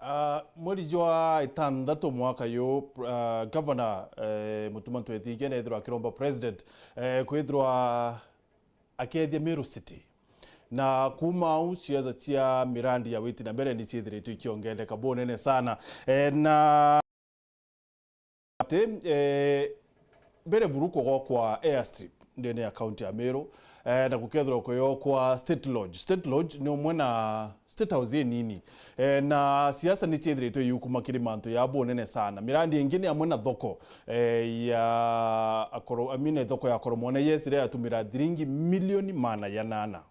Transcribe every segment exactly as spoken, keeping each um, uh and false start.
Ah, mweri jwa itantatu mwaka yu, ah, Governor, eh, Mutuma Ntwethingia neethirwa akiromba President, eh, kwithirwa akethia Meru City. Na kuuma au, ciaca cia mirandi ya witi na mbere ni ciithiritwe ikiongereka bunene sana. Eh, na ati, eh, mbere buru kugokwa airstrip ndene ya kaunti ya Meru, eh, na gukethirwa kuyokwa State Lodge. State Lodge ni umwe na State House inini. Eh, na siasa ni ciithiritwe iukuma kiri mantu ya bunene sana. Mirandi ingi ni amwe na thoko, eh, ya akoro, I mean, thoko ya Koromone, yes, iria yatumira thiringi milioni maana janana.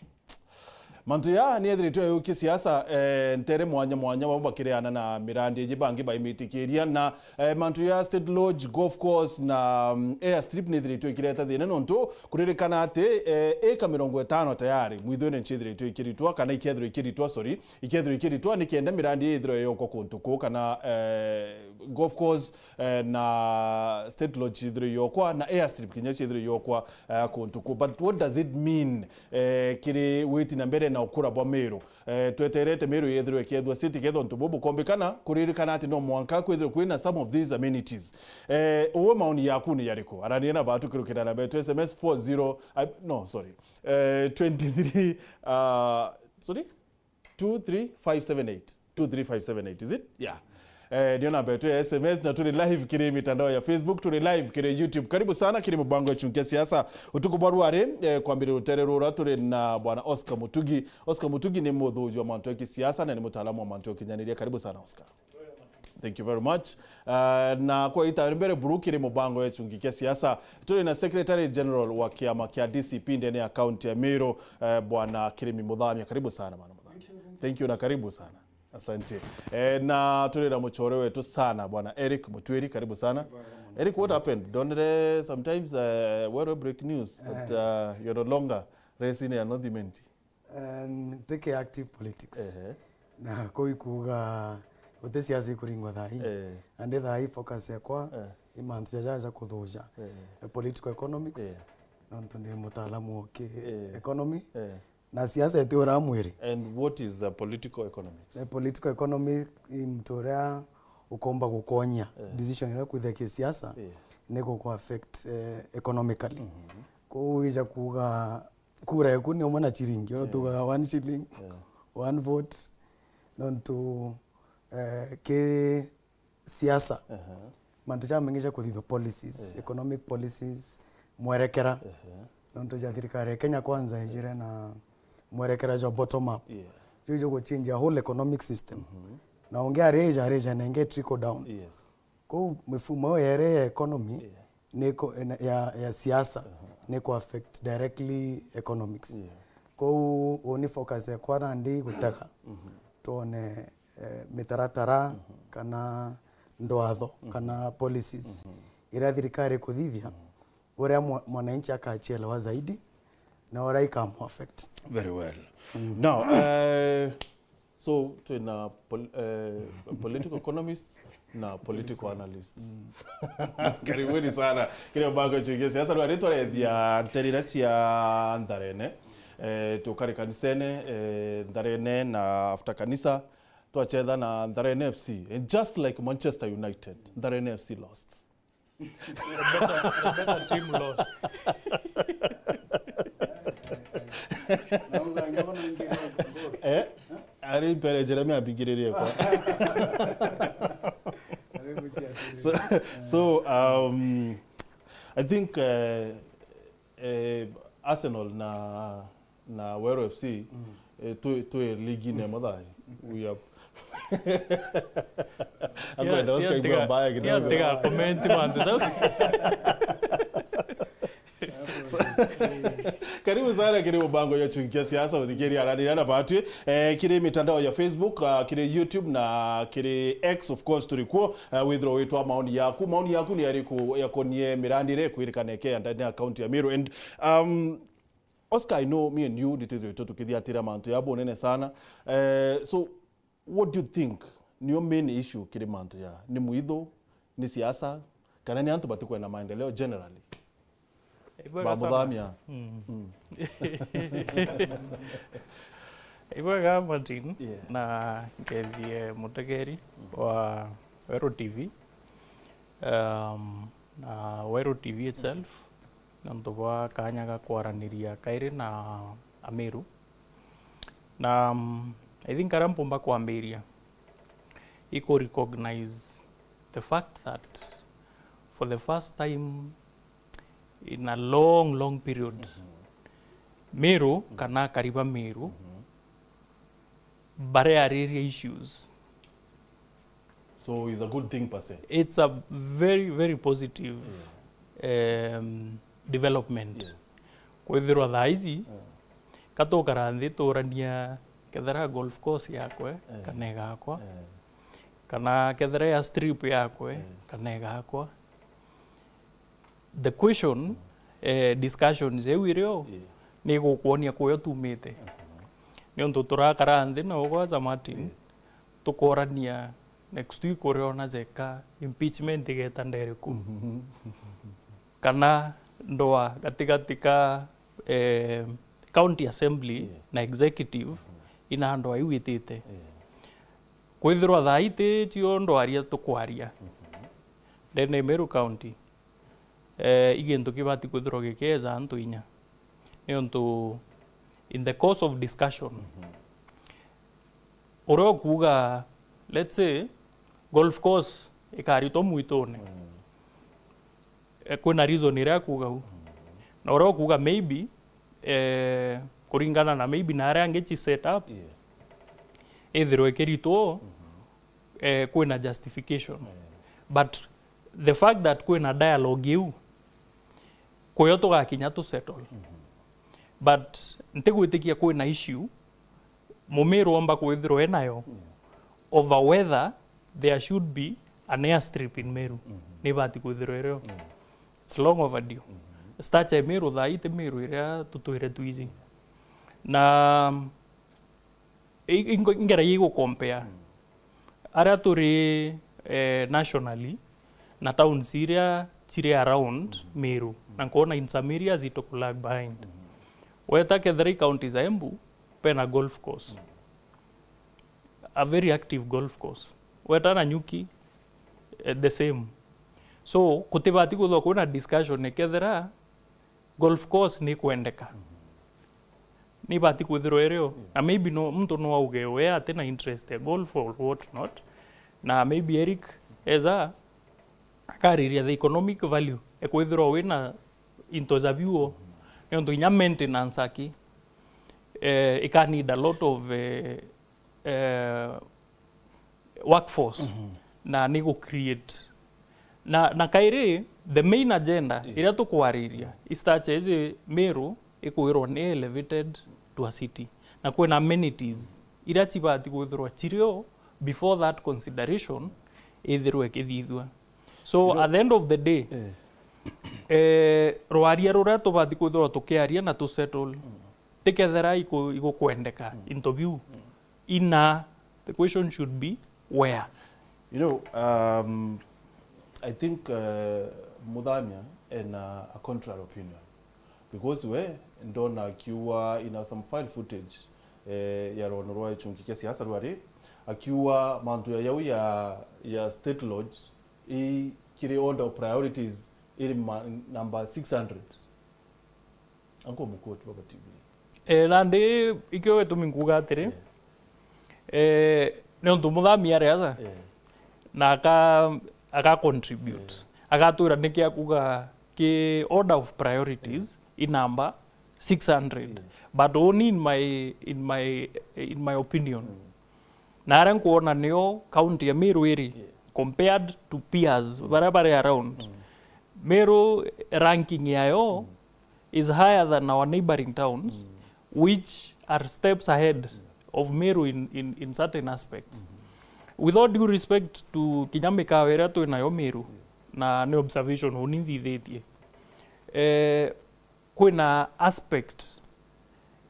Mantu ya ni ethiritwe ayukie siasa, eh, ntere mwanya mwanya, bamwe bakiriana na mirandi iji, bangi baimitikiria, na, eh, mantu ya State Lodge, golf course na, mm, airstrip ni ethiritwe ikireta thina, nontu kuririkana ati, eh, eka mirongo itano tayari mwithwene nciethiritwe ikiritwa, kana ikethirwa ikiritwa, sorry, ikethirwa ikiritwa ni kenda mirandi ithirwe yokwa kuntu kuu, kana, eh, golf course, eh, na State Lodge ithirwe yokwa, na airstrip kinya ciithirwe yokwa, eh, kuntu kuu. But what does it mean, eh, kiri witi na mbere na ukura bwa Meru? Eh, tweterete Meru yethirwe ikiethwa city, kethwa untu bubu bukombikana, kuririkana ati no mwanka kwithirwe kwina some of these amenities. Eh, uwe maoni yaku ni yariku? Arania na batu kirukira namba yetu S M S four zero, uh, no, sorry, eh, twenty-three, uh, sorry? Two three five seven eight. Two three five seven eight, is it? Yeah. Eh, ndio namba yetu ya S M S, na turi live kiri mitandao ya Facebook, turi live kiri YouTube. Karibu sana kiri mubango ya Chunkia Siasa. Utuku bwa rwari, eh, kwambirira rutere rura, turi na bwana Oscar Mutugi. Oscar Mutugi ni muthuji wa mantu ya kisiasa na ni mutaalamu wa mantu ya ukinyaniria. Karibu sana, Oscar. Thank you very much. Uh, na kwa ita mbere buru kiri mubango ya Chunkia Siasa, turi na Secretary General wa kiama kia D C P ndene ya kaunti ya Meru, eh, bwana Kirimi Muthamia. Karibu sana, bwana Muthamia. Thank you, thank you. Thank you na karibu sana. Asante. Eh, na turi na muchore wetu sana, bwana Eric Mutwiri, karibu sana. Thank you very much. Eric, what happened? Ndonere sometimes, eh, we're break news that, eh, uh, you're no longer raising an odd imenti. Um, take active politics. Ehe. Na kuu ikuuga guti siasa ikuringwa thaa ii. Eh. Na ndi thaa ii focus yakwa, eh, i mantu jaja ja kuthuja. Eh. Eh, political economics. Eh. Nontu ndi mutaalamu wa ki-, eh, economy. Eh. Na siasa iti ura mwiri. And what is, uh, political economics? Eh, political economy i muntu uria ukomba gukonya, eh, decision iria kwithia ki siasa, eh, ni guku affect, eh, economically. Mhm. Kuu wija kuuga kura yaku ni umwe na chiringi, uria, yeah, tugaga one shilling, yeah, one vote, nontu, eh, ki siasa, aha, mantu jamaingi ja kuthithwa, policies, yeah, economic policies, mwerekera, aha, nontu ja thirikari ya Kenya Kwanza ijire na mwerekera jwa bottom up. Yeah. Juu jwa guchange a whole economic system. Mhm. Na ungi arija, arija na ingi trickle down. Yes. Kou mifumo iyo yeri ya economy, yeah, ni ku-, na, ya, ya siasa, aha, ni ku affect directly economics. Yeah. Kou uni focus yakwa nandi gutega, mhm, twone, eh, mitaratara, mhm, kana ndwatho, mhm, kana policies, mhm, iria thirikari ikuthithia, mhm, uria mwa-, mwananchi akachielewa zaidi na uria ikamu affect. Very well. Mm. Now, eh, so, twina pol-, eh, political economists na political analysts. Mm. Karibuni sana. Kiri mubango ya Chunkia Siasa, rwari twarethia nterira cia Ntharene. Eh, tukari kanisene, eh, Ntharene, na after kanisa, twachetha na Ntharene F C. And just like Manchester United, Ntharene F C lost. A better, a better team lost. Eh? Ari mpere Jeremia abingiririe kwa. So, so, um, I think, uh, eh, Arsenal na, na Weru F C, mm, eh, twi, twi ligi-ini imwe thaai. We are akwenda Oscar igua mbaya kidogo. Tiga comment mantu jau. Karibu sana kiri mubango ya Chunkia Siasa, uthikiria arania na batwi, eh, kiri mitandao ya Facebook, ah, kiri YouTube na kiri X, of course, turi kuo. Eh, withirwa witwa maoni yaku. Maoni yaku ni ariku yakonie mirandi iria ikwirikana ikeya ndani ya kaunti ya Meru? And, um, Oscar, I know me and you, nitwithirite tukithiatira mantu ya bunene sana. Eh, so, what do you think nio main issue kiri mantu ya? Ni mwithu, ni siasa, kana ni antu batikwenda maendeleo generally? Ibwega sana. Bamuthamia. Mm. Mm. Ibwega Martin, yeah, na nkethie mutegeri, mm, wa Weru T V, um, na Weru T V itself, nontu bwa kanya ga kwaraniria kairi na Ameru. Na, um, I think aria mpumba kwambiria, i ku recognize the fact that for the first time in a long, long period, mhm, Meru, mhm, kana akari ba Meru, mhm, bareariria issues. So it's a good thing per se. It's a very, very positive, yeah, um, development. Yes. Kwithirwa thaa ici, yeah, ka tukara nthi tuurania kethira golf course yakwe, yeah, kana igakwa, yeah, kana kethira airstrip yakwe, yeah, kana igakwa. The question, eh, discussions iu irio, yeah, ni gukwonia kuyo tumite. Mhm. Niuntu turakara nthi na ugwaja Martin, yeah, tukorania next week uriona jeka impeachment igeta nderiku. Mhm. Kana ndoa gatigati ka, eh, county assembly, yeah, na executive, mhm, ina ndoa iu itite. Yeah. Kwithirwa thaa ii ti cio ndwaria tukwaria, mhm, ndene Meru County, eh, i gintu kibati kwithirwa gikieja antu inya. Niuntu in the course of discussion, mhm, uria ukuuga, let's say, golf course ikaritwa mwitune, mm, eh, kwina reason iria akuuga u. Mm. Na uria ukuuga maybe, eh, kuringana na maybe na aria angi ci set up, yeah, ithirwe ikiritwo, mhm, eh, kwina justification. Yeah. But the fact that kwina dialogue iu, kuyo tugakinya tu settle. Mhm. But ntigwitikia kwina issue Mumiru omba kwithirwa enayo, yeah, over whether there should be an airstrip in Meru. Mhm. Nibati kwithirwa irio. Yeah. It's long overdue. Mhm. Stature ya Meru thaa ii ti Meru iria tutwire twiji. Na i-, i-, ingeragia igucompare, mm, aria turi, eh, nationally na towns iria ciri around, mm, Meru, mm, na nkoona in some areas it lag behind. Mm. Weta kethira i county za Embu, bena golf course. Mm. A very active golf course. Weta Nanyuki, eh, the same. So, kutibati kwithirwa kwina discussion ikethira golf course ni kwendeka. Mhm. Ni ibati kwithirwa irio. Yeah. Na maybe no, muntu no auge we atina interest ya golf or what not. Na maybe Eric eza akariria the economic value e kwithirwa wina into ja biuo. Mhm. Niuntu inya maintenance aki, eh, ika need a lot of, eh, eh, workforce, mhm, na ni gu create. Na, na kairi, the main agenda, yeah, iria tukwariria, i stature iji Meru ikwirwa ni elevated to a city. Na kwina amenities iria cibati kwithirwa cirio before that consideration ithirwe ikithithua. So, no, at the end of the day, eh, eh, rwaria ruria tubati kwithirwa tukiaria na tu settle, mm, tikethera iku-, igukwendeka, mm, into biu. Mm. Ina, the question should be where? You know, um, I think, uh, Muthamia ena a contrary opinion. Because we, ndona akiuga ina some file footage, eh, ya rwono rwa ichungi kia siasa rwari, akiuga mantu ya yau ya, ya State Lodge, i kiri order of priorities, iri ma-, number six hundred. Anko mukuoti baba T V. Eh, nandi ikio gitumi nkuuga atiri, yeah, eh, niuntu Muthami ari aja, yeah, na aka, aka contribute. Yeah. Agatwira niki akuuga ki order of priorities, yeah, i number six hundred. Yeah. But only in my, in my, in my opinion. Mm. Na aria nkwona nio county ya Meru iri, yeah, compared to peers, mm, baria bari around. Mm. Meru ranking yayo, mm, is higher than our neighboring towns, mm, which are steps ahead, mm, of Meru in, in, in certain aspects. Mm-hmm. With all due respect to kinya mikawa iria twi nayo Meru, yeah, na ni observation uni nthithitie. Eh, kwina aspect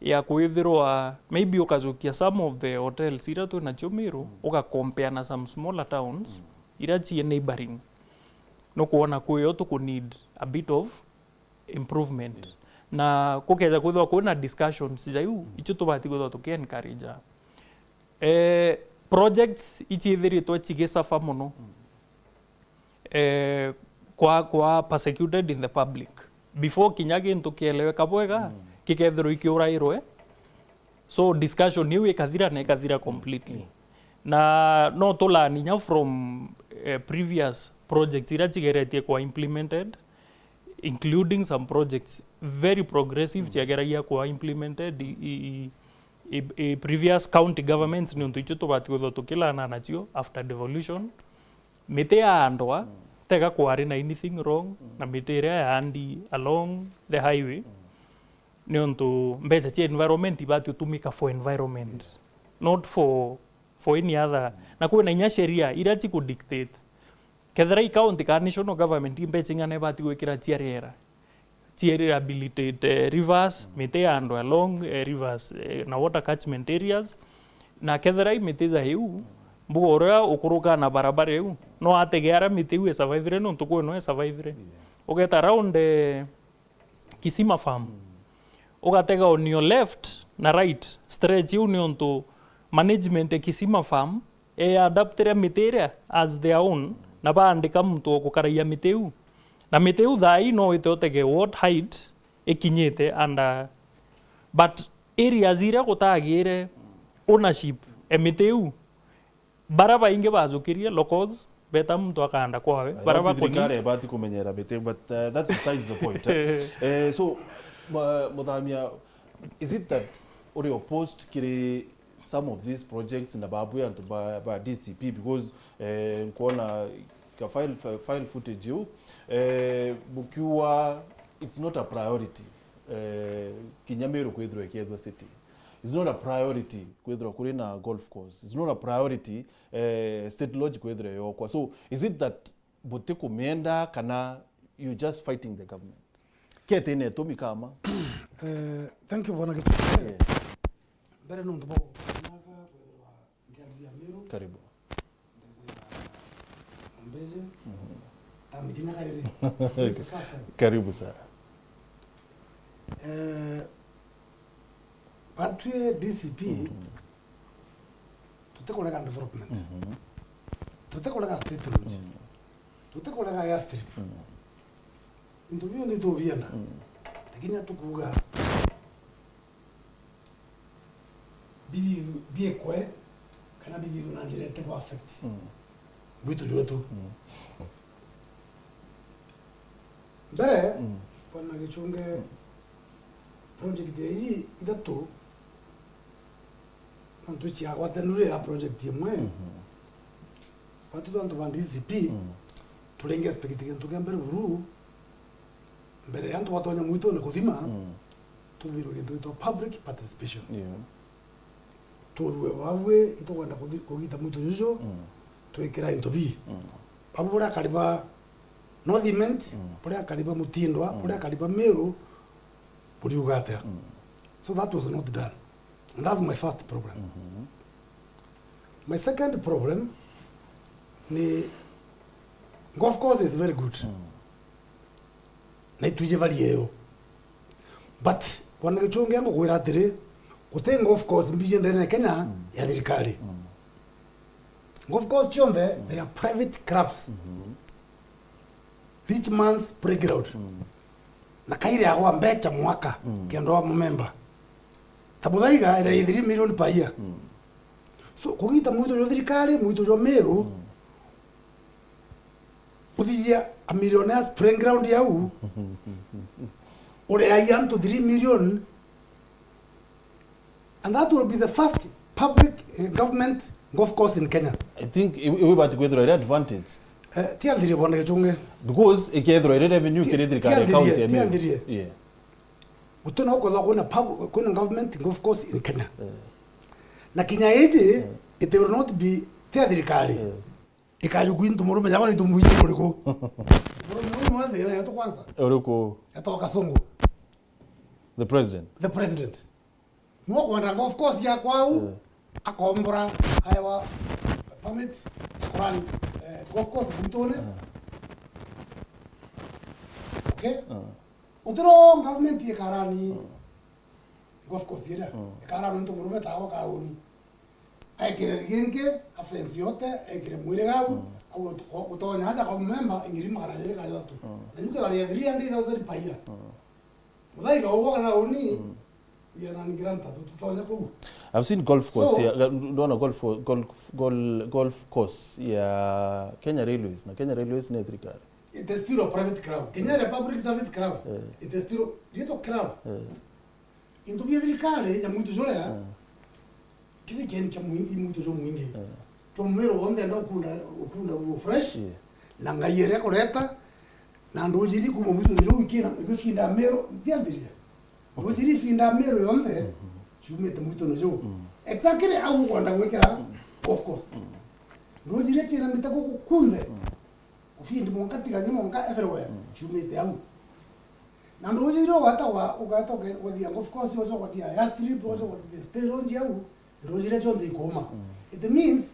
ya kwithirwa maybe ukajukia some of the hotels iria twi nacio Meru, mm, uga compare na some smaller towns, mm, iria cii neighboring. Nukwona kwio tuku need a bit of improvement. Yeah. Na kukeja kwithirwa kwina discussions ja iu, icio tubati kwithirwa tuki encourage. Eh, projects iciithiritwe cigi suffer mono. Eh, kwa, kwa persecuted in the public. Before kinya gintu kieleweka bwega, kikethirwa ikiurairwe. So discussion iu ikathira na ikathira completely. Na no tulani nya from, eh, previous projects iria cigeretie kwa implemented, including some projects very progressive ciageragia kwa implemented i, i, i, i, i previous county governments, niuntu icio tubati kwithirwa tukilana nacio after devolution. Miti yaandwa, tega kwari na anything wrong na miti iria yaandi along the highway, niuntu mbeca cia environment ibati utumika for environment, not for, for any other. Na kwina inya sheria iria cikudictate kethira i county kana national government i mbeca ing'ana ibati gwikira cia riera, cia rehabilitate, eh, rivers, miti ya andu along, eh, rivers, eh, na water catchment areas. Na kethira i miti ja iu, mbuga uria ukurukaa na barabara iu, no atege aria miti iu isurvivire, niuntu kwino isurvivire. Ugeta around, eh, Kisima Farm. Ugatega on your left na right stretch iu, niuntu management ya Kisima Farm eadaptire miti iria as their own, na baandika muntu wa gukaragia miti iu. Na miti iu thaa ii no wite utege what height ikinyite under, but areas iria gutagire ownership e miti iu, bara baingi bajukirie locals, beta muntu akaanda kwawe, bara bakoni. Thirikari ibati kumenyera miti, but, uh, that's besides the point, eh. Eh, so, ma-, Muthamia, is it that uri opposed kiri some of these projects na babu antu ba, ba D C P? Because, eh, nkuona ka file, fi-, file footage iu, eh, bukiuga it's not a priority, eh, kinya Meru kwithirwa ikiethwa city. It's not a priority kwithirwa kuri na golf course. It's not a priority, eh, State Lodge kwithirwa yokwa. So, is it that butikumienda kana you just fighting the government? Kete ina itumi kama? Eh, thank you, Bwana Gituku. Yeah. Mbere nuntu bwa gukinyaga kwithirwa ngiariria Meru. Karibu. Ndekwira Mbeje. Mhm. Tami kinya kairi. This is the first time. Karibu sana. Eh, batwi D C P, mhm, tutikurega development. Mhm. Tutikurega State Lodge. Mhm. Tutikurega airstrip. Mhm. Into bionthe itubienda. Mhm. Lakini atukuga bi-, biekwe kana bithithwe na njira itiku affect, mm, mwitu jwetu. Mm. Mbere, mm, Bwana Gichunge, mm, project ya iji ithatu, nontu ciagwatanirwe ya project imwe, mhm, batu antu ba D C P, mm, turenge expect kintu kia mbere buru, mbere ya antu batonya mwitune kuthima, mm, tuthirwe kintu gitwa public participation. Yeah. Turue babwe itukwenda kuthi-, kugita mwitu juju, mm, twikira into bi. Mm. Babu buria akari ba North Imenti, mm, buria akari ba Mutindwa, mm, buria akari ba Meru, buriuga atia? Mm. So that was not done. And that's my first problem. Mm-hmm. My second problem ni golf course is very good. Mm. Na itwije bari eyo. But, Bwana Gichunge, ngukwira atiri, guti golf course mbiji ndene ya Kenya, mm, ya thirikari. Mm. Golf course cionthe, mm, they are private clubs. Mm-hmm. Rich man's playground. Mm. Na kairi agwa mbecha mwaka, mm, kenda wa mumemba. Ta Muthaiga, ira three million per year. Mm. So, kugita mwitu jwa thirikari, mwitu jwa Meru, mm, uthithia a millionaire's playground yau, ureai antu three million, and that will be the first public, eh, government golf course in Kenya. I think i-, iwe ibati kwithirwa iri advantage. Eh, tianthirie, Bwana Gichunge. Because ikethirwa iri revenue kiri thirikari ya county ya Meru. Tianthirie. Yeah. Gutina ukwethwa kwina pub-, kwina government golf course in Kenya. Yeah. Na kinya iji, yeah, it will not be tia thirikari. Yeah. Ikaju kwintu murume jabo ni tumwiji kuriku. Murume uyu mwe thina yetu kwanza. Uriku? Etoka Kasungu. The president. The president. Nwo kwenda golf course ya kwau, eh, akombora, aewa permit, akorani, eh, golf course gwitune. Eh. Okay? Eh. Utiro government ikarani. Mm. Golf course iria. Mm. Ikarani ntu murume tago kauni. Ekire gingi, a fence yote, ekire mwiri gau, mm, au gutonya aja kwa memba ngiri magana jeri ka jotu. Mm. Na yuke bari three hundred thousand per year. Mm. Muthaiga ugwa kana uni, mm, yana ni grant tu tutonya kuu. I've seen golf course. So, ya, ndona golf, golf, golf, golf course ya Kenya Railways, na Kenya Railways ni thirikari. It is still a private club. Kenya Republic Service Club, eh, it is still, little club. Eh. Into bia thirikari ya mwitu juria, eh, kiri kieni kia mwi-, i mwitu jumwingi. Eh. Twa mumero wonthe enda ukunda, ukunda guo fresh, yeah, na ngai iria kureta, na nduji iri kuma mwitune juu ikina, igifinda mero, ndiambiria. Okay. Nduji iri ifinda mero yonthe, mhm, ciumite mwitune juu. Mm. Exactly au ukwenda gwikira, mm, golf course. Mm. Nduji iria ciinamite guku kunthe, mm, ufindi mwanka tigani mwanka everywhere, mm, ciumite au. Na nduji iria ugwata wa, ugwata uke-, ugathia golf course, ucoka ugathia airstrip, ucoka ugathia stay lounge au, nduji iria cionthe ikuma. Mm. It means,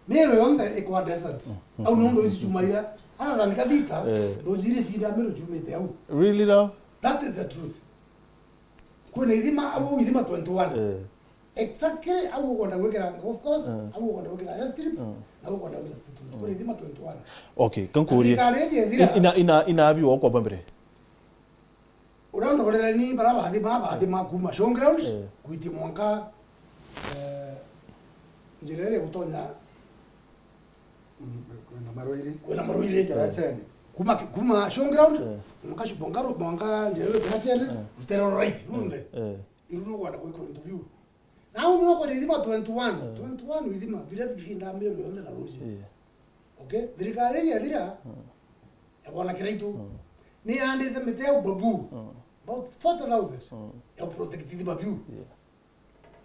mero yonthe ikwa desert. Mm. Au ni undu ici ciumaira. Ana than kabita, eh, nduji iria ifinda mero ciumite au. Really now? That is the truth. Kwina ithima, au ithima twenty-one. Eh. Exactly, au ukwenda gwikira golf course, mm, au ukwenda gwikira airstrip, mm, na au ukwenda gwikira stadium. Mm. Kwina ithima twenty-one. Okay, kankurie. Thirikari iji ethira ina, ina, inabi wakwa mbere. Uria ndorere ni bara bathima, bathima kuma showground, eh, gwiti mwanka, eh, njira iria gutonya. Mm, kwina Marwiri. Kwina Marwiri. Kiracheni. Kuma ki-, kuma showground, eh, mwanka shu-, mwanka ru-, mwanka njira iria kiracheni, eh, rutere right, runthe. Eh. Iru ni ukwenda gwikirwa into biu. Na au niwe kwina ithima twenty-one. Eh. Twenty-one ithima, biria bifinda mero yonthe na ruji. Eh. Okay? Thirikari iji yathira, mm, ya bwana Kiraitu, mm, ni yaandite miti ya ubabu, mm, about forty thousand, mm, ya protect ithima biu. Yeah.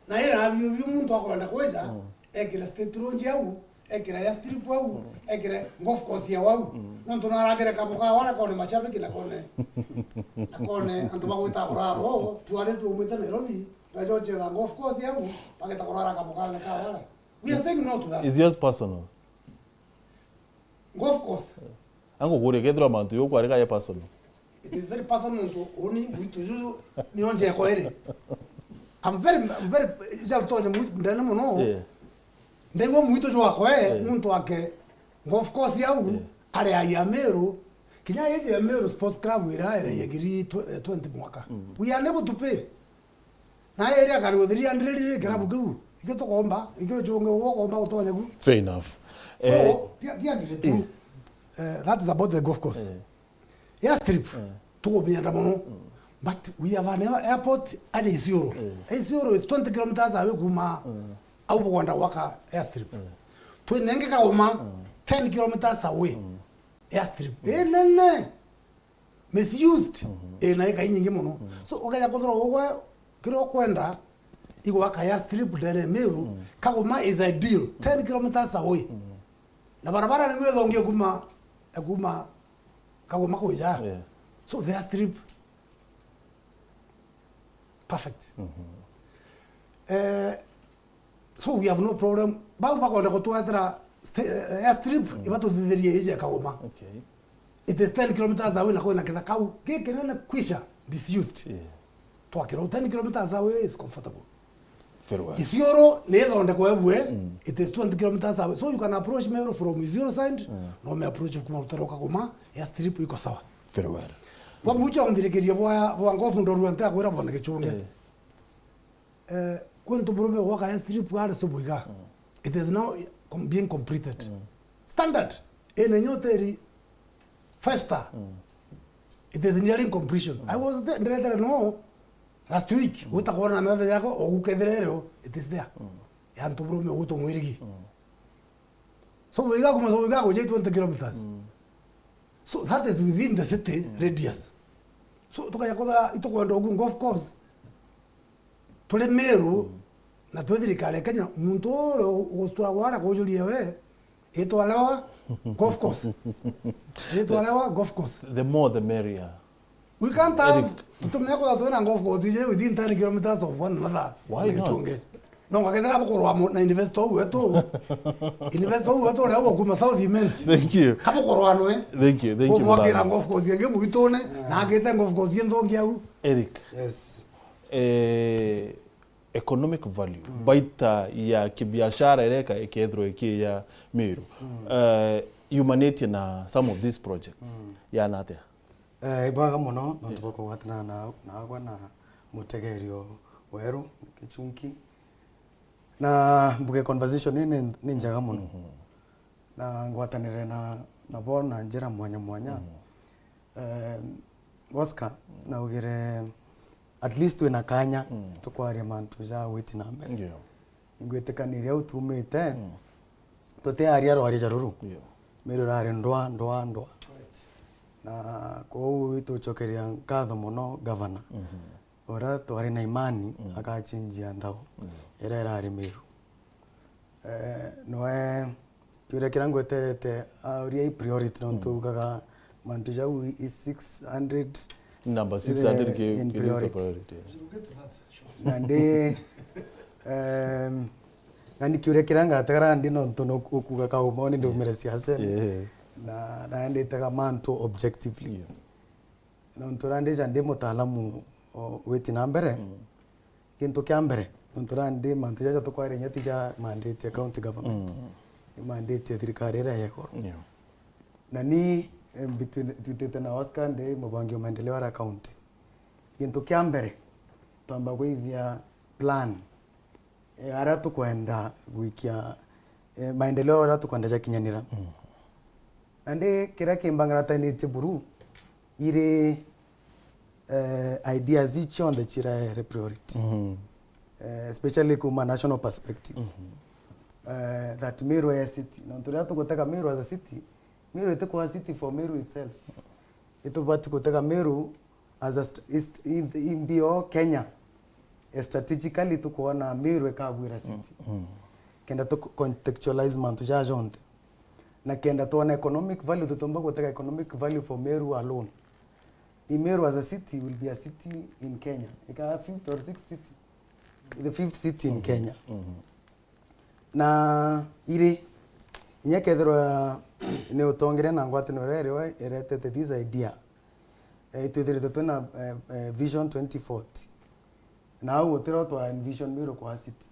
Na ira biu biu muntu akwenda kwija, mm, ekira state lounge au, ekira airstrip au, mm, ekira golf course ya au. Mm. Nontu naragire kabo ka wala kone mashabiki na kone, na kone antu bagwita kuraro, tuarete umwite Nairobi, bajochera golf course au, bageta kurara kabo ka wala. We are saying no to that. Is yours personal? Golf course. Angukuria kethirwa mantu yo kwari kaye personal. It is very personal nontu uni mwitu juju nio njeko iri. I'm very, I'm very, ja utonya mwitu ndene muno. Yeah. Ndegwa mwitu jwakwa, eh, yeah, muntu ake golf course yau, yeah, ari ya Meru. Kinya yeje ya Meru Sports Club ira, ira ya ngiri tw-, eh, twenty mwaka. Mm. We are unable to pay. Na area kari uthiri andriri kirabu kiu. Ikio tukomba, ikio chunge ugo komba utonya ku. Fair enough. So, eh, tia, tia ndire tu. Eh. Eh, that is about the golf course. Eh. Airstrip, eh, tukumienda muno. Mm. But we have an air-, airport aja Isiolo. Eh. Isiolo is twenty kilometers away kuma, mm, au bukwenda gwaka airstrip. Eh. Twinenge Kagoma, mm, ten kilometers away. Mm. Airstrip. Mm. Inene. Misused, mhm, ina ika inyingi muno. Mhm. So, ukeja kuthirwa ugwe, kiria ukwenda, igwaka airstrip ndene Meru, mhm, Kagoma is ideal, ten kilometers away. Mhm. Na barabara niguo ithongie kuma, kuma Kagoma kuja. Yeah. So, the airstrip, perfect. Mhm. Eh, So we have no problem. Bau bakwenda gutwetera st-, eh, airstrip, mm, ibatuthithirie ije Kagoma. Okay. It is ten kilometers away na kwina kithaka au gikinene kwisha disused. Yeah. Twakirwa ten kilometers away is comfortable. Very well. Isiolo ni ithondekwe ebue, mm, it is twenty kilometers away. So you can approach Meru from Isiolo side, mm, na ume approach kuma rutaro Kagoma, airstrip iko sawa. Very well. Kwa mucho nthirikirie bwa, bwa ngofu ndorua ntakwira bwana Gichunge. Yeah. Eh, kwi ntu burume gwaka airstrip ari Subuiga. Mm. It is now com-, being completed. Mm. Standard. Ina nyota iri five star. Mm. It is nearing completion. Mm. I was there, ndirethere no last week. Mm. Gwita kwona na metha yako, ogukethire ero, it is there. Mm. Ya ntu burume gutu mwirigi. Mm. So, wiga kuma, so, wiga kuja twenty kilometers. Mm. So, that is within the city, mm, radius. So, tukaya kutha, itukwenda ugu golf course. Turi Meru, mm, na twi thirikari ya Kenya, muntu uria ugustura gwara kujuria we, itwalewa golf course. Itwalewa golf course. The more the merrier. We can't have, Eric, tutumia kwa twina golf course ije within ten kilometers of one another. Why not? Gichunge. No ngakethira bukorwa mu-, na investor uu wetu. Investor uu wetu uria wa kuma South Imenti. Thank you. Kabukorwa nwe. Thank you, thank you, Umwakira brother. Golf course ingi mwitune, na agite golf course inthongi au. Eric. Yes. Eh, economic value, baita ya kibiashara iria ika-, ikethirwa iki ya Meru. Eh, yumanite na some of these projects. Yana atia? Eh, ibwega mono, nontu bwa kugwatana na, na agwa na mutegerio weru, Kichunki. Na mbuge conversation ii ni, ni njega mono. Na ngwatanire na, na bo na njira mwanya mwanya. Eh, Oscar, naugire, at least twina kanya, tukwaria mantu ja gwiti na mbere. Ndio. Ingwitikaniria au tumite, tutiaria rwaria ja ruru. Ndio. Meru irari ndwa, ndwa, ndwa. Na kwou itucokeria nkatho mono gavana. Uria twari na imani akachinjia nthao iria irari Meru. Eh, noe kiuria kiria ngweterete auria i priority, nontu ugaga mantu jau i six hundred, number six hundred eh, ki-, in ki list of priority. Priority. Na ndi, em, na ni kiuria kiria ngategera ndi nontu no ukuga kauma ni ndaumire siasene. Yeah. Na, na nditega mantu objectively. Yeah. Nontu uria ndija ndi mutaalamu o witi na mbere, gintu kia mbere, nontu uria ndi mantu jaja tukwariria ti ja mandate ya county government. Ni mandate ya thirikari iria ya iguru. Yeah. Na ni, eh, mbitwi-, mbitwitite na Oscar ndi mubangi wa maendeleo aria county. Gintu kia mbere, twamba kwithia plan eh, aria tukwenda gwikia, eh, maendeleo aria tukwenda jakinyanira. Nandi kiria kimbangaratanitie buru iri, eh, ideas ii cionthe ciraere priority. Eh, especially kuma national perspective. Eh, that Meru as a city. Nontu riria tugutega Meru as a city, Meru itikwaa city for Meru itself. Itubati gutega Meru as a st-, ist-, in, in bio Kenya. Eh, strategically tukwona Meru ikagwira city. Kenda tu contextualize mantu jaa jonthe. Na kenda twona economic value, tutomba gutega economic value for Meru alone. I Meru as a city will be a city in Kenya. Ika fifth or sixth city. The fifth city in Kenya. Na iri, inya kethirwa ni utongere na ngwataniro iria iriwe iretete this idea, eh, itwithirite twina, eh, eh, Vision twenty forty. Na au gutiro twa envision Meru kwa city.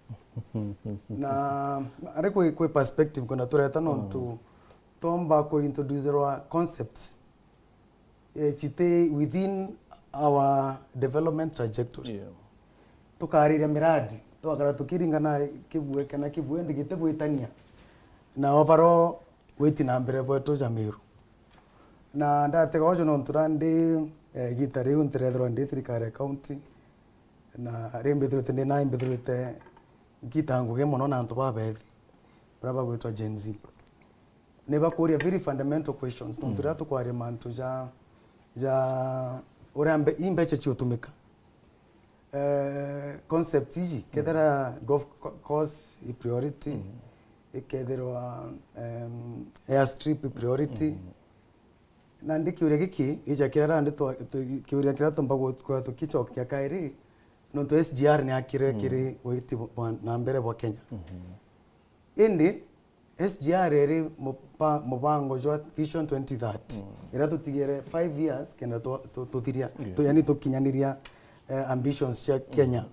Na ari kwi, kwi perspective kuna tureta nontu tomba ku introducerwa concepts eh, citi within our development trajectory. Yeah. Tukariria miradi, twakara tukiringana kibue kana kibue ndigite gwitania na overall witi na mbere bwetu ja Meru. Na ndatega uju nontu nandi, eh, igita riu ntirethirwa ndi thirikari ya county, na ri mbithirite ndi nai mbithirite ngita ngugi mono na antu babethi, baria bagwitwa Gen Z. Ni bakuria very fundamental questions, nontu riria tukwaria mantu ja, ja uria mbe-, i mbeca ciutumika. Eh, concept iji, kethira golf co-, course i priority, ikethirwa, em, airstrip i priority. Nandi kiuria giki, ija kiria nandi twa-, tu-, kiuria kiria tumba gu-, kwithirwa tukicokia kairi, nontu S G R ni akirwe kiri witi bwa na mbere bwa Kenya. Indi S G R iri mupa-, mubango jwa Vision twenty thirty, iria tutigire five years kenda tu-, tu-, tuthiria, tu-, yani tukinyaniria, eh, ambitions cia Kenya.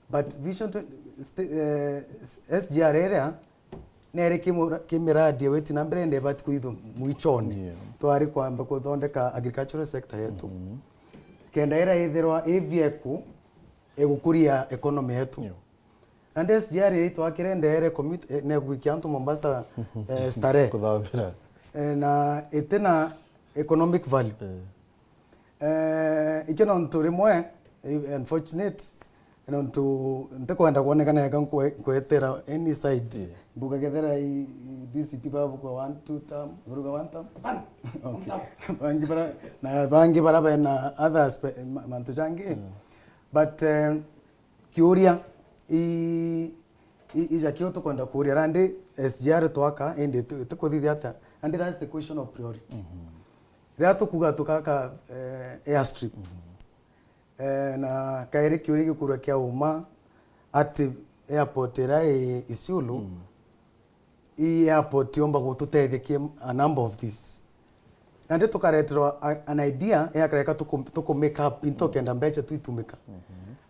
But Vision twenty, sti-, eh, S G R iria neri kimu-, kimiradi witi na mbere indi ibati kuithwa mwichone. Yeah. Twari kwamba kuthondeka agricultural sector yetu. Kenda iria ithirwa i vehicle igukuria economy yetu. Yeah. Nandi S G R iri twakire ndere commit-, eh, ne gwikia antu Mombasa, eh, starehe. Kuthambira. Eh, na itina economic value. Eh. Eh, ikio nontu rimwe, eh, unfortunate, nontu ntikwenda kwonekana eka nkwe-, nkwetera any side. Yeah. Mbuga kethera i, i D C P baba kwa one, two term, buruga one term? One. Okay. One term. Bangi bara, na bangi bara bena others pe-, ma-, mantu jangi. Mm. But, eh, kiuria, i, i, ija kiu tukwenda kuuria, nandi S G R twaka, indi tu-, tukuthithia atia? Nandi that's the question of priority. Mhm. Riria tukuga tukaka, eh, airstrip, mhm, eh, na kairi kiuria gikurwa kia uma, ati airport iria i Isiolo, mm, i airport yomba gututethia ki a number of these. Nandi tukareterwa a-, an idea ya kareka tuku-, tuku make up into, mm, kenda mbeca tu itumika. Mhm.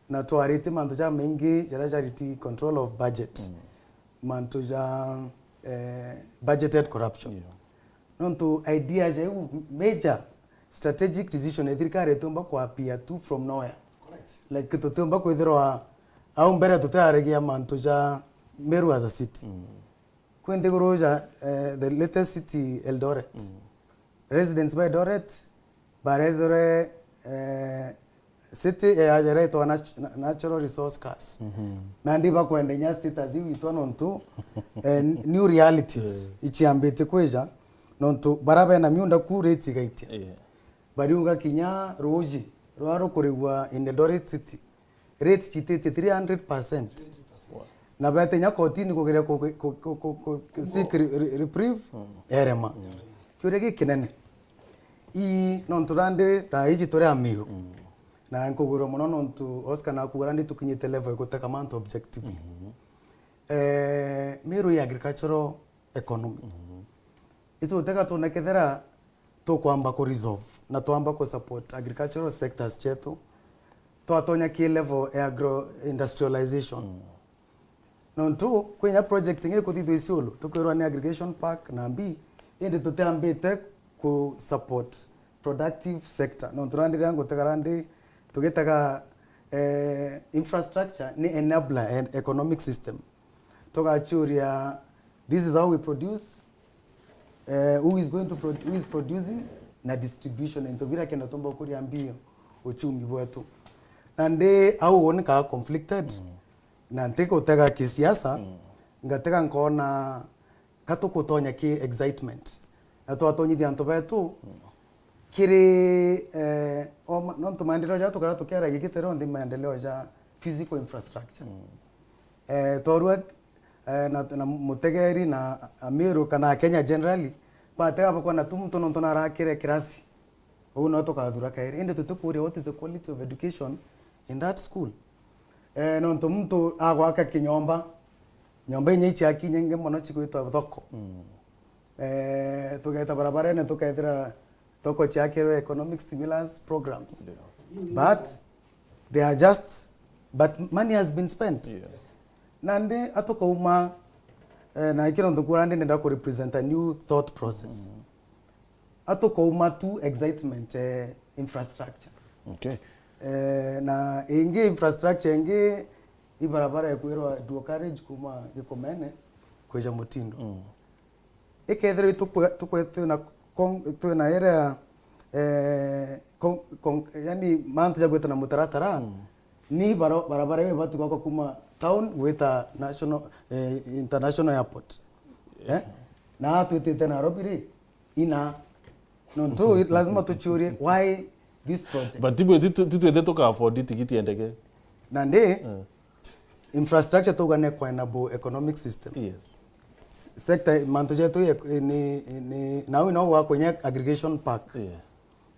Na twaritie mantu jamaingi jaria jariti control of budget. Mm. Mantu ja, eh, budgeted corruption. Yeah. Nontu idea ja iu major strategic decision ya thirikari itiumba ku appear tu from nowhere. Correct. Like, tutiumba kwithirwa au mbere tutiraregia mantu ja Meru as a city. Mm. Kwi nthiguru ja, eh, the latest city Eldoret. Mm. Residents ba Eldoret barethirwe, eh, city, eh, yaja iraitwa nat-, na-, natural resource scarce. Mhm. Nandi bakwenda inya status iu itwa nontu, eh, new realities, eh, iciambitie kwija, nontu bara bena miunda ku rates igaitia. Yeah. Bariuga kinya ruuji rwa rukurigwa in Eldoret City, rates cititie three hundred percent. Wow. Na bete inya kotini kugeria ku-, ku-, ku-, ku-, ku-, seek re-, re-, reprieve, mm, erema. Mm. Kiuria gikinene. Ii nontu nandi ta iji turi Amiru. Mm. Na nkugwirwa mono nontu Oscar nakuuga nandi tukinyite level ya guteka mantu objectively. Mhm. Eh, Meru i agricultural economy. Mhm. Itutega twone kethira tukwamba ku resolve na twamba ku support agricultural sectors cietu, twatonya ki level ya agro industrialization. Mm. Nontu kwinya project ingi ikuthithwa Isiolo, tukwirwa ni aggregation park na mbi, indi tutiambite ku support productive sector. Nontu nandi riria ngutega nandi tugitega, eh, infrastructure ni enabler and economic system. Tugachuria, this is how we produce, eh, who is going to produ-, who is producing na distribution, into bira kenda tumba kuria mbio uchumi bwetu. Nandi au wonekaga conflicted, mm, na ntigutega kisiasa, mm, ngatega nkona ka tukutonya ki excitement. Na twatonyithia antu betu, mm, kiri, eh, o ma-, nontu maendeleo ja tukara tukiaragia gitero nthi maendeleo ja physical infrastructure. Mm. Eh, torua, eh, na, na Mutegeri na Amiru kana Kenya generally, batega bakona tu muntu nontu narakire kirasi. Uu no tukathura kairi. Indi tutikuria what is the quality of education in that school. Eh, nontu muntu agwaka kinyomba, nyomba inya ichiaki nyingi mono chigwitwa thoko. Mm. Eh, tugeta barabarene tukethira thoko chiakirwe economic stimulus programs. Yeah. But they are just, but money has been spent. Yes. Nandi atukauma, eh, na ikiro nthukura ndi ndenda ku represent a new thought process. Mm. Atukauma tu excitement, eh, infrastructure. Okay. Eh, na ingi infrastructure ingi ibarabara ikwirwa dual carriage kuma Gikomene kwija Mutindo. Mm. Ikethirwa tukwe-, tukwe-, twina con-, twina iria, eh, con-, con-, yani mantu ja gwita na mutaratara, mm, ni baro-, barabara iyo ibati gwakwa kuma town gwita national, eh, international airport. Eh? Na twitite Nairobi ri, ina. Nontu lazima tuchiurie, why this project? But tibwe titu-, titwete tuka afford tigiti ya ndege. Nandi, eh, infrastructure tuga ni kwa enable economic system. Yes. S-, sector, mantu jetu ye-, ni, ni, nau ino gwakwa inya aggregation park. Yeah.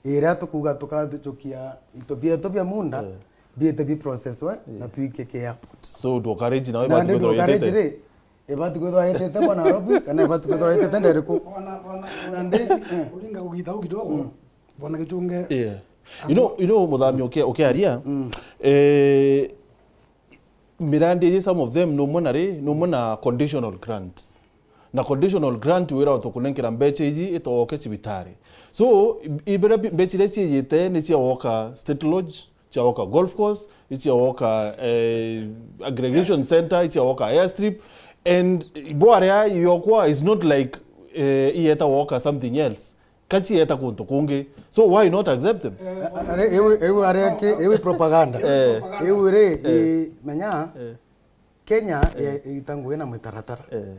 Iria tukuga tukathukia into bietu bia munda, yeah, biite bi process we, yeah, na tuikie ki airport. So, dual carriage nawe nandi ibati kwithirwa dual carriage itite? Ri, ibati kwithirwa itite kwa Nairobi, kana ibati kwithirwa itite ndiriku? Bona, bona, bona. Nandi, eh, uringa ugitha u kidogo, mm, bona gichunge. Yeah. You know, you know, Muthami uki-, ukiaria, mm, eh, mirandi iji, some of them, numwe na ri, numwe na conditional grant. Na conditional grant wira tukunenkera mbecha iji itooke cibitari. So, i-, ibira bi-, mbecha iria ciijite ni cia woka State Lodge, cia woka golf course, icia woka, eh, aggregation center, icia woka airstrip. And bwaria yokwa is not like, eh, iyeta woka something else. Kacieta kuntu kungi. So why not accept them? Eh, are, iu, iu are ki, iu propaganda. Eh. Iu ri, eh, i, menya, eh, Kenya, eh, i-, itangwe na mitaratara. Eh.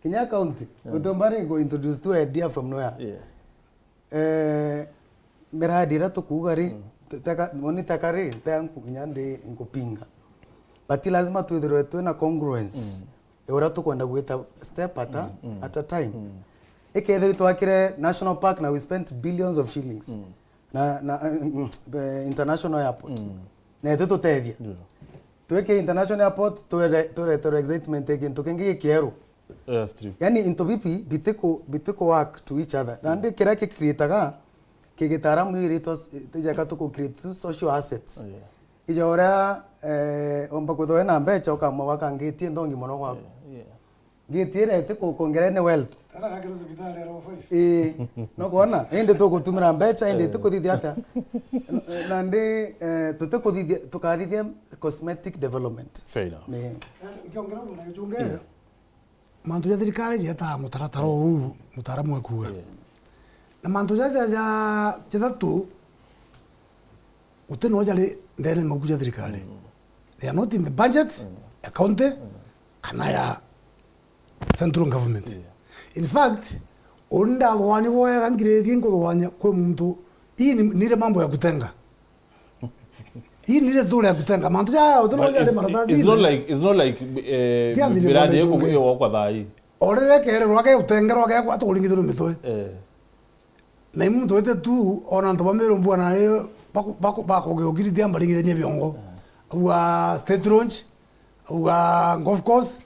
Kinya county, eh, utomba ri go introduce tu idea from nowhere. Yeah. Eh, miradi ira tukuuga ri, mm, te-, teka, moni teka ri, te nku-, kinya ndi nkupinga. But lazima twithirwe twina congruence. Mm. Ya uria tukwenda gwita step at a, mm, mm, at a time. Mm. Ikethirwa twakire national park na we spent billions of shillings. Mm. Na, na, eh, mm, eh, international airport. Mm. Na ititutethia. Yeah. Tweke international airport, twere-, tureterwe excitement ya gintu kingi gikieru. Airstrip. Yani, into bibi bitiku, bitiku work to each other. Nandi kiria gicreataga, kigitaaramu iritwa s-, tijaka tuku create tu social assets. Yeah. Ija uria, eh, omba kwithwa wina mbecha, ukamwa gwaka ngiti ndongi mono gwaku. Yeah, yeah. Ngiti iria itikukwongerera ni wealth. Ara yakirwo cibitari ya level five. Ii, no kwona? Indi tugutumira mbecha, indi Eh. itikuthithia atia? Nandi, eh, tutikuthithia, tukathithia cosmetic development. Fair enough. Ni. Nkiongera bwana Gichunge, mantu ja thirikari jetaa mutaratara uu, mutaaramu akuuga. Yeah. Na mantu jaja ja jathatu, guti no jari ndene mauku ja thirikari. Mm. They are not in the budget ya county kana ya central government. Yeah. In fact, uni ndathwani bwega ngirithie nkuthwania kwi muntu, hii ni, ni ile mambo ya kutenga. Hii ni ile story ya kutenga. Mantu ja uti no jari marathasi. It's not like, it's not like, eh, miradi yako kwa thaa hii. Orire kererwa ge utengerwa ge kwa tukuringithirwe mitwe. Eh. Na imu ntwite tu, ona antu ba Meru mbua na ri baku-, baku-, bakugirithia mbaringithania biongo. Auga state launch, auga golf course.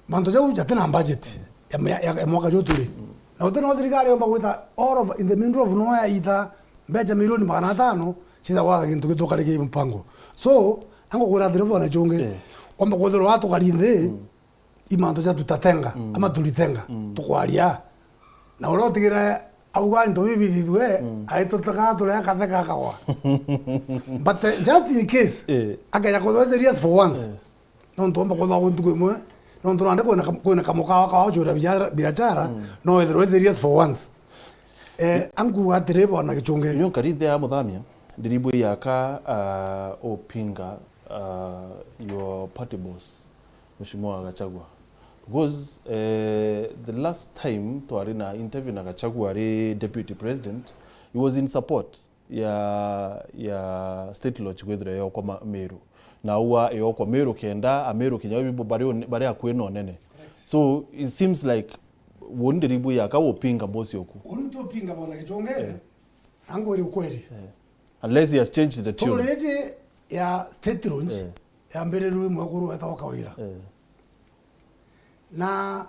Mantu jau jatina budget ya mia-, ya, ya mwaka ju turi. Na uti no thirikari yomba gwita all of, in the middle of nowhere, ita mbecha milioni magana atano, ciza gwaka gintu gitukariki mpango. So, ango kwira thire bwana Gichunge, omba kwithirwa atukari nthi, i mantu ja tutatenga, ama turitenga, tukwaria. Na uria utigire auga into bibi bithithue, aitutega turia katheka akagwa. But, eh, just in case, akeja kwithirwa serious for once. Nontu omba kwithirwa guntu kwimwe, nontu nandi kwina kam-, kwina kamukawa ka uchuria biachara, biachara, no withirwe serious for once. Eh, ankuga atiri bwana Gichunge. Nyo nkari nthi ya muthamia, ndiribu yaka, ah, upinga, ah, your party boss. Mheshimiwa Gachagua. Because, eh, the last time twari na interview na Gachagua ari deputy president, he was in support ya, ya state lodge kwithirwa yokwa ma-, Meru. Na auga yokwa Meru kenda, Ameru kinya bibo bari un-, bari akui na unene. Correct. So, it seems like, woni ndiribu yaka upinga bosi oku. Uni tupinga bwana Gichunge, angwiri ukweri. Eh. Unless he has changed the tune. Tore iji ya state lodge, yambirirwe mwekuru wetagwa Kawira. Eh. Na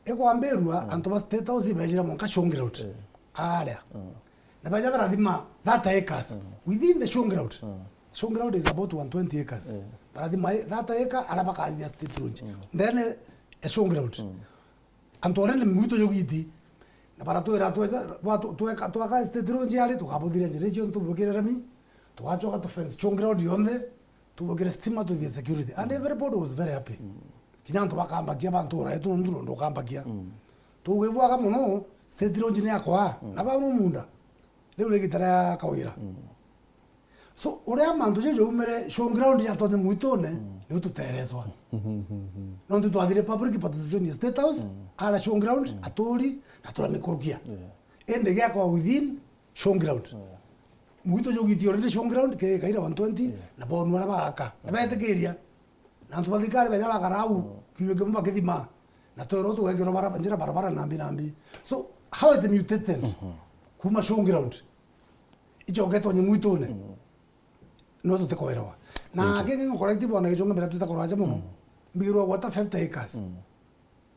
ikwambirua, antu ba State House ibejire mwanka Showground. Eh. Aria. Na baja barathima thirty acres within the Showground. Showground is about one twenty acres. Eh. Barathima thirty acre, aria bakathithia state lodge. Ndene ya Showground. Antu already mwitu jugiti. Na baratwira tweka, twaka state lodge ari, tukabuthiria njira icio, tubukire rami, tugacoka tu fence Showground yonthe, tubukire stima, tuthie security. And everybody was very happy. Kinya antu bakambakia, bantu ura etu nontu ndokambakia. Tugibwaga mono, state lodge ni yakwa, na bau no munda. Riu ni gitara ya Kawira. So, uria mantu jau jaumire, Showground yatonye mwitune, niu tutereswa. Nontu twathire public participation ya State House, ara Showground, aturi, na turamikurukia. Indi giakwa within Showground. Mwitu jugiti already Showground, ke kaira one twenty, na bonu aria bagaka. Na betikiria. Na antu ba thirikari beja bakara au, kinyua kimwe bakithima. Na twero tugekirwa bara-, njira barabara nambi nambi. So, how it mutated? Kuma Showground. Icoketonye mwitune. No tutikoerewa. Na kingi ngukorect bwana Gichunge mbere twita kuraja mono. Mbigirwa gwata fifty acres.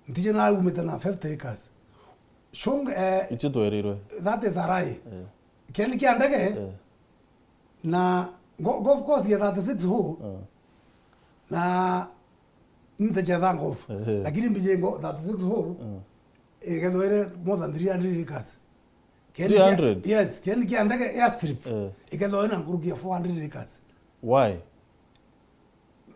Ntije na umite na fifty acres. Showg-, eh, icio twerirwe. That is a lie. Eh. Kieni kia ndege, eh, na go-, golf course ya thirty-six hole, eh, na nte chetha golf. Eh. Lakini mbije ngo thirty-six hole, eh, ikethwa ire more than three hundred acres. Kieni kia, three hundred? Yes, kieni kia ndege airstrip. Eh. Ikethwa ina nkuruki ya four hundred acres. Why?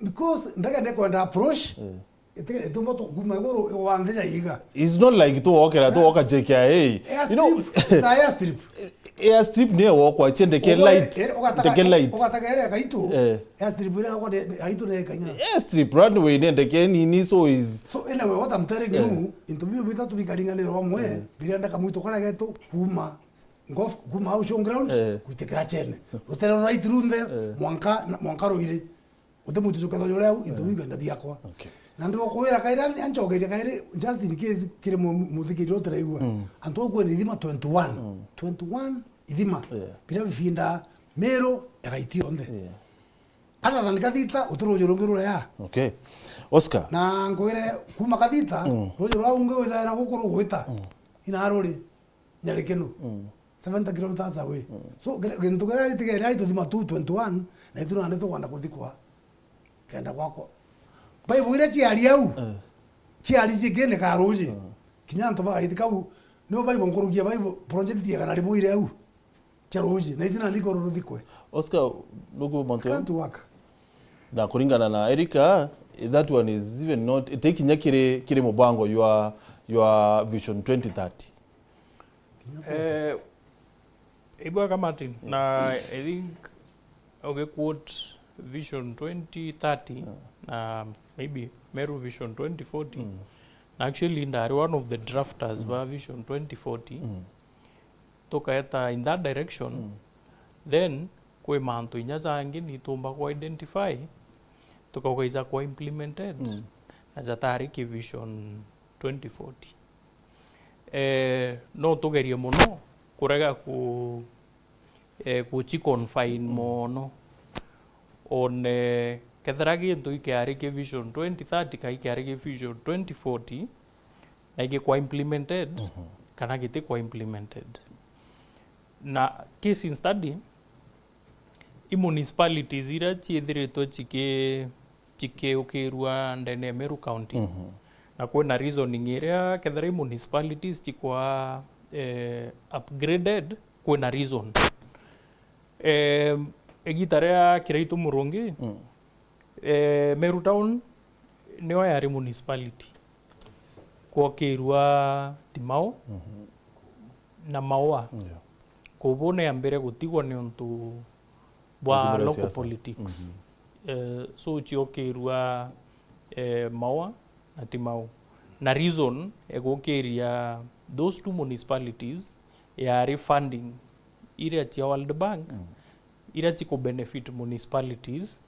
Because ndege ndikwenda approach, eh, iti-, ituma tu-, kuma iguru igwa nthi ya iga. It's not like tu wokera, tu woka J K I A. You know, airstrip, it's a airstrip. Airstrip ni wokwa, cie ndeke light, eh, ndeke light. Ugatega ere kaitu, eh, airstrip ire kwa de, de, kaitu ne kanya. Airstrip, runway ni ndeke nini, so is. So anyway, what I'm telling you, into biu bitatu bikaringanirwa amwe, eh, birenda kamwitu kara getu kuma golf, kuma au Showground, eh, kwitikira chene. Rutere right runthe, eh, mwanka, na, mwanka ruiri. Uti muntu jukethwa juri au, into biu bikwenda biakwa. Okay. Na ndigukwira kairi, ancokeria kairi, just in case kiri mu-, muthikiri utiraigua. Mm. Antu au kwina ithima twenty-one. Mm. Twenty-one ithima. Yeah. Biria bifinda Meru ya Gaiti yonthe. Yeah. Other than Kathita, uti ruuji rungi ruria. Okay. Oscar. Na nkwire, kuma Kathita, mm, ruuji rwa ungi withaira guku rugwita. Mm. Ina ruri Nyarikinu. Mm. Seventy kilometers away. Mm. So, kire-, gintu kiria gitigeria ituthima two twenty-one, na itu nandi tukwenda kuthikwa kenda gwakwa. Bible iria ciari au, eh, ciari cikini ka ruuji. Mm. Kinya antu bagaiti kau, niyo Bible nkurukia Bible, project ya igana rimwe iri au. Cia ruuji, na ici nandi ikorwo ruthikwe. Oscar, nuku mantu. Can't work. Na kuringana na Erika, that one is even not, iti kinya kiri, kiri mubango jwa, jwa Vision twenty thirty. Kinya forty. Eh, ibwega Martin, na I think ugiquote Vision twenty thirty, yeah, na maybe Meru Vision twenty forty, mm, na actually ndari one of the drafters, mm, ba Vision twenty forty. Mm. Tukaeta in that direction, mm, then kwi mantu inya jangi ni tuumba ku identify, tukauga ija kwa implemented, mm, na jatari ki Vision twenty forty. Eh, no tugerie mono kurega ku, eh, kuci confine, mm, mono. One kethira gintu ikiari ki Vision twenty thirty, ka ikiari ki Vision twenty forty, na igikwa implemented, mhm, kana gitikwa implemented. Na case in study, i municipalities iria ciithiritwe ciki-, cikiukirua ndene ya Meru County. Mhm. Na kwina reasoning iria kethira i municipalities cikwa, eh, upgraded, kwina reason. Eh, igita ria Kiraitu Murungi, mm, eh, Meru Town niyo yari municipality kwokirua Timau, mhm, na Maua. Yeah. Kubu ni yambire gutigwa niuntu bwa local politics. Mhm. Eh, so ciokirua, eh, Maua na Timau. Na reason igukiria those two municipalities yari funding iria cia World Bank, mm, iria ciku benefit municipalities.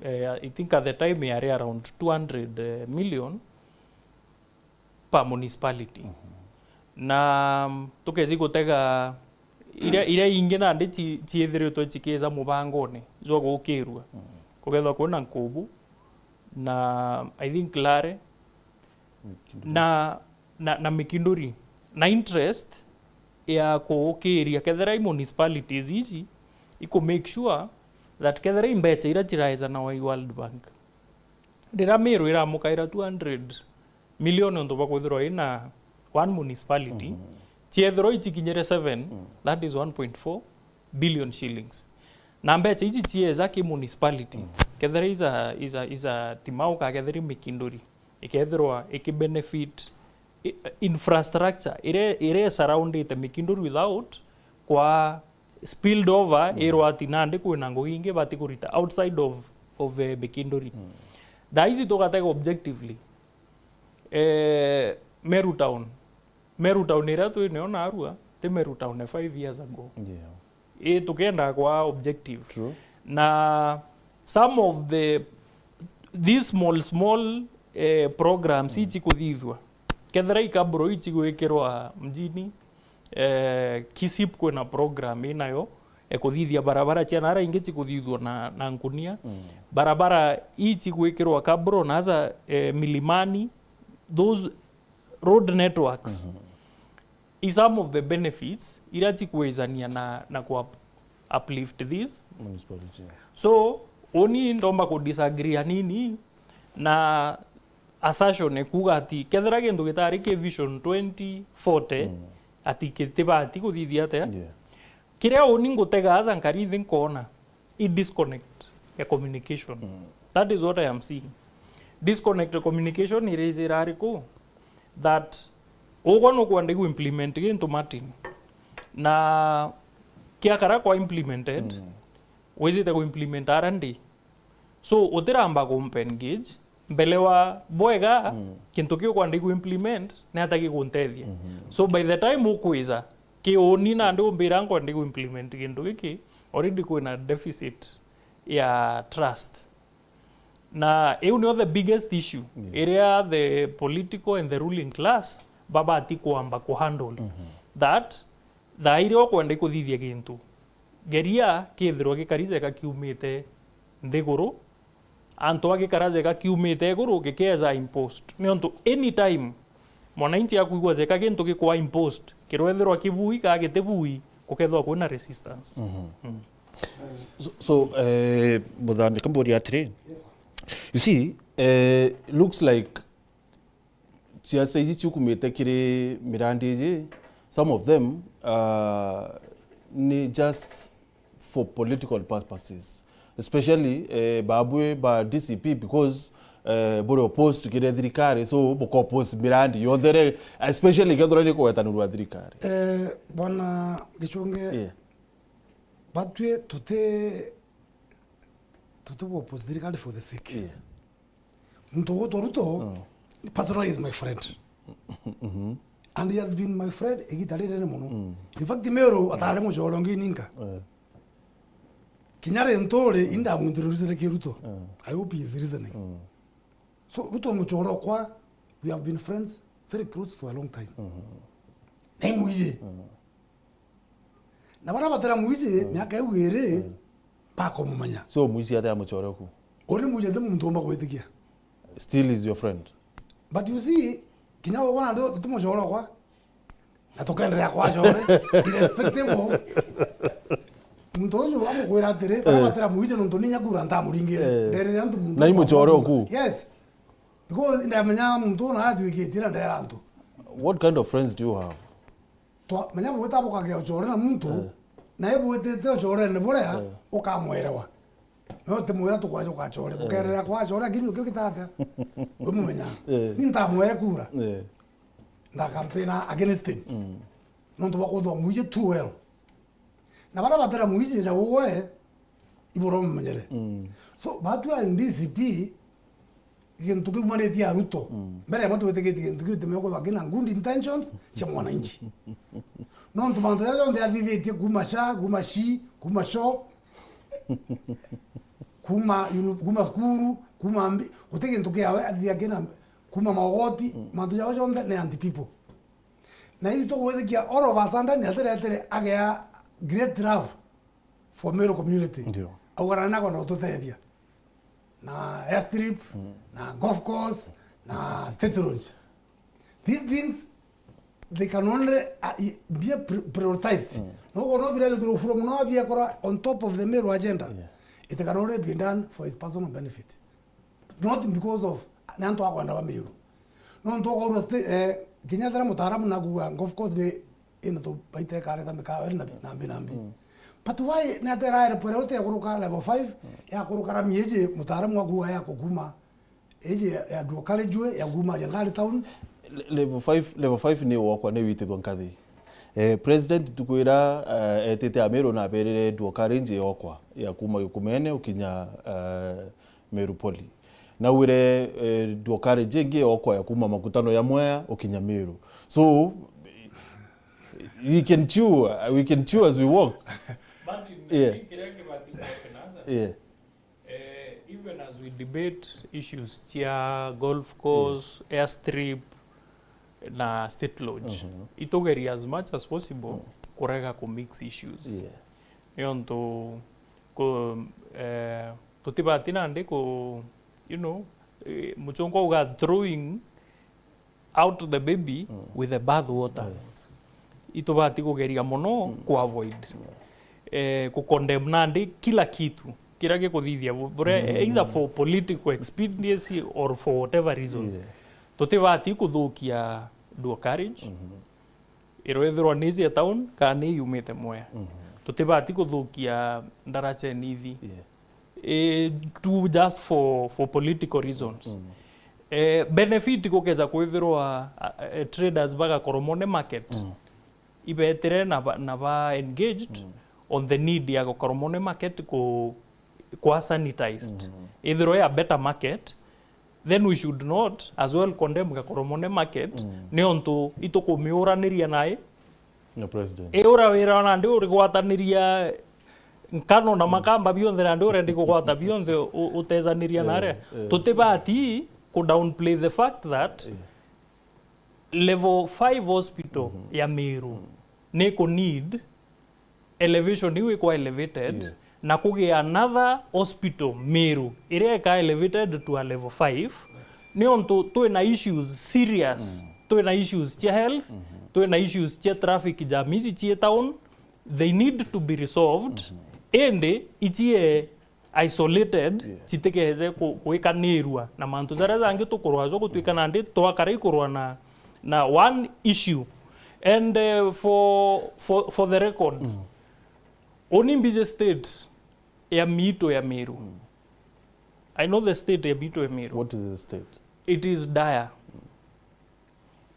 Eh, I think at the time yari around two hundred million per municipality. Mhm. Na, mm, tukeci gutega iria, iria ingi nandi ci-, ciithiritwe cikiija mubangone jwa gukirua. Mhm. Kugethwa kwina Nkubu na, I think, Lare, Mikinduri, na, na, na Mikinduri. Na interest ya kuukiria kethira i municipalities ici iku make sure that kethira i mbecha iria ciraeja na World Bank, riria Meru iramukaira two hundred million untu bwa kwithirwa ina one municipality, mhm, ciethirwa icikinyire seven, mm, that is one point four billion shillings. Na mbecha ici cieja ki municipality, mm, kethira iza, iza, iza Timau ka kethira i Mikinduri, ikethirwa iki benefit i-, infrastructure iria, iria surroundite Mikinduri without kwa spilled over, mm, irwa ati nandi kwina ngugi ingi bati kurita outside of, of, eh, Mikinduri. Mm. Thaa ici tugatega objectively, eh, Meru Town. Meru Town iria twi nayo narua, ti Meru Town ya five years ago. Yeah. I tukienda kwa objective. True. Na some of the, these small, small, eh, programs, mm, ici kuthithua. Kethira i kabro ici gwikirwa mjini, eh, Kisip kwina program inayo, eh, kuthithia barabara cia nara ingi cikuthithua na, na nkunia. Mm. Barabara ici gwikirwa kabro naja, eh, milimani, those road networks, mhm, is some of the benefits iria cikwijania na, na ku up-, uplift these. Municipality. So, uni ndomba ku disagree anini na assertion ekuuga ati kethira gintu gitari ki Vision twenty forty, mm, ati gitibati kuthithia atia. Yeah. Kiria uni ngutega aja nkari nthi nkona i disconnect ya communication. Mm. That is what I am seeing. Disconnect ya communication irijira ariku? That ugwe nukwenda ku implement gintu, Martin, na kiakara kwa implemented, mm, wijite ku implement R and D. So, utiramba kumpa engage mbele wa bwega, mm, kintu kiu kwenda ku implement ni ata gikuntethia. Mhm. So, by the time ukwija, ki uni nandi umbira nkwenda ku implement kintu giki, already kwina deficit ya trust. Na iu nio the biggest issue, yeah, iria the political and the ruling class babati kwamba ku handle. Mhm. That thaa iria ukwenda ikuthithia gintu, geria kithirwa gikari jega kiumite nthiguru, Antu bagikara jeka kiumite iguru gikeja imposed. Niuntu anytime mwananchi akwigua jeka gintu gikwa imposed, kirwethirwa kibui ka gitibui, gukethirwa kwina resistance. Mm. So, so eh, Muthame, kamburia atiri, you see, eh, looks like ciaca iji ciukumite kiri mirandi iji, some of them uh, ni just for political purposes, especially eh, babui ba D C P, because eh, buri opposed kiri thirikari, so buka oppose mirandi yonthe, especially kethira ni kugwetanirwa thirikari. Eh, bwana Gichunge, yeah. Batwi tuti tuti bu oppose thirikari for the sake. Yeah. Muntu ugutwa Ruto, personally is my friend. And he has been my friend igita rinene mono. In fact, Meru atari mucore ungi ninka. Kinya ri nturi, inda mwintroduce ki Ruto. I hope he is listening. So, Ruto mucore okwa, we have been friends, very close for a long time. Na imwiji. Na baria batira mwiji, miaka iu iri, bakumumenya. So, mwiji atia mucore oku? Uri mwiji ti muntu umba gwitikia. Still is your friend. But you see, kinya we wona ndio tumucore okwa. Na tukenderea kwa core, irrespective of muntu ucio amukwira atiri, baria batira mwiji nontu ni nyakura ntamuringire. Nderere antu muntu. Na imucore oku? Yes. Because ndamenya muntu una atwikitira ndera antu. What kind of friends do you have? Twa, menya bwita bukagea ucore na muntu, na ibwitite ucorene buria, ukamwerewa. No ti mwira tukwaja ugacore. Bukerera kwa acore, lakini ukiu gitatia? We mumenya. Ni ntamwere kura. Ndakampena against him. Nontu bwa kwithwa mwiji too well. Na baria batira mwiji ja ugwe, ibura umumenyere. So, batwi a D C P, gintu kiumanitie a Ruto. Mbere yamwe twitikitie gintu kiu timenya kwithwa kina good intentions cia mwananchi. Nontu mantu jaja jonthe athithitie kuma SHA, kuma SHI, kuma SHO, kuma uni-, kuma cukuru, kuma mbi-, guti gintu kiawe athithia kina, kuma maogoti, mantu jao jonthe ni anti people. Na itugwithikia all of a sudden atiretire agea great love for Meru community. Ndio. Augana nako na ututethia. Na airstrip, na golf course, na state launch. These things, they can only uh, i- be pri- prioritized. No kono bila kiro furo muno abia kora on top of the Meru agenda. It can only be done for his personal benefit. Not because of ni antu akwenda ba Meru. Nontu ukorwa sti- eh, kinya thira mutaaramu nakuga golf course ni ina tu baita ikaretha mikawa iri na bi- na mbi na mbi. But why ni atera airport uti ya kuruka level five, ya kuruka rami iji mutaaramu akuga ya kukuma iji ya, ya Duokarijwe ya kumaria ngari town? Le- level five, level five ni wokwa ni witithwa nkathi. Eh, president tukwira eh, etite Amiru na aberire Duokarijwe yokwa ya kuma Gikumene ukinya eh, Meru Poly. Naugire eh, Duokarijwe ingi yokwa ya kuma makutano ya Mwea ukinya Meru. So we can chew, we can chew as we walk. Martin, yeah. Kiria kibati kurekanaza. Yeah. Eh, even as we debate issues cia golf course, airstrip na state lodge, itugeria as much as possible kurega ku mix issues. Yeah. Niontu ku, eh, tutibati nandi ku, you know, eh, muchungu auga throwing out the baby with the bath water. Itubati kugeria mono ku avoid, eh, ku condemn nandi kila kitu kiria gikuthithia bu- buria, either for political expediency or for whatever reason. Tutibati kuthukia Duokarijwe, irwethirwa ni cia town kana ni yumite Mwea. Tutibati kuthukia Ndaracha Nithi. Eh, tu just for, for political reasons. Eh, benefit gukeja kwithirwa eh, traders ba Gakoromone market ibetire na ba, na ba engaged on the need ya Gakoromone market ku, kwa sanitized. Ithirwe a better market, then we should not as well condemn Gakoromone market niontu itukumiuraniria nai. Na president. Iura wira nandi urigwataniria nkano na makamba bionthe nandi urendi kugwata bionthe u- utejaniria naria. Tutibati ku downplay the fact that level five hospital ya Meru ni ku need elevation iu ikwa elevated na kugia another hospital Meru iria ika elevated to a level five, niontu twina issues serious, twina issues cia health, twina issues cia traffic jam ici cii town, they need to be resolved, indi icie isolated, yeah, citikeze ku-, gwikanirua na mantu jaria jangi tukurwa jo, gutuika nandi twakara ikurwa na, na one issue. And, eh, for, for, for the record, uni mbiji state ya miito ya Meru. I know the state ya miito ya Meru. What is the state? It is dire.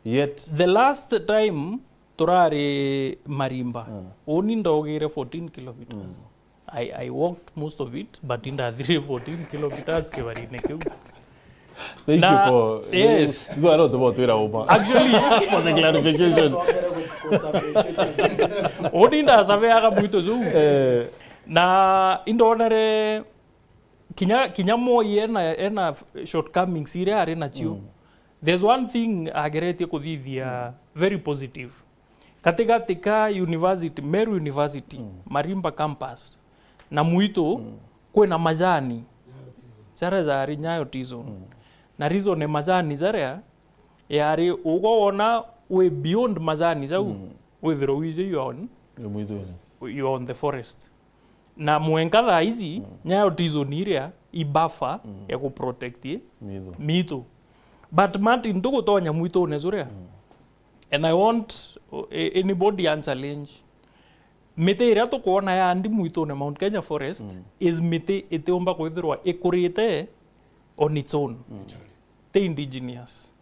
Yet the last time turari Marimba, uni ndaugire fourteen kilometers. I, I walked most of it, but indathirire fourteen kilometers kibarine kiu. Thank you for, yes, you are not about to uma. Actually, for the clarification. Uni ndasabeaga mwito juu. Eh. Na indonere kinya, kinya Moi ena, ena shortcomings iria ari nacio. There's one thing ageretie kuthithia very positive. Katigati ka university, Meru University, Marimba campus, na mwitu, kwina majani. Jaria jari Nyayo T-zone. Na reason ni majani jaria yari, ugwe wona wi beyond majani jau, withirwa wiji you are on, you are on the forest. Na mwenka thaa ici, Nyayo T-zone iria i buffer ya ku protect miitu. But Martin, tugutonya mwitune juria. And I want, uh, anybody and challenge. Miti iria tukwona yandi mwitune Mount Kenya Forest is miti itiumba kwithirwa ikurite on its own. Ti indigenous.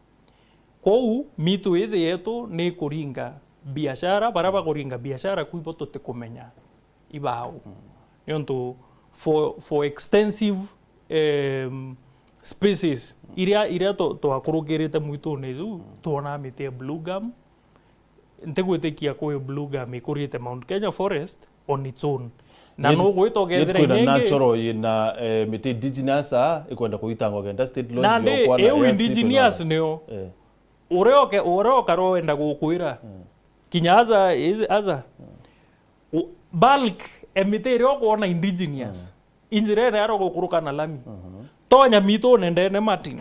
Kwou miitu iji yetu ni ikuringa biashara, baria bakuringa biashara kwibo tutikumenya ibau. Niuntu for, for extensive, em, spaces iria, iria twa-, twakurukirite mwitune juu, twonaa miti ya blue gum. Ntigwitikia kwi blue gum ikurite Mount Kenya Forest on its own. Na no gwita ugethira kwina natural yina, eh, miti indigenous, ah, ikwenda kuitangwa kenda state launch nandi yo kwana iu ya indigenous nio. Eh. Uria uke-, uria ukara wenda gukwira. Kinya aja, is-, aja. U-, bulk, e miti iria ukwona indigenous. Injira iria ero gukuruka na lami. Tonya miitune ndene Martin.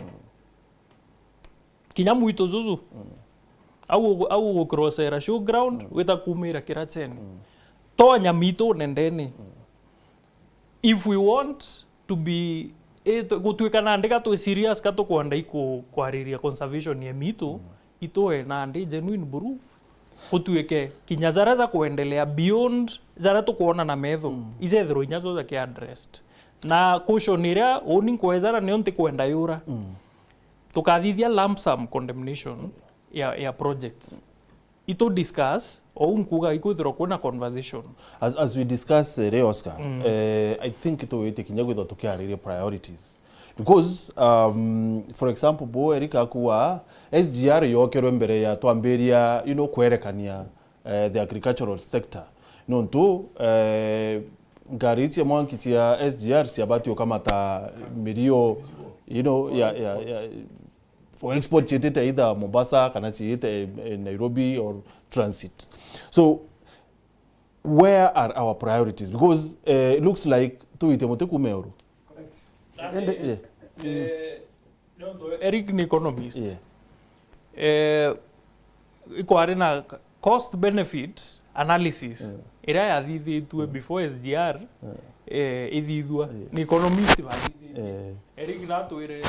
Kinya mwitu juju. Au ugu-, au ugukirosera showground, wita kumira Kiracheni. Tonya miitune ndene. If we want to be, eh, tu-, gutuika nandi ka twi serious, ka tukwenda iku-, kwariria conservation ya miitu, itue nandi genuine buru, gutuike kinya jaria ja kuendelea beyond jaria tukwona na metho, ijethirwa inya jo jaki addressed. Na caution iria uni nkwejana nio ntikwenda yura, tukathithia lump sum condemnation ya, ya projects. Itu discuss, ou nkuga ikwithirwa kwina conversation. As, as we discuss, eh, ri Oscar, eh, I think tuwite kinya kwithirwa tukiariria priorities. Because, um, for example, bo Eric akuwa, S G R yokerwe mbere ya twambiria, you know, kwerekania, eh, the agricultural sector. Nontu, eh, ngari cia mwanki cia S G R ciabati ukamata mirio, you know, ya, ya, ya, for export ciitite either Mombasa kana ciite, eh, Nairobi or transit. So, where are our priorities? Because, eh, it looks like tuite muti kuuma iguru. Ende, eh. Eh, nontu Eric ni economist. Yeah. Eh, ikwari na cost benefit analysis iria yathithitue before S G R, eh, ithithua. Ni economist bathithitie. Eh. Eric natwire,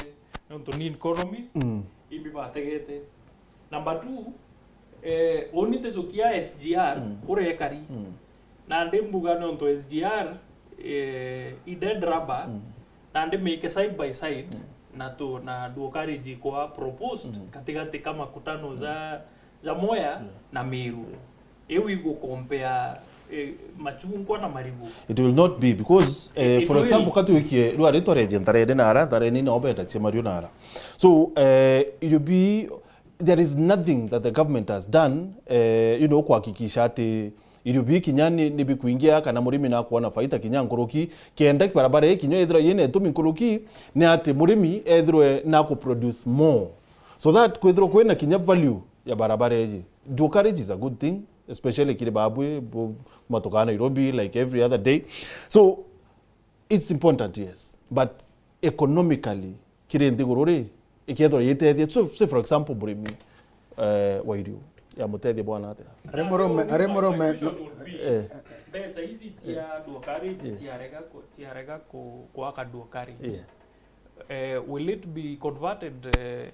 nontu ni economist, imbi bategete. Number two, eh, uni tijukia S G R uria ikari. Nandi mbuga nontu S G R, eh, i dead rubber, nandi mike side by side na tu, na ndu ukari jikwa proposed katigati ka makutano ja, ja Mwea na Meru. Iu igukompea, eh, machungwa na marigu. It will not be because, eh, for example, katuikie rwa ritwa redia ntharene na ara, ntharene na obenda cia mario na ara. So, eh, it will be, there is nothing that the government has done, eh, you know, kuhakikisha ati irio bii kinya ni, ni bikuingia kana murimi nakuona faida kinya nkuruki, kenda barabara ii kinya ithirwa yina itumi nkuruki, ni ati murimi ethirwe naku produce more. So that kwithirwa kwina kinya value ya barabara iji. Nduka riji is a good thing, especially kiri babwi, bu-, matokaa Nairobi, like, every other day. So, It's important, yes, but economically, kiri nthiguru ri, ikethirwa yitethia, so, say for example, murimi, eh, wa irio, ya mutethia bwana atia? Ari murume, ari murume. My question would be, eh, mbeca ici cia dual carriage, eh, ciarega ku-, ciarega ku-, kwaka dual carriage. Yeah. Eh, will it be converted, eh,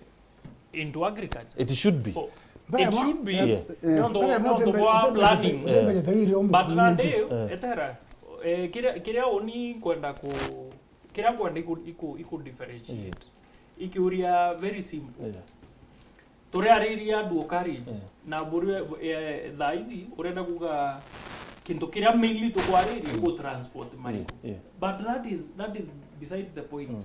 into agriculture? It should be. So, it should be. Yeah. Nontu, nontu bwa planning. Yeah. But nandi, eh, etera, eh, kiria, kiria uni nkwenda ku-, kiria nkwenda iku-, iku-, iku differentiate. Yeah. Ikiuria very simple. Yeah. Turiariria dual carriage, eh, na buri, eh, thaa ici urenda kuga kintu kiria mainly tukwariria, mm, igu transport marigu. Yeah, yeah. But that is, that is besides the point. Mm.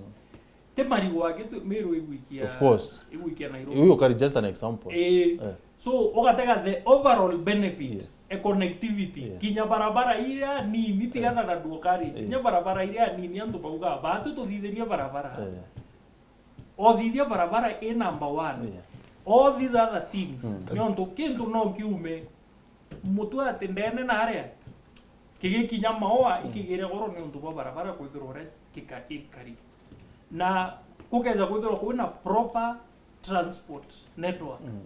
Ti marigu angi tu, Meru igwikia, of course, igwikia Nairobi. You can just an example. Eh, eh. So, ugatega the overall benefit, yes, e connectivity. Yes. Kinya barabara iria nini, tigana, eh, na dual carriage. Eh. Kinya barabara iria nini antu bauga, "Batu tuthithirie barabara." Eh. Othithia barabara i number one. Yeah. All these other things, mm, nontu kintu no kiume mutu ati ndene na aria, kigikinya maua, mm, ikigire goro niuntu bwa barabara kwithirwa uria kika-, ikari. Na kukeja kwithirwa kwina proper transport network. Mm.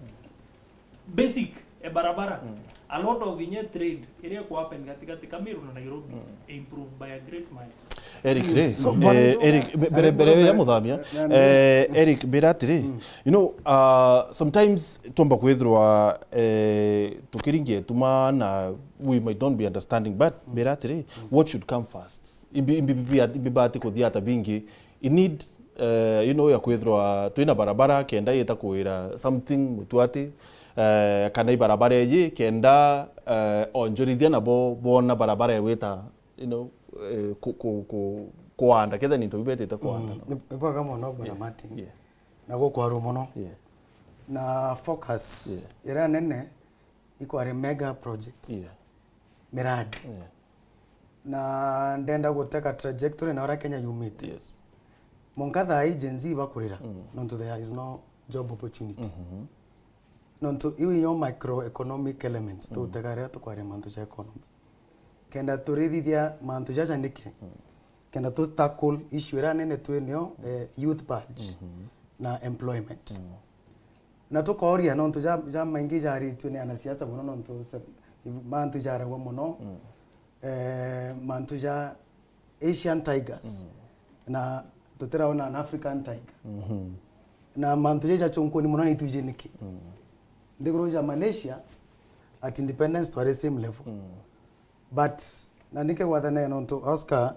Basic, e barabara. Mm. A lot of inye trade iria ku happen gatigati ka Meru na Nairobi, mm, improve by a great mile. Eric, mm, ri, so, eh, Eric, mbere, mbere ya muthamia, eh, Eric, mbira atiri, mm, you know, uh, sometimes twamba kwithirwa, eh, tukiringia tuma na we might not be understanding, but, mm, mbira atiri, mm, what should come first? Imbi, imbi, imbi, imbi bati kuthia ata bingi? I need, eh, you know, ya kwithirwa twina barabara kenda yita kuwira something mutuati, eh, kana i barabara iji kenda, eh, onjorithia nabo bona barabara ya gwita, you know, eh, ku-, ku-, ku-, kuanda, ketha ni into biu betite kuanda, mm, no? Ni, ni bwega mono, Bwana, yeah, Martin. Yeah. Na gukwarwa mono. Yeah. Na focus, yeah, iria nene ikwari mega projects. Yeah. Miradi. Yeah. Na ndenda guteka trajectory na uria Kenya yumite. Yes. Mwanka thaa ii Gen Z bakurira, mm, nontu there is no job opportunity. Mm-hmm. Nontu iu inyo microeconomic elements, mm, tutega riria tukwaria mantu ja economy. Kenda turithithia mantu jaja niki? Mm. Kenda tu tackle issue iria nene twi nio, eh, youth bulge, mm-hmm, na employment. Mm. Na tukooria nontu ja, ja maingi jaritue ni anasiasa mono nontu se-, mantu jaragwa mono, mm, eh, mantu ja Asian tigers, mm, na tutiraona an African tiger. Mm-hmm. Na mantu ja jachunkuni mono ni itwiji niki? Mm. Nthiguru ja Malaysia, at independence twari same level. Mm. But, na nike gwathanae nontu Oscar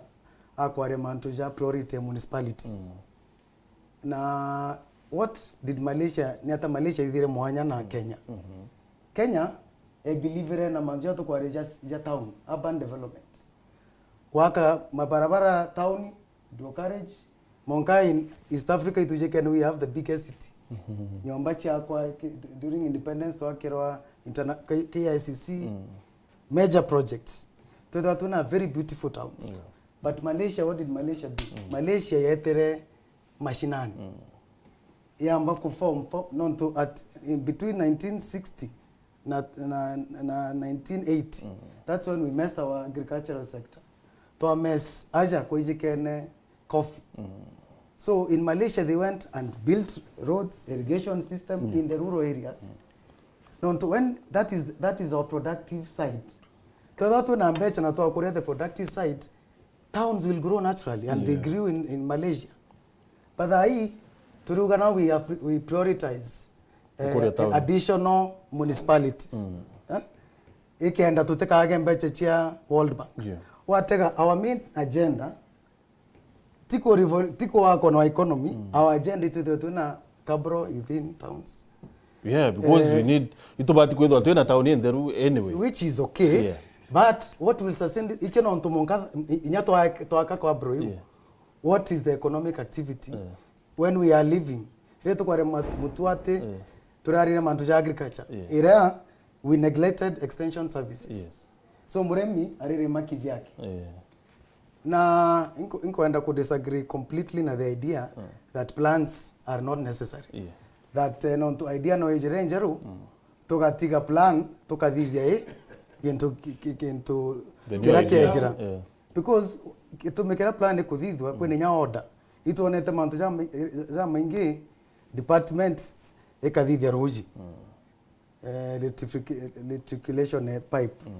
akwaria mantu ja priority municipalities. Mm. Na what did Malaysia, ni ata Malaysia ithire mwanya na Kenya? Mm-hmm. Kenya, I believe ire na mantu ja tukwaria ja, ja town, urban development. Gwaka mabarabara town, dual carriage, monka in East Africa itujikene we have the biggest city. Mm-hmm. Nyomba ciakwa, ki-, during independence twakirwa interna-, K-, K I C C, mm, major projects. Twethirwa twina very beautiful towns. Yeah. But Malaysia, what did Malaysia do? Mm. Malaysia yetere mashinani. Mm. Yamba ku form, form, nontu at, in between nineteen sixty na, na, na nineteen eighty, mm, that's when we messed our agricultural sector. Twa mess aja kwijikene coffee. Mm. So in Malaysia, they went and built roads, irrigation system, mm, in the rural areas. Mm. Nontu when that is, that is our productive side. Twethirwa twina mbeca na twakuria the productive side, towns will grow naturally, and they, yeah, grew in, in Malaysia. But thaa ii, turiuga now we are pri-, we prioritize, eh, kuria town, additional municipalities. Mm. Eh? Ikenda tutikage mbeca cia World Bank. Yeah. Watega our main agenda, ti ku revol-, ti kuwakwa na economy, mm, our agenda itwithwe twina cabro within towns. Yeah, because, eh, we need, itubati kwithwa twina town intheru anyway. Which is okay, yeah, but what will sustain this? Ikio nontu monka, i-, inya twa-, twaka cabro iu, yeah, what is the economic activity, yeah, when we are living? Riria tukwaria mat-, mutuati, yeah, turarire mantu ja agriculture. Yeah. Iria we neglected extension services. Yes. So murimi aririma kivyake. Yeah. Na inko-, inkwenda ku disagree completely na the idea, mm, that plans are not necessary. Yeah. That, eh, nontu idea no ijire njeru, mm, tugatiga plan, tukathithia i, gintu ki-, ki-, gintu kiria kiejira. Yeah. Because Gitumi kiria plan ikuthithua, kwina inya order. Itwonete mantu jama-, jamaingi, department ikathithia ruuji. Eh, electrific-, electrification, eh, pipe.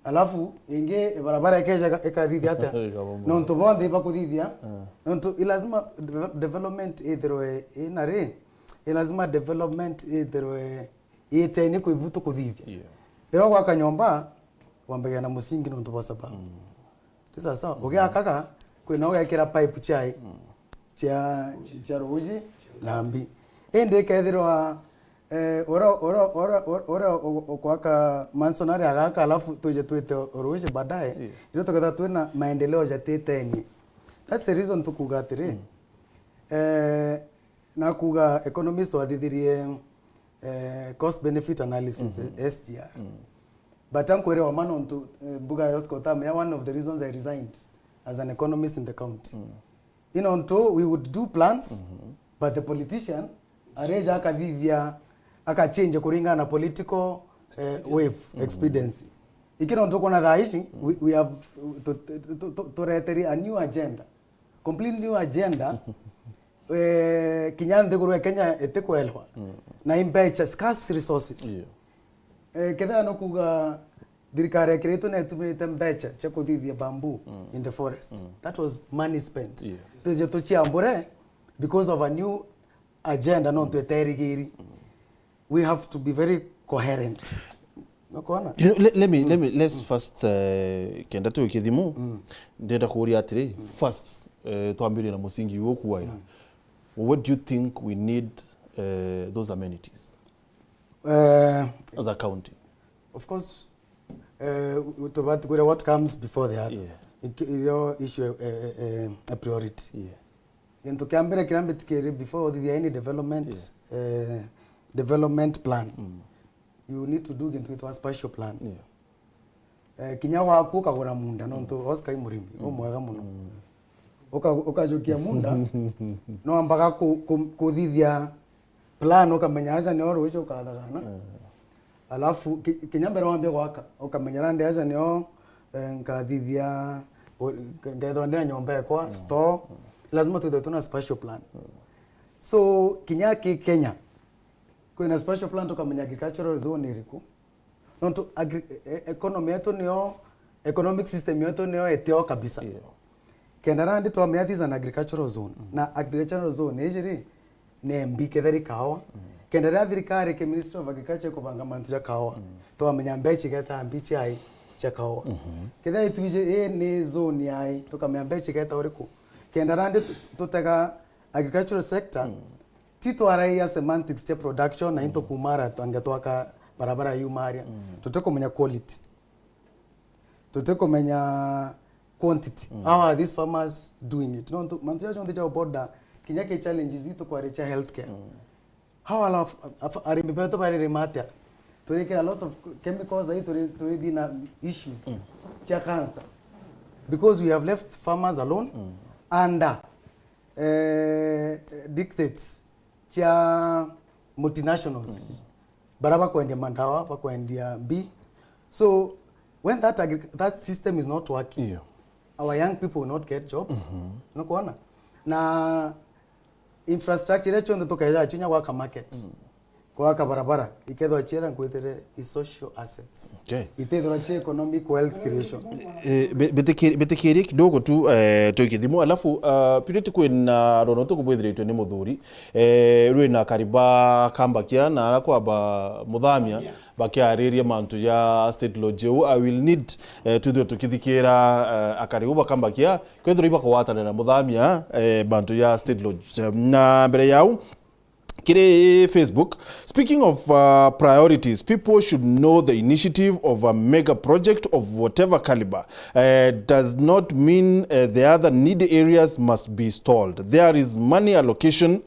Alafu ingi barabara ikeja ika-, ikathithia atia? Ikabomoa. Nontu bonthe ibakuthithia. Nontu i lazima deve-, development ithirwe ina ri, i lazima development ithirwe iteni kwi bu tukuthithia. Yeah. Riria gwaka nyomba, wambagia na musingi nontu bwa sababu. Ti sawa sawa? Ugiakaga, kwina ugekira pipe ciai, cia, cia ruuji na mbi. Indi ikethirwa, eh, uria, uria, uria, uria, uria u-, u-, ukwaka mansion ari agaka, alafu twije twite ruuji baadaye, irio tukethirwa twina maendeleo jatitenie. That's the reason tukuga atiri, eh, nakuga economist wathithirie, eh, cost benefit analysis, eh, S G R. But ankwire wa ma nontu, eh, mbuga ya Oscar Otamenya, one of the reasons I resigned as an economist in the county. I nontu we would do plans, but the politician areja akathithia, akachange kuringana na political, eh, wave, expediency. Iki nontu ukona thaa ici, we, we have, tu-, tu-, tu-, tu-, tureteri a new agenda. Complete new agenda. Eh, kinya nthiguru ya Kenya itikwelwa. Na imbecha, scarce resources. Yeah. Eh, kethira no kuga thirikari ikiritwe na itumirite mbecha cia kuthithia bamboo in the forest. That was money spent. Yeah. Tuje tuciambure because of a new agenda nontu eterigiri. We have to be very coherent. Ukona? You know, let, let me, let me, let's first, uh, kenda tu kithimu. Ndenda kuria atiri, first, uh, twambirie na musingi uyu ukuaira. What do you think we need, uh, those amenities, uh, as a county? Of course, uh, tubati kwira what comes before the other. Yeah. Iki-, iyo issue, uh, uh, uh, a priority. Yeah. Gintu kia mbere kiria mbitikiri before uthithia any development, eh, development plan, you need to do gintu gitwa spatial plan. Yeah. Eh, kinya waku ukagura munda, nontu Oscar i murimi umwega muno. Uka-, ukajukia munda, no ambaga ku-, ku-, kuthithia plan, ukamenya aja nio ruuji ukathagana. Alafu, ki-, kinya mbere wambia gwaka, ukamenya rande aja nio, eh, nkathithia, o-, nka-, nkethirwa ndina nyomba ekwa, store. Lazima twithirwe twina spatial plan. So, kinya ki Kenya, kwina spatial plan tukamenya agricultural zone iriku. Nontu agri-, e-, e-, economy yetu nio, economic system yetu nio etio kabisa. Yeah. Kenda randi twamenya this is an agricultural zone. Na agricultural zone iji ri, ni mbi kethira ri kaoa. Kenda riria thirikari ki Ministry of Agriculture ikubanga mantu ja kaoa, twamenya mbecha igeta mbi ciai cia kaoa. Kethira itwiji ii ni zone yai, tukamenya mbecha igeta uriku. Kenda randi tu-, tutega agricultural sector, ti twaraia semantics cia production na into kumara twange twaka barabara yumaria. Tutikumenya quality. Tutikumenya quantity. How are these farmers doing it? Nontu mantu jaja jonthe ja border, kinya ki challenges itu kwari cia healthcare. How are af-, af-, arimi betu baririma atia? Turikira a lot of chemicals, ai turi, turi deal na issues cia cancer because we have left farmers alone under, eh, dictates cia multinationals. Bara bakwendia mandawa, bakwendia mbi. So, when that agri-, that system is not working, yeah, our young people will not get jobs. Nukwona? Na infrastructure iria cionthe tukeja cinya gwaka market, gwaka barabara, ikethwa ciera nkwitire i social assets. Okay. Itethwa cia economic wealth creation. Eh, bi-, bitiki-, bitikirie kidogo tu, eh, twi kithimu, alafu, ah, Purity kwina rono tukubwithiritwe ni muthuri, eh, rwina kariba kambakia na ara kwamba muthamia, bakiariria mantu ja State Lodge. U, I will need, eh, twithirwe tukithikira, eh, akari u bakambakia, kwithirwa ibakugwatanira muthamia, eh, mantu ja State Lodge. Na mbere yau, kiri Facebook, speaking of, uh, priorities, people should know the initiative of a mega project of whatever caliber, uh, does not mean, uh, the other needy areas must be stalled. There is money allocation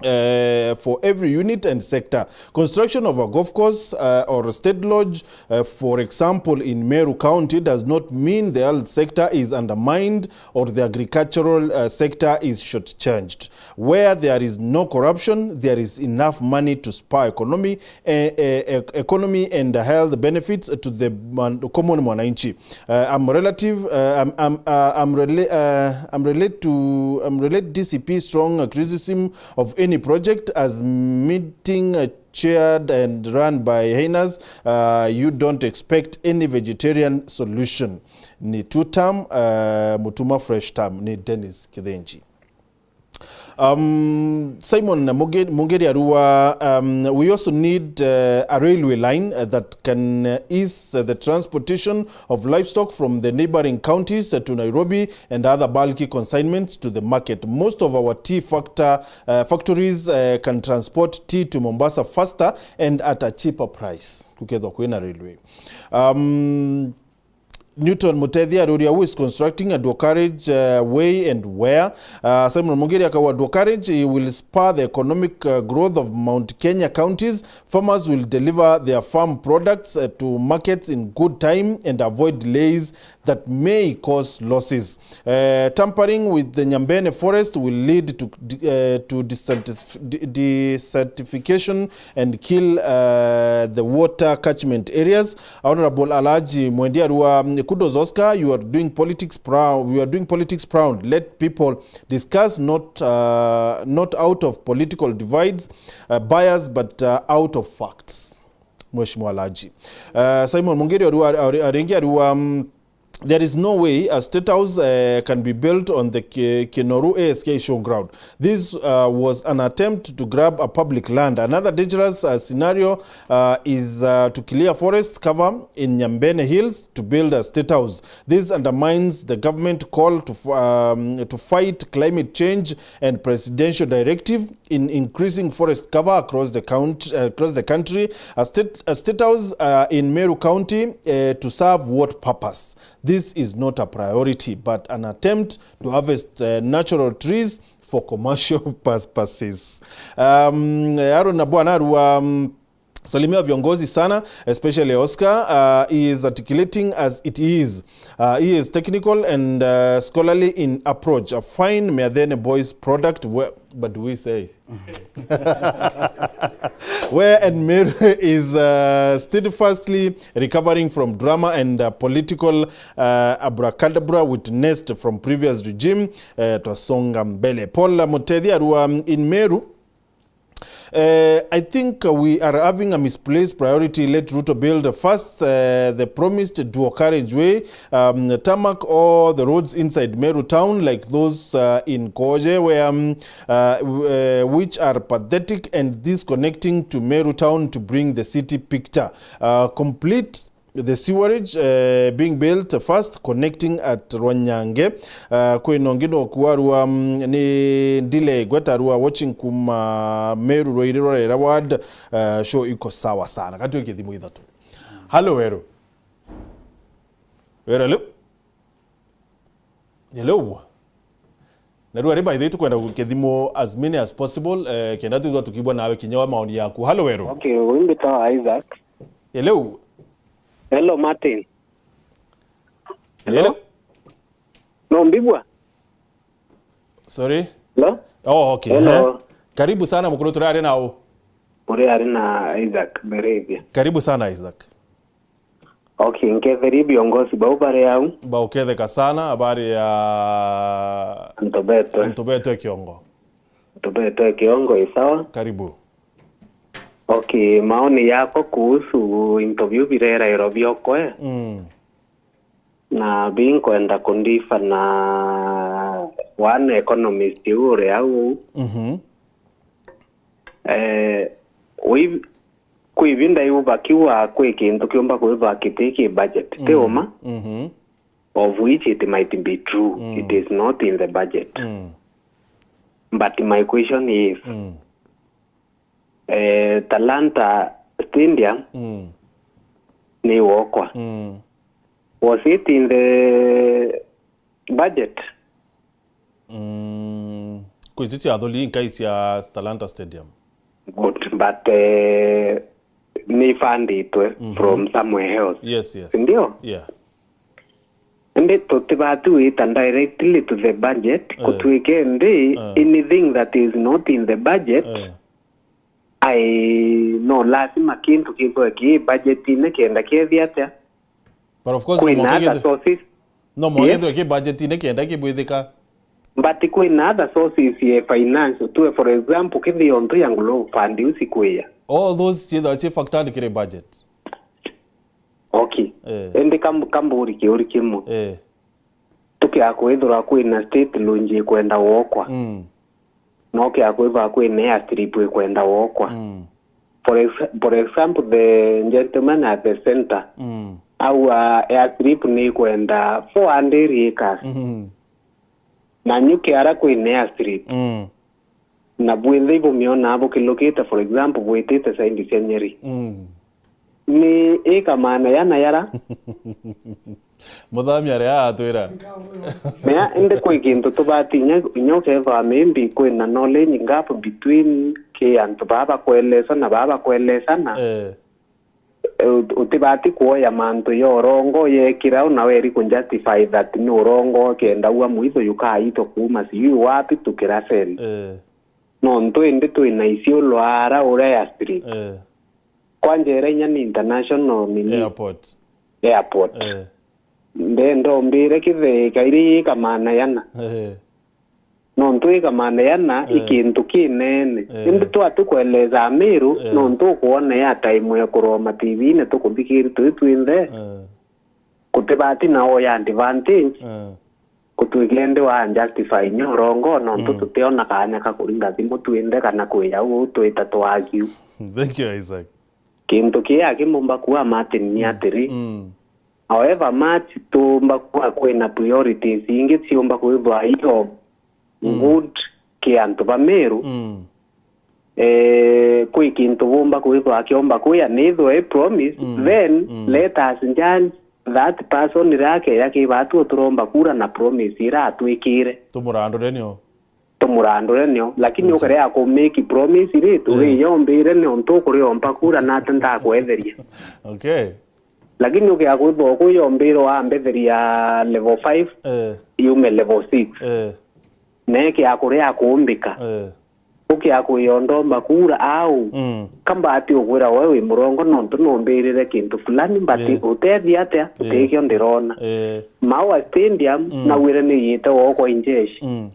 uh, for every unit and sector. Construction of a golf course, uh, or state lodge, uh, for example, in Meru County, does not mean the health sector is undermined or the agricultural, uh, sector is shortchanged. Where there is no corruption, there is enough money to spur economy, eh, eh, ec-, economy and health benefits to the man-, common mwananchi. Uh, I'm relative, uh, I'm, I'm, uh, I'm rela-, uh, I'm relate to, I'm relate D C P strong criticism of any project as meeting, uh, chaired and run by hyenas. Uh, you don't expect any vegetarian solution. Ni two term, uh, Mutuma fresh term, ni Dennis Kithenji. Um, Simon Muge-, Mugeri Arua, um, we also need, uh, a railway line, uh, that can, uh, ease, uh, the transportation of livestock from the neighboring counties, uh, to Nairobi and other bulky consignments to the market. Most of our tea factor, uh, factories, uh, can transport tea to Mombasa faster and at a cheaper price. Kukethwa kwina railway. Um, Newton Mutethi aruria, who is constructing a dual carriage, uh, way and where? Uh, Simon Mungiri akauga, dual carriage, it will spur the economic, uh, growth of Mount Kenya counties. Farmers will deliver their farm products, uh, to markets in good time and avoid delays that may cause losses. Uh, tampering with the Nyambene forest will lead to de-, uh, to desertif-, de-, desertification and kill, uh, the water catchment areas. Honorable Alhaji Mwendi Arua, um, kudos Oscar, you are doing politics proud. You are doing politics proud. Let people discuss, not, uh, not out of political divides, uh, bias, but, uh, out of facts. Mheshimiwa Alhaji. Uh, Simon Mungiri Arua, Ari-, Aringi Arua, um, there is no way a state house, uh, can be built on the Ki-, Kinoru A S K showground. This, uh, was an attempt to grab a public land. Another dangerous, uh, scenario, uh, is, uh, to clear forest cover in Nyambene Hills to build a state house. This undermines the government call to f-, um, to fight climate change and presidential directive in increasing forest cover across the count-, uh, across the country. A state, a state house, uh, in Meru County, uh, to serve what purpose? This is not a priority, but an attempt to harvest, uh, natural trees for commercial purposes. Um, Aaron Nabwana Arua, um, salimia viongozi sana, especially Oscar. Uh, he is articulating as it is. Uh, he is technical and, uh, scholarly in approach. A fine Meathene Boys product. Where, but do we say? Where and Meru is, uh, steadfastly recovering from drama and, uh, political, uh, abracadabra witnessed from previous regime. Uh, twasonga mbele. Paul Mutethi Arua, um, in Meru, Uh, I think, uh, we are having a misplaced priority. Let Ruto build first, uh, the promised dual carriageway, um, tarmac all the roads inside Meru town, like those, uh, in Koje, where, um, uh, w-, uh, which are pathetic and disconnecting to Meru town to bring the city picture. Uh, complete the sewerage, uh, being built first, connecting at Rwanyange. Uh, kwina ungi no kuarua, um, ni Ndile Igweta Arua, watching kuma Meru Rwairi Rwarera ward. Uh, show iko sawa sana. Katwi kithimo ithatu. Hello, Weru. Weru, hello. Hello. Na riu ari, by the way, tukwenda gukethimwo as many as possible, eh, kenda twithwa tukibwa nawe kinya wa maoni yaku. Hello, Weru. Okay, wimbi tawa Isaac. Hello. Hello, Martin. Hello. Hello. No mbigwa? Sorry. Hello? Oh, okay. Hello. Eh. Karibu sana, mukuru, turi ari nau? Uri ari na Isaac Berethia. Karibu sana, Isaac. Okay, nketheri viongozi bau bari au. Bauketheka sana, habari ya antu betwe. Antu betwe kiongo. Antu betwe kiongo, i sawa. Karibu. Okay, maoni yakwa kuhusu into biu birerairwa biokwe. Mm. Na binkwenda kundifa na one economist uu uri au. Mhm. Eh, wi-, kwi ibinda iu bakiuga kwi kintu kiumba kwithwa kiti ki budget, ti uma? Mhm. Of which it might be true, mm, it is not in the budget. Mm. But my question is, mm, eh, Talanta Stadium, mm, ni wokwa. Mm. Was it in the budget? Mm, Kwi icio cia athuri nkai cia Talanta Stadium. Good, but eh, ni ifanditwe from somewhere else. Yes, yes. Ndio? Yeah. Ndi tutibati wita directly to the budget, Eh. kutwike ndi Eh. anything that is not in the budget, Eh. ai, no lazima kintu kithwe ki budgetine kenda kethia atia. But of course, Kwina mwanka other githe- sources, no mwanka Yes. githwe ki budgetine kenda kibwithika. But kwina other sources ya finance, tuwe for example, kithi yontu ya Global Fund usi kwiya. All those ciithawa ci factored kiri budget. Okay. Eh. Indi kam- kamburi kiuri kimwe. Eh. Tukia kwithirwa kwina state lounge ikwenda wokwa. Mm. No kia kwithirwa kwina airstrip ikwenda wokwa. Mm. For, ex for example, the gentleman at the center, Mm. au uh, airstrip ni ikwenda four hundred acres. Mm. Na nyuki ara kwina airstrip. Mm. Na bwinthe ibumionaa bukilukite, for example, bwitite side cia Nyeri. Mm. Ni ika maana yana yara. Muthami ari aa atwira. Mea, indi kwi kintu tubati inya, inya ukethwa maybe kwina knowledge gap between ki antu baa bakwelesana, baa bakwelesana. Eh. Eh, ut- utibati kuoya mantu ya urongo yekira u na weri ku justify that ni urongo, kenda ua mwitho yukaitwa kuuma sijui wapi tukira send. Eh. Nontu indi twina icio lwara uria ya street. Eh. Kwanja ira inya ni international nini? Airport. Airport. Eh. Ndenda umbire kithee kairi ika maana yana. Eh. Nontu ika maana yana i Eh. kintu kinene. Eh. Indi twati kueleza Amiru, Eh. nontu ukuona ya time ya kuroma T V-ini tukuthikiri tui twinthe. Eh. Kutibati na oya advantage. Eh. Kutwigende wa justify nyo urongo, nontu Mm. tutiona kanya ka kuringa thimu twinthe kana kwija uu twita twagiu. Thank you, Isaac. Kintu kia kimumba kuwa Martin ni atiri. Mm. However much tumba kuwa kwina priorities ingi ciumba kwithwa io Mm. good ki antu ba Meru. Mm. Eh, kwi kintu bumba kwithwa akiomba kwia nithwe i promise, Mm. then Mm. let us judge that person ira akeya ki batu turomba kura na promise ira atwikire. Tumurandure nio. Tumurandure nio, lakini ukarea ku make promise ri, turiyombire nio ntukuriomba kura nate ndakwetheria. Okay. Lakini ukia kwithwa ukuyombire wambetheria level five, Eh. yume level six. Eh. Na ikia kuria kuumbika. Eh. Ukia kwiyondomba kura au. Mm. Kambati ukwira we wi murongo nontu numbirire kintu fulani, but Eh. utethia atia? Eh. Utikio ndirona. Eh. Maua Stadium, Mm. nawire niyite wokwa injeshi. Mm.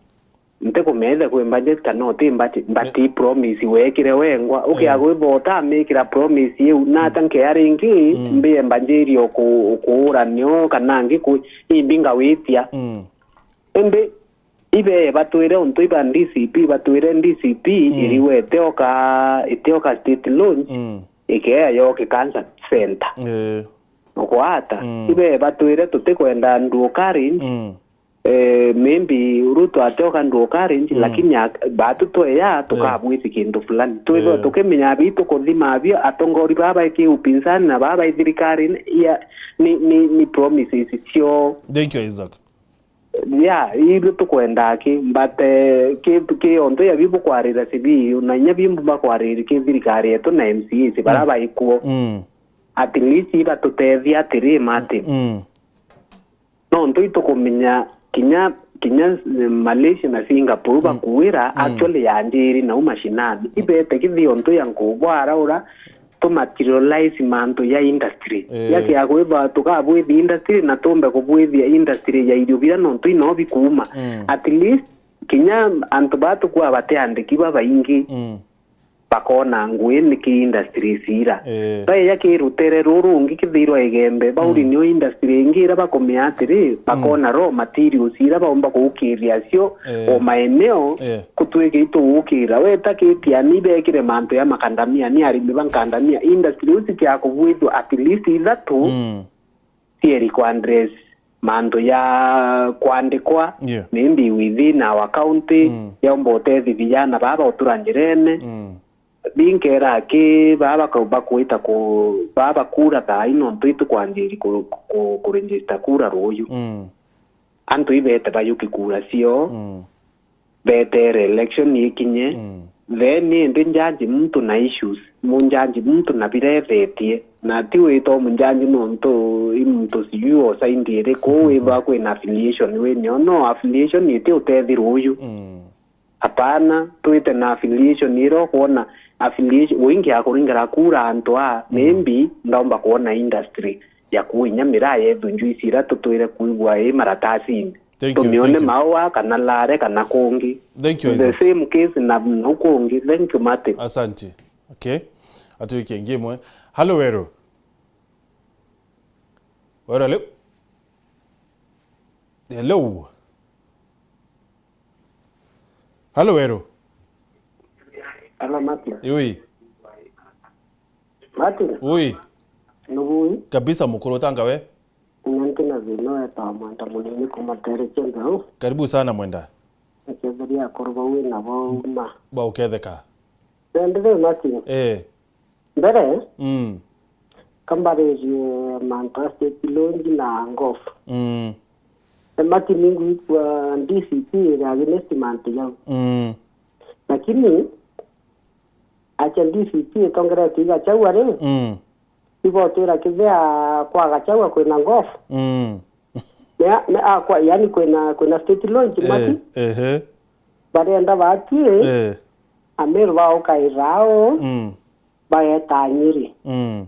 Ntikumenya kwi budget kana uti budget, but i promise wekire wengwa. Ukia kwithwa utamikira promise iu, nata nkea ringi, Mm. mbie mbanjirie uku-, ukuura nio kana ngi ku-, imbi ngawitia. Mm. Indi ibe batwire untu iba D C P, batwire D C P iriwe itioka, itioka state lounge, Mm. ikea yoke cancer center. Eh. Ukwata? Mm. Ibe batwire tutikwenda nduo carriage, Mm. eh, maybe Ruto atioka nduo carriage, Mm. lakini ak-, batu tweya tukabwiti kintu fulani. Twithwe Yeah. tukimenya bitu kuthima bio atongori baba iki upinzani na baba ithirikari ya, ni, ni, ni promises cio. Thank you, Isaac. Ya, ibi tukwenda ki, but eh, ki, ki onto ya bibu kwarira sibi, na inya bimbu bakwariri ki thirikari yetu na M C As, bara baikuo. Mm. At least ibatutethia atiri, Martin. Mm. Nontu itukumenya kinya, kinya eh, Malaysia na Singapore bakuira actually yanjiri nau mashinani. Ibete kithi onto ya nkubwara ura tu materialize mantu ya industry. Eh. Yakia kwithwa tukabwithi industry na tumbe kubwithia industry ya irio bira nontu ino bikuuma. Mm. At least kinya antu ba tukua batiandiki babaingi. Mm. Bakona ngui niki industries ira. Eh. Baeya ki rutere ruru rungi kithirwa Igembe, bauri nio industry ingi ira bakumia atiri, bakona raw materials ira baumba kuukiria cio o maeneo, kutwiki ituukira. Weta Kitiani bekire mantu ya makandamia, ni arimi ba nkandamia, industry uci cia kubwithua at least ithatu. Mm. Cieri kwa address mantu ya kwandikwa, maybe within our county, yaumba utethi vijana baba utura njirene. Mm. Binkera ki baba baka-, bakwita ku, baba kura thaa ino ntu itu kwanjiri ku, ku, ku register kura ruuyu. Mm. Antu ibete bayuki kura cio. Mm. betere election ikinye, mm, then indi njanji muntu na issues, munjanji muntu na birethetie, na ti wita umunjanji nontu i muntu sijui o side iriku, mm, wiba kwina affiliation winio. No, affiliation iti utethirwa uyu. Mm. Hapana, twite na affiliation iria ukwona affiliation, wingi ya kuringara kura antu a, mm, maybe ndomba kwona industry ya kuinya miraa yethu njuici iria tutwire kuigua i maratasini. Thank you, tumione thank you. Maua kana Lare kana kungi. Thank you, the Isaac. Same case na, na kungi. Thank you, Martin. Asante. Okay. Atuike ingi imwe. Hello, Weru. Weru, hello. Hello. Hello, Weru. Hello, Martin. Ui. Martin. Ui. Nugui. Kabisa, mukuru, tanga we. Nyanti na thina wetawa Mwenda Munini kuma Tere Kiengeu. Karibu sana, Mwenda. Eketheri akuru bau wina bo uma. Ba uketheka. Nendere, Martin. Eh. Mbere, mm, kambaririe mantu a state launch na ngof. Mm. E, Martin, ingwigua D C P iri against mantu jau. Mm. Lakini, acha D C P itongeretue i Gachagua ri, mm, ibotwira kithia kwa Gachagua kwina ngof. Mm. Mea, mea, kwa, yani kwina, kwina state launch, eh, Martin. Ehe. Barenda batwi, eh, Ameru baukaira au, mm, bageta Nyeri. Mm.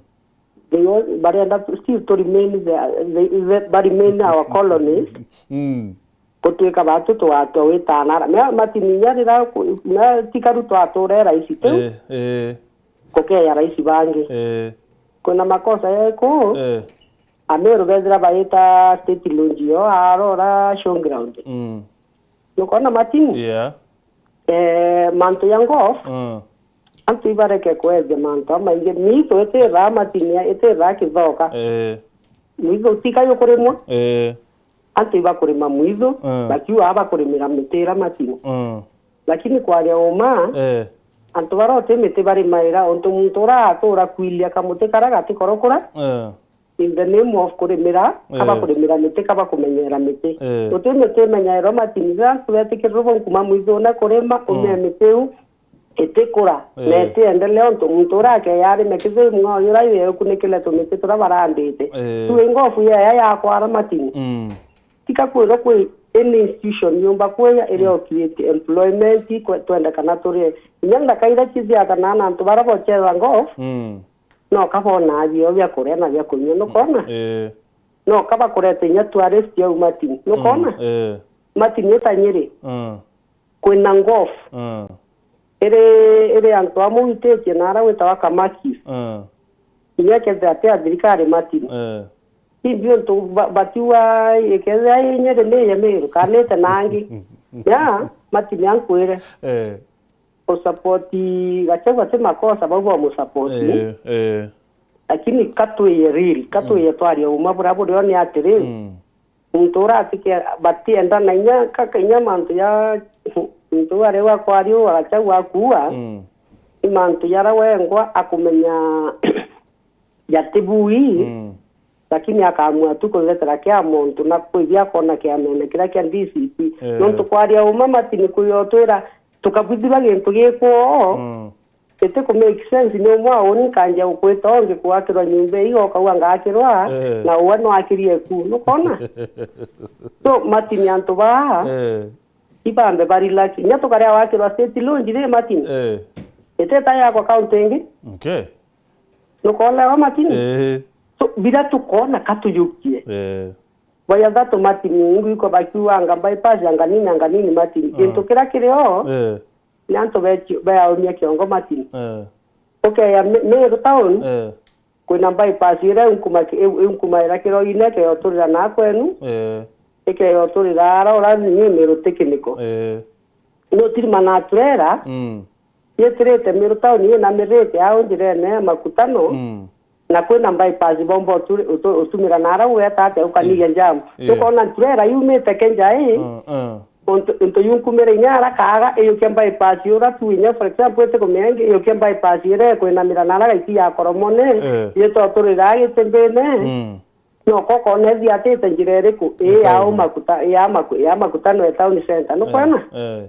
They all, barenda still to remain the, the, the, ba remain our colonies. Mm. Gutwika batu twatwa witana ara. Mea Martin inya rira ku-, mea ti karu twatura e raisi tu. Eh, eh. Kukeya raisi bangi. Eh. Kwina makosa yeku. Eh. Ameru bethira baita state launch yo arora showground. Mm. Nukona Martin? Yeah. Eh, mantu ya ngof, mm, antu ibareke kwethia mantu amaingi. Mitho itiraa Martin, itiraa kithoka. Eh. Mwitho utika yukurimwa. Eh. Antu ibakurima mwitho, mm, bakiuga bakurimira miti ira Martin. Mm. Lakini kwaria uma, eh, antu baria uti miti barimaira, untu muntu ura atura kwilia kamuti karia gatikorokura, eh, in the name of kurimira, eh, kaba kurimira miti, kaba kumenyera miti. Eh. Guti miti imenyairwa Martin, riria antu betikirwe bonkuma mwithune kurima, mm, umie miti iu itikura, na, eh, itiendelea untu muntu uria akeya arime kithii mng'ao uria ikunikire tumiti turia barandite. Eh. Tu ingofu yeya yakwara Martin. Mm. Tika kwirwa kwi any institution yumba kuya iria, mm, o create employment, kwe-, twende kana turie. Inya ndaka iria cithiaga na antu baria bocetha ngof, mm, no kabona bio bia kuria na bia kunyua, nukona? Eh. No kaba kureta inya tourist au Martin, nukona? Mm, eh. Martin, ita Nyeri. Mm. Kwina ngof. Mm. Iri, iri antu amwe wititie na aria gwitawa Kamakis. Mm. Inya kethira ti a thirikari Martin. Eh. Imbi untu ba-, batiuga ikethira i Nyeri ni ya Meru, kana ite na angi. Ya, Martin ankwire. Eh. Usapoti Gachagua ti makosa, bau bamusapoti. Eh, eh. Lakini katwiye real, katwiye, mm, twaria uma buria burio ni atiri, mm, muntu uratike batienda na inya kaka inya mantu ya muntu uria wa kwaria u wa Gachagua akuua, mm, ni mantu jaria wengwa akumenya jatibui, mm, lakini akaamua tu kuthetera kia muntu na kwithia akona kiamene kiria kia D C P. Eh. Nontu kwaria uma Martin kuyotwira tukabwithirwa gintu gikwo, mm, iti ku make sense. Ni umwe uni nkanjia gukwita ungi kwakirwa nyumba ii, ukauga ngakirwa, eh, na uwe nwakirie ku, nukona? So Martin, antu baa, eh, ibambe ba relax. Inya tukaria wakirwa state launch ri Martin, eh, iteta yakwa county ingi. Okay. Nukolewa Martin? Eh. So, biria tukona katujukie. Eh. Baya thatu Martin, ingwikwa bakiuga anga bypass, anga nini, anga nini Martin. Mm. Gintu kiria kirio, eh, ni antu beti-, beaumia kiongo Martin. Eh. Ukeya Me-, Meru town, eh, kwina bypass iria inkuma ki-, i-, inkumaira kiroine, ikeyoturira na kwenu, eh, ikeyoturira ara ura ni Meru technical. Eh. Nutirimana turera, mm, yetirite Meru town yinamirite au njirene ya Makutano, mm, na kwina bypass bomba uturi-, utu-, utumira na ara ugeta atia ukaniria, eh, jam. Eh. Tukona nturera yumite Kenjai, mm, mm, untu, untu yunkumire inya ara kaaga iyukia bypass ura tu inya, for example, itikumenya ingi, iyukia bypass iria ikwinamira na ara gaiti ya Koromone, eh, yitoturira gitimbine. Mm. No koko nethi atite njira iriku? Ii ya Makuta-, ya Maku-, ya Makutano e town center. Nukwona? Eh, eh.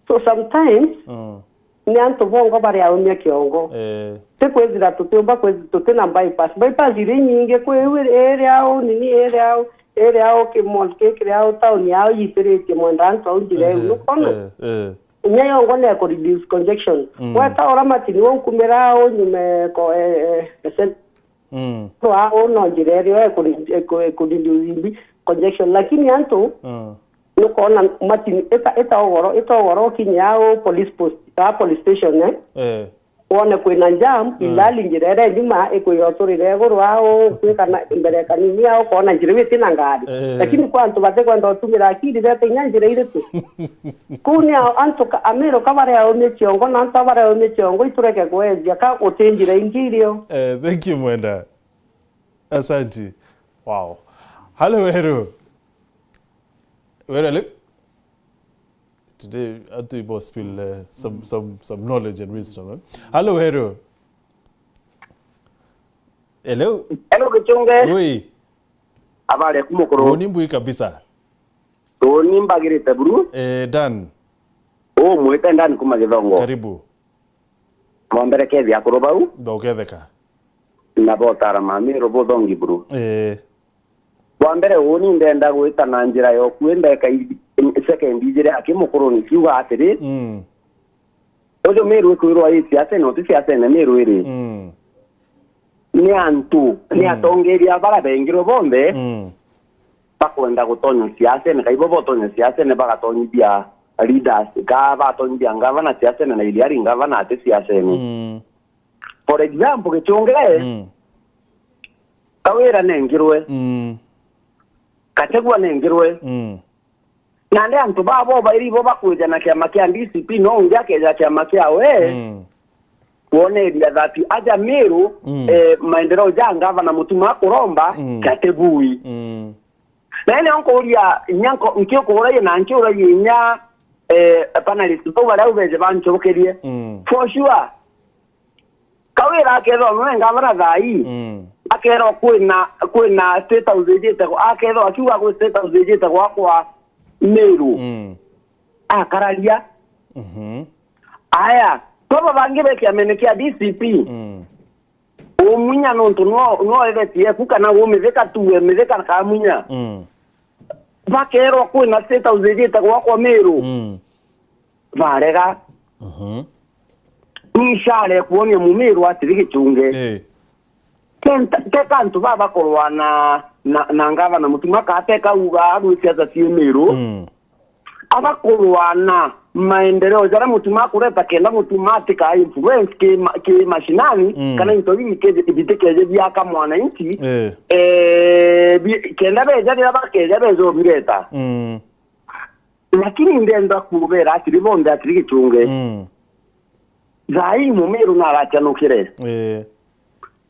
So sometimes, mm, ni antu bongo bari aumia kiongo. Eh. Ti kwithira tutiumba kwith-, tuti na bypass. Bypass iri nyingi, kwi iu iri au nini, iri au, iri au kimol-, ki-, kiri au town yao yitiritie mwenda antu au njira iu. Eh, nukona? Eh, eh. Inya yongo ni ya ku reduce congestion. Mm. Weta ora matini wau kumira au nyume ko, eh, eh, ese-, mm, rwa au no njira irio ya ku re-, ya ku, ya ku reduce congestion. Lakini antu, mm, nukona matini ita, ita ugoro, ita ugoro ukinye au police post, a police station, eh? Eh. Wone kwina jam, mm, ilali njira iria nyuma ikwira uturire iguru au, kwikana mbere kanini au, ukona njira iu itina ngari. Eh. Lakini kwa antu batikwenda utumira akili, bete inya njira iriku? Kuu ni a-, antu ka-, Amiru ka baria aumie ciongo, na antu a baria aumie ciongo, itureke kweethia ka guti njira ingi irio. Eh, thank you, Mwenda. Asanti. Wow. Hello, Weru. Weru, hello. Today, I think we spill, uh, some, some, some knowledge and wisdom, eh? Hello, Weru. Hello. Hello, Gichunge. Ui. Habari ya kumukuru? Uni mbui kabisa. Uni mbagirite buru. Eh, Dan. U mwite Dan kuma Githongo. Karibu. Mwa mbere kethia akuru bau. Bauketheka. Na botara mamiru buthongi buru. Eh. Bwa mbere, uni ndenda gwita na njira ya ukui ndeka i-, second ijiri aki mukuru ni kiuga atiri, mm, uju Miru ikwirwa i siasene, uti siasene Miru iri. Mm. Ni antu, ni, mm, atongeria bara bengirwe bonthe, mm, bakwenda gutonya siasene, kaibo botonya siasene bagatonyithia leaders, ka batonyithia ngavana siasene na iliari ngavana ati siasene. Mm. For example, Gichunge, mm, Kawira nengirwe. Mm. Gachagua nengirwe. Mm. Nandi antu babo bairi ibo bakwija na kiama kia D C P, no ungi akeja kiama kiawe, mm, kuoneria that aja Miru, mm, eh, maendeleo ja ngavana Mutuma akuromba, mm, jatibui. Mm. Na ene nkuuria inya nko-, nkiukuragia na nkiuragia inya, eh, panelist bau baria ubeje bancokerie. Mm. For sure, Kawira akethirwa nwe ngavana thaa ii, mm, akethirwa kwina, kwina State House ijite gwa-, akethirwa akiuga kwi State House ijite gwakwa Miru. Mm. Akararia. Mhm. Aya, baba bangi be kiamene kia D C P. Mm. Umunya nontu nwo, nwo ethetie ku kana umithika tu, emithika kamunya. Mm. Bakerwa kwina State House ijite gwakwa Miru. Mm. Barega. Mhm. Nishare kuonia Mumiru atiri Gichunge. Eh. Tenta-, teka antu baba kurwana na, na ngavana Mutuma ka teka uga agwite siasa cie Miru. Mm. Aba kurwana maendeleo jaria Mutuma akureta kenda Mutuma atika influence ki ma-, ki mashinani, mm, kana into bibi ke-, bitikeje biaka mwananchi. Eh. Eh, bi-, kenda beja riria bakeja beja obireta. Mm. Lakini ndenda kubera atiri bonthe atiri Gichunge. Mm. Thaa ii Mumiru naracanukire. Eh.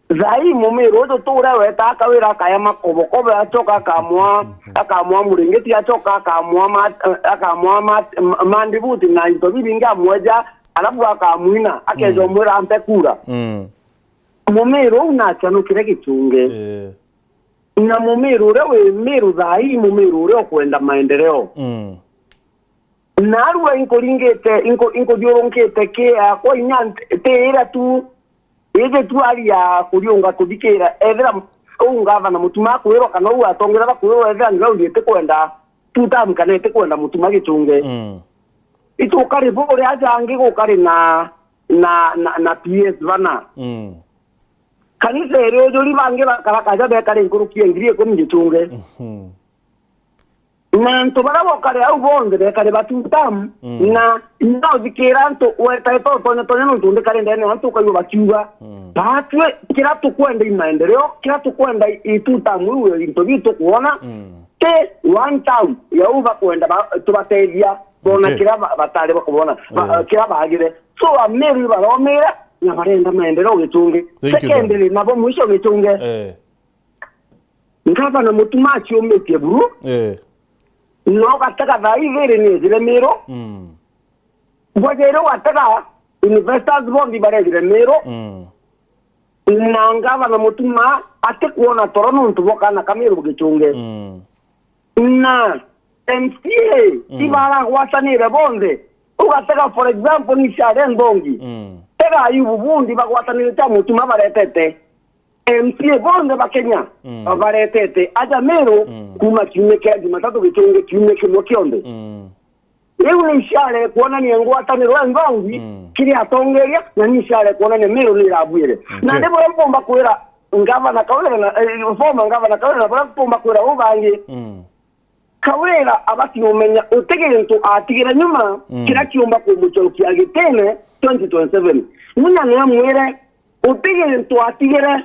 Thaa ii Mumiru uju turia weta Kawira akaya makobokobo, acoka akamwa, akamwa muringiti, acoka akamwa ma-, akamwa ma-, ma-, mandibuti na into bibingi amweja, alafu akamwina, akeja, mm, umwira ampe kura. Mm. Mumiru uu nacanukire Gichunge. Eh. Na Mumiru uria wi Miru thaa ii, Mumiru uria ukwenda maendeleo. Mm. Narua inkuringite, inku-, inkuthiurunkite ki yakwa inya nt-, ti iria tu, iji tu ari ya kuriunga kuthikira, ethira uu ngavana Mutuma akwirwa kana uu atongeria bakwirwa, ethira ground itikwenda two term kana itikwenda Mutuma Gichunge. Mm. Itukari buri aja angi gukari na, na, na, na P S bana. Mm. Kanisa iri ujuri bangi bakara kaja bekare nkuruki ya ngiri ikumi Gichunge. Mhm. Na antu baria bokare au bonthe bekare ba two term, mm, na no thikira antu wetaete utonya tonya nontu ndikare ndene ya antu ukaigua bakiuga, mm, batwe kira tukwenda i maendeleo, kira tukwenda i two term iu into biu tukwona, mm, ti one term ya u bakwenda ba-, tubatethia bona, okay, kira ba-, batari bakubona, ba-, eh, kira bagire. So, Ameru ibaromire na barenda maendeleo Gichunge. Thank you, secondly, Dad, nabo mwisho Gichunge. Eh. Ngavana Mutuma aciumitie buru. Eh. No gatega thaa ithiri ni ejire Miru. Mm. Bwejere gatega investors bonthe barejire Miru. Mm. Na ngavana Mutuma atikwona toro nontu bwa kana ka Miru Gichunge. Mm. Na M C A, mm, ibaragwatanire bonthe. Ugatega, for example, ni Share Ngongi. Mm. Tega Ayubu Bundi bagwatanire cha Mutuma baretete. M C A bonthe ba Kenya, mm, baretete. Aja Meru, mm, kuma kiumia kia Jumatatu Gichungi kiumia kimwe kionthe. Mm. Riu ni ishara ya kuonania ngwataniro ya Ngongi, mm, kiri atongeria, na ni ishara ya kuonania Meru ni irabuire. Okay. Na ni buria mpumba kwira ngavana Kawira na, eh, former ngavana Kawira, na buria mpumba kwira u bangi. Mm. Kawira abati umenya uti gintu atigire nyuma, mm, kiria kiumba kumucokia gitine twenty twenty-seven. Munya ni amwire, uti gintu atigire.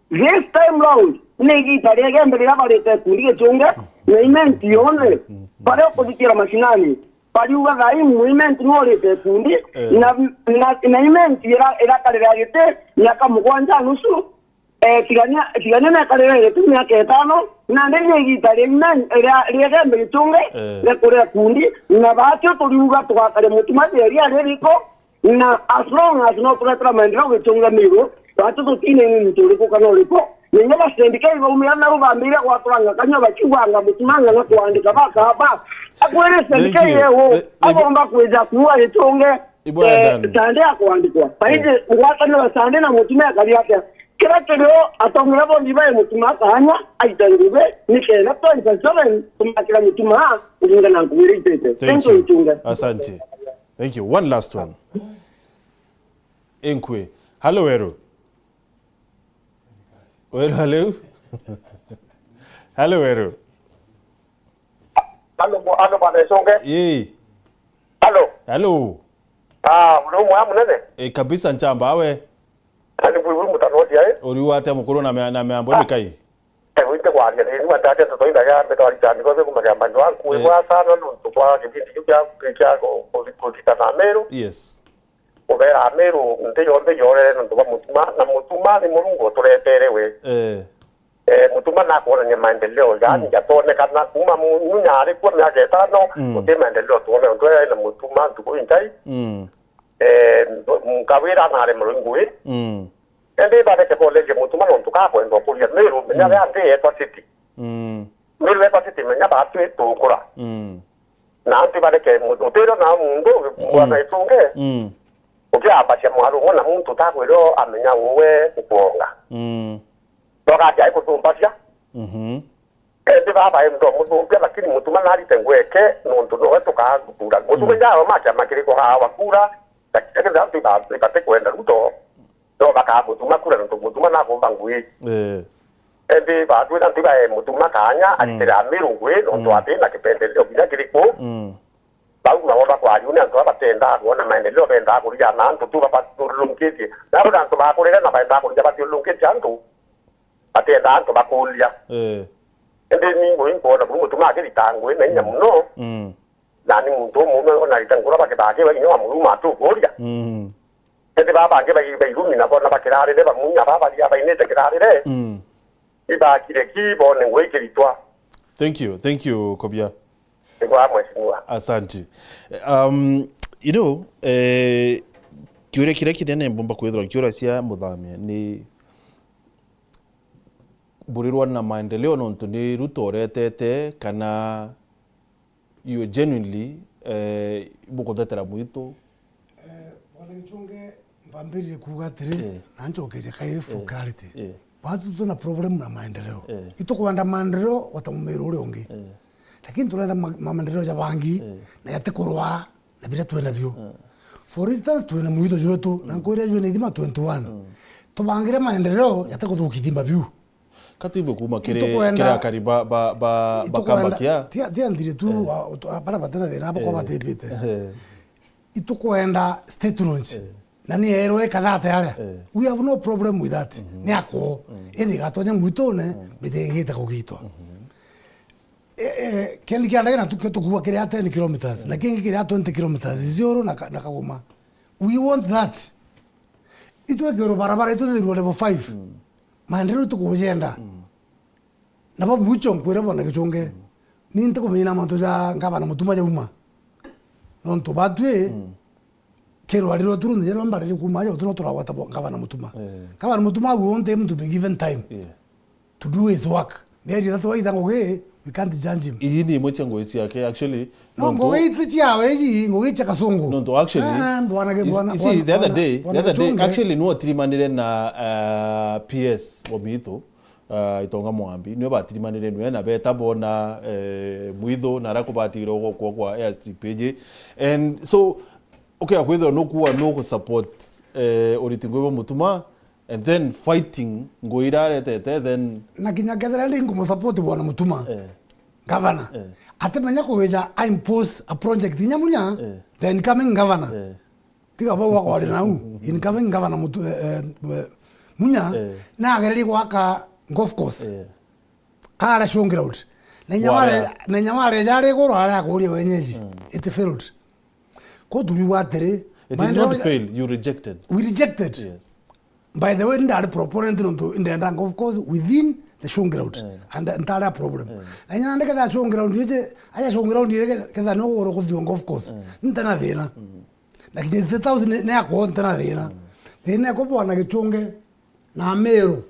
This time round, ni igita riegembere riria barite ikundi Gichungi, na Imenti yonthe, baria ukuthikira mashinani, bariuga thaa ii Imenti niwe urite ikundi, eh, na, na, na Imenti ira-, irakarira giti miaka mugwanja nusu, eh, tigania, tigania nekarire giti miaka itano, nandi ni igita ria Imenti, ria, riegembere Gichungi, eh, ria kuria ikundi, na batio turiuga tugakaria Mutuma thieria ririko, Na as long as no turetera maendeleo Gichungi Meru, batu tutine ni muntu uriku kana uriku. Ningi ba sendikei baumira nau bambiria gwaturanga kanyua bakiuganga Mutuma na kuandika bakaba. Akwire sendikei yeu, eh, eh, abomba kwija kuua Gichungi, Ibwa eh, Dani. Sande ya kuandikwa. Baije, eh, ngwataniro Sande na Mutuma akari atia. Kira kirio atongeria bonthe bae Mutuma kanya, aite ngugi, nikenda twenty twenty-seven tumakira Mutuma kuringana na ngugi iria itete. Thank you, Gichungi. Asante. Thank you. One last one. Inkwi. Hello, Weru. Weru, hello. Hello, Weru. Hello, mo-, hello, bwana Gichungi. Yee. Hello. Hello. Ah, uri umwe munene? Eh, kabisa nchamba, awe? Ani bwi bwi mutanoria, eh? Uri wate mukuru na mea-, na miambo, ah, mikai? Eh, wite kwaria ni, ni wate ate ntoto inda ya mbe twari tani kwa kuma ya mbanyo wangu, eh, kwa sana nontu bwa kibindi kiu kia, kia ku-, ku-, kugitana Meru. Yes. Kubera Meru nthi yonthe yorere nontu bwa Mutuma, na Mutuma ni Murungu uturetere we. Eh. Eh, Mutuma nakwonania maendeleo, yani, mm, jatonekana kuma mu-, Munya ari kuo miaka itano, mm, guti maendeleo tuone, nontu ena Mutuma ntuku injai. Mm. Eh, ndo-, Nkawira naremerwe ngui. Mm. Indi bareke bolerie Mutuma nontu kakwenda ukuria Meru, menya, mm, ya nthi yetwa city. Mm. Meru yetwa city, menya batwi tukura. Mm. Na antu bareke mu-, utiro na muntu, mm, bwana Gichungi. Mm. Ukiambacia mwaro umwe na muntu utakwira amenya uwe ukwonga. Mm. Ndogati ai kuthumbacia. Mhm. Indi baba endo muthumbia, lakini Mutuma narite ngweke, nontu nowe tukathura. Mutuma, mm, jao ma kiama kiriku gawa kura, lakini antu iba-, ibati kwenda Ruto, no bakamutuma kura, nontu Mutuma nakumba ngui. Eh. Indi batwira antu ibae Mutuma kanya, mm, aritire Amiru ngui, nontu, mm, atina kipendeleo kinya kiriku. Mm. Bau nabo bakwariu ni antu baba batendaa kwona maendeleo, bendaa kuria na antu tu babathiururunkitie. Nabo ni antu bakurire na baendaa kuria bathiururunkitie antu. Batiendaa antu bakuria. Eh. Indi ni ngui nkwona buru Mutuma akirita ngui na inya, mm, muno. Mm. Na ni muntu umume ona rita ngura bakithake wa inya wa Muruma atukuria. Mm. Indi baba bangi bai-, bairumi na bona bakirarire bamunya baba baria bainite kirarire. Mm. Ibakire ki bone ngui kiritwa. Thank you, thank you, Kobia. Nigwa mheshimiwa. Asante. Um, you know, eh, kiuria kiria kinene mbumba kwithirwa nkiuria cia Muthamia ni burirwa na maendeleo nontu ni Ruto uretete, kana you genuinely, eh, bukuthetera mwitu? Eh, Bwana Gichungi, mbambiririe kuuga atiri, eh, na ncokerie kairi for, eh, clarity. Eh. Batu twina problem na maendeleo. Eh. Itukwenda maendeleo o ta mumiru uria ungi. Eh. Lakini turenda ma-, ma-, maendeleo ja bangi, eh, na jatikurwa na biria twina bio. Eh. For instance, twina mwito jwetu, na, mm, nkwira jwina ithima twenty-one. Mm. Tubangire maendeleo jatikuthukia ithima biu. Ka twimbe kuma kiri, itukwenda kiri akari ba, ba, ba, itukwenda, Bakambakia. Tia, tia ndire tu, eh, wa, utu-, a, bara batena thina, abo, eh, kwa batibite. Eh. Itukwenda state launch. Eh. Na ni erwe ikathate aria. Eh. We have no problem with that. Mhm. Ni ako. Mm. Indi igatonya mwitune, mm, miti ingite kugitwa. Mhm. Eh, eh, kendi kia ndagina tukio tukuwa kiria ten kilometers, mm, na kingi kiria twenty kilometers, Isiolo na ka-, na Kagoma. We want that. Itwekirwe barabara, itwethirwe level five. Mm. Maendeleo tukujenda. Mm. Nabo mwicho nkwira Bwana Gichungi. Mm. Ni ntikumenya mantu ja ngavana Mutuma jauma. Nontu batwi, mm, kirwariro tu rundi jera mbarire kuma aja, uti no turagwata bo ngavana Mutuma. Eh. Ngavana Mutuma we want him to be given time, yeah, to do his work. Mieri ithatu aitha ngugi, We can't judge him. Ii ni imwe cia ngugi ciake actually. No, ngugi iti ciawe iji, ngugi cia kasungu. Nontu actually, ah, bwana, bwana, you see, the other day, the other day actually, no atirimanire na uh, P S wa Miitu, uh, Itonga Mwambi, nio batirimanire nwe na beta bona uh, Mwithu na ara kubatigire gukua kwa airstrip iji. And so, okay, akwithirwa nukuwa nuku support uh, uriti ngui bwa Mutuma, and then fighting ngugi iria aretete, then na kinya kethira ndi ngumusupport bwana Mutuma, eh, governor, eh, atimenya kuwija a impose a project inya Munya, eh, the incoming governor, eh, tiga bau akwari nau, incoming governor Mutu, eh, eh, Munya, eh, na agererie gwaka golf course, eh, aria showground. Na inya ware, na inya ware jari iguru aria akuria wenyeji. Mm. It failed. Ko turiuga atiri, it did not fail, you rejected. We rejected. Yes. By the way, ndari proponent nontu ndenda golf course within the showground. Eh. And ntari a problem. Eh. Na inya ndiketha showground iji, aja showground iji ketha no goro kuthiwa golf course. Eh. Ntena thina. Mm. Lakini State House ni, ni akwo ntena thina. Mm. Thina iko bwana Gichunge na Meru.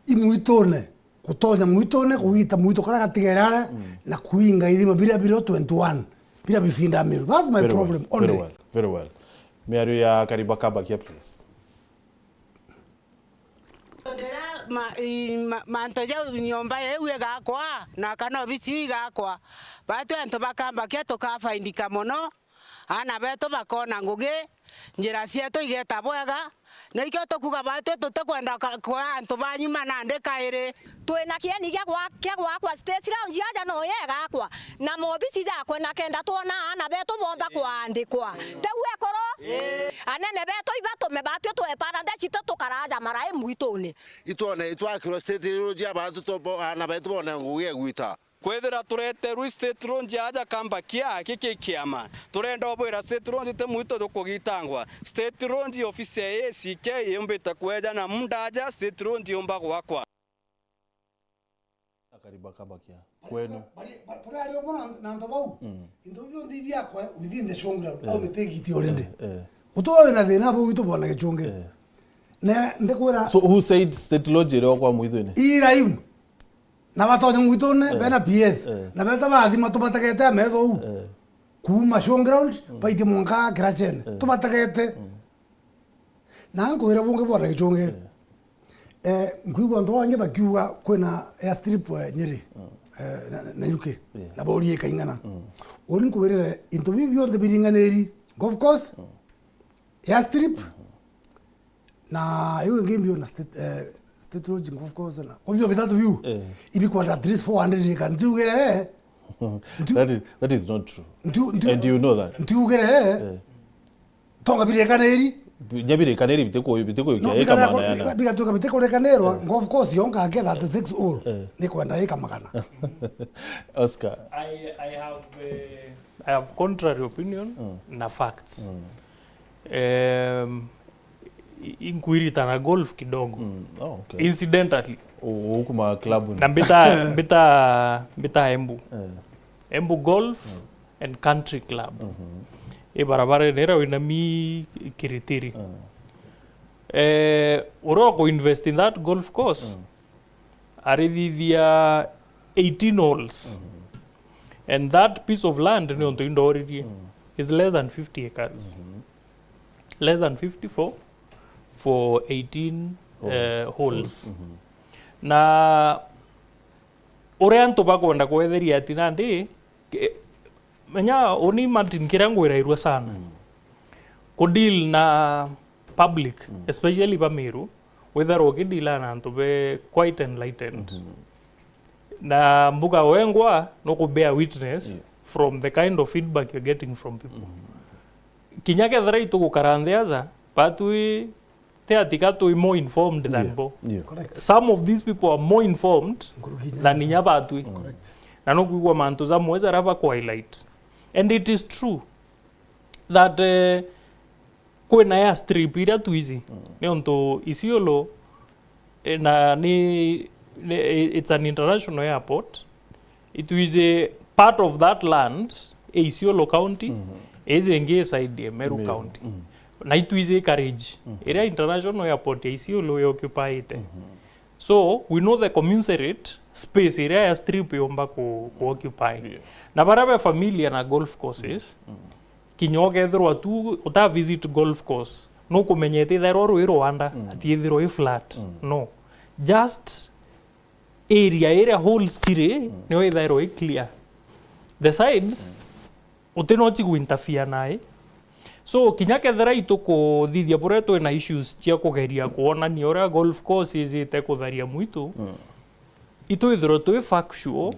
I mwitune, kutonya mwitune, kugita mwitu karia gatigere aria, mm, na kuinga ithima biria birio twenty-one, biria bifinda Meru. That's my problem only. Very well, very well. Miario ya Kariba Kabakia, please. Ndira ma-, i-, ma-, mantu jau nyomba iu igakwa, na kana obisi iu igakwa, batwi antu ba Kabakia tukafaindika mono, aana betu bakona ngugi, njira cietu igeta bwega, na ikio tukuga batwi tutikwenda ka-, kwa antu ba nyuma nandi kairi. Twina kieni gia gwa-, kia gwakwa stage lounge aja no yegakwa, na mobisi jakwe, na kenda twona aana betu bomba kwaandikwa. Tiu ekuru? Anene betu ibatume batwi twe paradise tu tukaraja marai mwitune. Itwone itwakirwe stage lounge ya batu to bo-, aana betu bone ngugi ya gwita. Kwithira tureterwe state lounge aja Kabakia, giki kiama. Turenda ubwira state lounge ti mwito jukugitangwa. State lounge ofisi ya A C K yumbite kweja na muunda aja state lounge yumba gwakwa. Kariba Kabakia. Kwenu. Bari, bari, turi ari umwe na, na antu bau. Mm. Into bionthe biakwa within the showground. Eh. Au mitigiti already. Eh, eh. Utuwe wina thina bau itu bwana Gichunge. Eh. Na ndikwira. So who said state lounge iri okwa mwitune? Ii raimu. Na batonya mwitune, eh, bena P S. Eh. Na beta bathima tubategete ametho uu. Eh. Kuuma showground, mm, baitie mwanka kirachene. Eh. Tubategete. Mm. Na nkwira bungi bwana Gichunge. Eh. Eh, nkwigua antu bangi bakiuga kwina airstrip, eh, Nyeri. Mm. Eh, na, na U K. Eh. Na bori ikaing'ana. Mm. Uni nkwirire into biu bionthe biringaniri. Golf course, mm, airstrip, mm-hmm, na iu ingi mbio na state, eh, state lounge, golf course na. Obio bitatu biu. Eh. Ibikwenda at least four hundred acres. Ntiugire, eh. Ntiu- That is, that is not true. Ntiu-, ntiu-, And you know that. Ntiugire, eh. Eh. Tonga birikaniri. Nya birikaniri bitiku-, bitikuyukia. No, ika bikana-, maana yana. Bika-, bigatuika bitikurikanirwa, eh, golf course yonka ake thirty-six hole. Eh. Ni kwenda ika magana. Oscar. I, I have, eh, I have contrary opinion, mm, na facts. Mm. Em, i-, inkuiritana golf kidogo. Mm. Oh, okay. Incidentally. U-, ukuma club ni. Na mbita, mbita, mbita Embu. Eh. Embu Golf, mm, and Country Club. Mm-hmm. I barabara ira wina mi Kiritiri. Mm. Eh, uria uku invest in that golf course, mm, arithithia eighteen holes. Mm-hmm. And that piece of land, ni untu indoririe, mm, is less than fifty acres. Mm-hmm. Less than fifty for, for eighteen, holes, eh, holes. Mm-hmm. Na uria antu bakwenda kwetheria ati nandi, ke-, menya uni Martin kiria ngwirairwe sana. Mm. Ku deal na public, mm, especially ba Meru, withirwa ukidila na antu be quite enlightened. Mm-hmm. Na mbuga wengwa no ku bear witness, yeah, from the kind of feedback you're getting from people. Mm-hmm. Kinya kethira itugukara nthi aja, batwi ti ati ka twi more informed than, yeah, bo. Yeah. Correct. Some of these people are more informed, nkuruki inya, than inya batwi. Correct. Na no kwigua mantu jamwe jaria bakwa highlight. And it is true that, eh, kwina airstrip iria twici. Mm. Niuntu Isiolo, eh, na ni, ni, it's an international airport. Itwiji part of that land, i Isiolo County, mhm, iji ingi i side ya Meru, Meru County. Mhm. Na itwiji acreage, mhm, iria international airport ya Isiolo i occupiete. Mhm. So we know the commensurate space iria airstrip yomba ku, ku occupy. Yeah. Na baria be familiar na golf courses, kinya ukethirwa tu uta visit golf course, nukumenya iti ithairwa rui rwanda, ati ithirwa i flat. No. Just area iria holes chiri, nio ithairwa i clear. The sides, uti no chiguinterfere nae. So, kinya kethira itukuthithia buria twina issues cia kugeria kwonania uria golf course ijite kutharia mwitu, itwithirwe twi factual,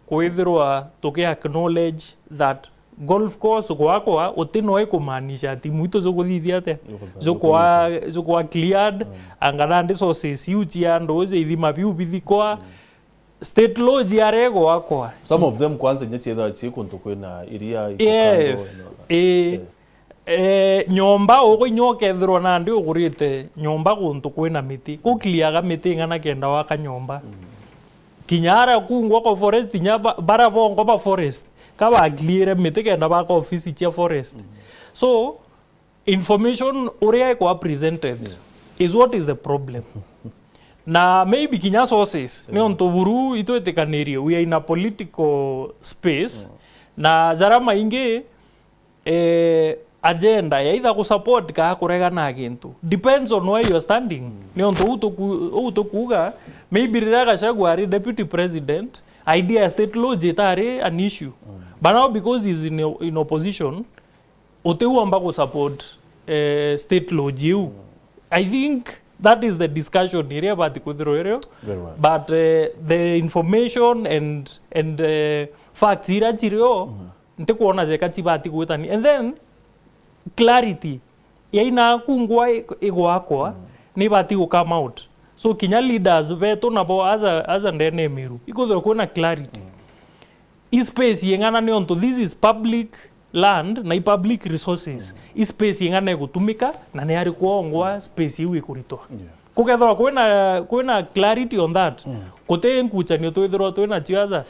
kwithirwa tuki acknowledge that golf course gwakwa uti no ikumaanisha ati mwitu jukuthithia atia? Jukwa, jukwa cleared, anga nandi sources iu cia andu cia ithima biu bithikwa, state lodge yaria igwakwa. Some of them kwanza inya ciethirwa cii kuntu kwina iria iko kando, Yes. you know. Ii. Eh. Eh, nyomba, ugu inya ukethirwa nandi ugurite nyomba guntu kwina miti, gukliaga miti ing'ana kenda waka nyomba. Kinya aria kungwa kwa forest, inya ba-, baria bongwa ba forest, ka bakliire miti kenda baka ofisi cia forest. So, information uria ikwa presented is what is the problem. Na maybe kinya sources, ni untu buru itwitikanirie, we are in a political space, na jaria maingi, eh, agenda ya either gusupport kana kuregana na gintu. Depends on where you are standing. Ni untu uu tuku-, uu tukuuga, maybe riria Gachagua ari deputy president, idea ya state lodge itari an issue. But now because he's in, in opposition, utiumba gusupport, eh, state lodge iu. I think that is the discussion iria ibati kwithirwa irio. Very well. But, eh, the information and, and, eh, facts iria cirio, ntikwona jeka cibati gwitania. And then, clarity ya ina kungwa i-, igwakwa, ni ibati gu come out. So, kinya leaders betu nabo aja, aja ndene ya Meru, ikwithirwa kwina clarity. I space ing'ana ni untu this is public land na i public resources. I space ing'ana igutumika na ni ari kwongwa space iu ikuritwa. Yeah. Kukethirwa kwina, kwina clarity on that, guti nkuchanio twithirwa twina cio aja.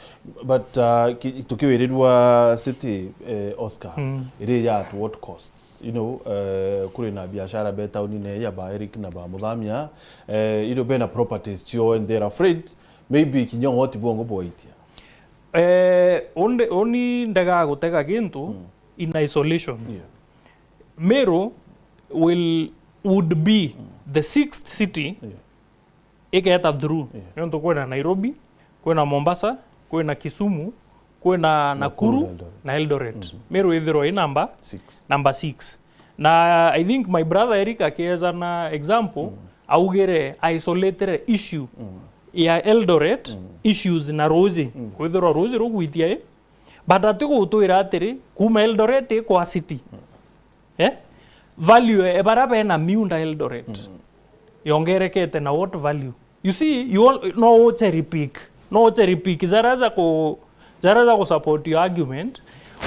But, uh, ki-, tukiwirirua city, eh, Oscar, iri ya at what cost? You know, eh, kuri na biashara be taunine ya ba Eric na ba Muthamia, eh, you know, bena properties cio and they're afraid maybe kinya ng'oti bwongo bwaitia. Eh, undi, uni ndega gutega gintu in isolation. Yeah. Meru will, would be the sixth city igeta through. Yeah. Nontu kwina Nairobi, kwina Mombasa, kwina Kisumu, kwina Nakuru, Nakuru, Eldoret. Na Eldoret. Meru ithirwa i number six. Number six. Na I think my brother Eric akieza na example, augire isolated issue ya Eldoret, issues na ruuji. Kwithirwa ruuji rugwitia i, but ati gutwira atiri, kuma Eldoret ikwa city. Eh? Value e baria bena miunda Eldoret yongerekete na what value? You see, you all, no u cherry pick. No u cherry pick. Jara ja ku, jara ja ku support your argument,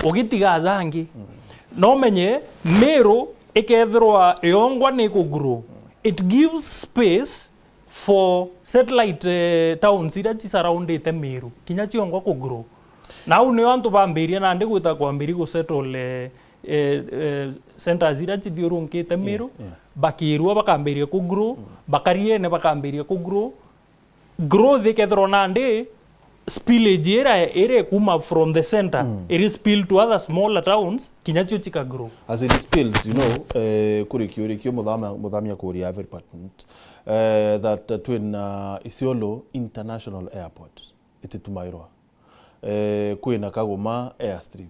ugitiga jangi. No menye, Meru ikethirwa yongwa ni ku grow. It gives space for satellite, eh, towns iria ci surroundite Meru, kinya ciongwa ku grow. Na au nio antu bambirie nandi gwita kwambiria gu settle, eh, eh, eh, centers iria cithiurunkite Meru, yeah, bakirua bakambiria ku grow, bakariene bakambiria ku grow. Growth ikethirwa nandi spillage ira, ira ikuma from the center, iri spill to other smaller towns, kinya cio cika grow. As it spills, you know, eh, kuri kiuri kio Muthama-, Muthamia kuria very pertinent, eh, that, uh, twina Isiolo International Airport ititumairwa. Eh, kwina Kagoma airstrip.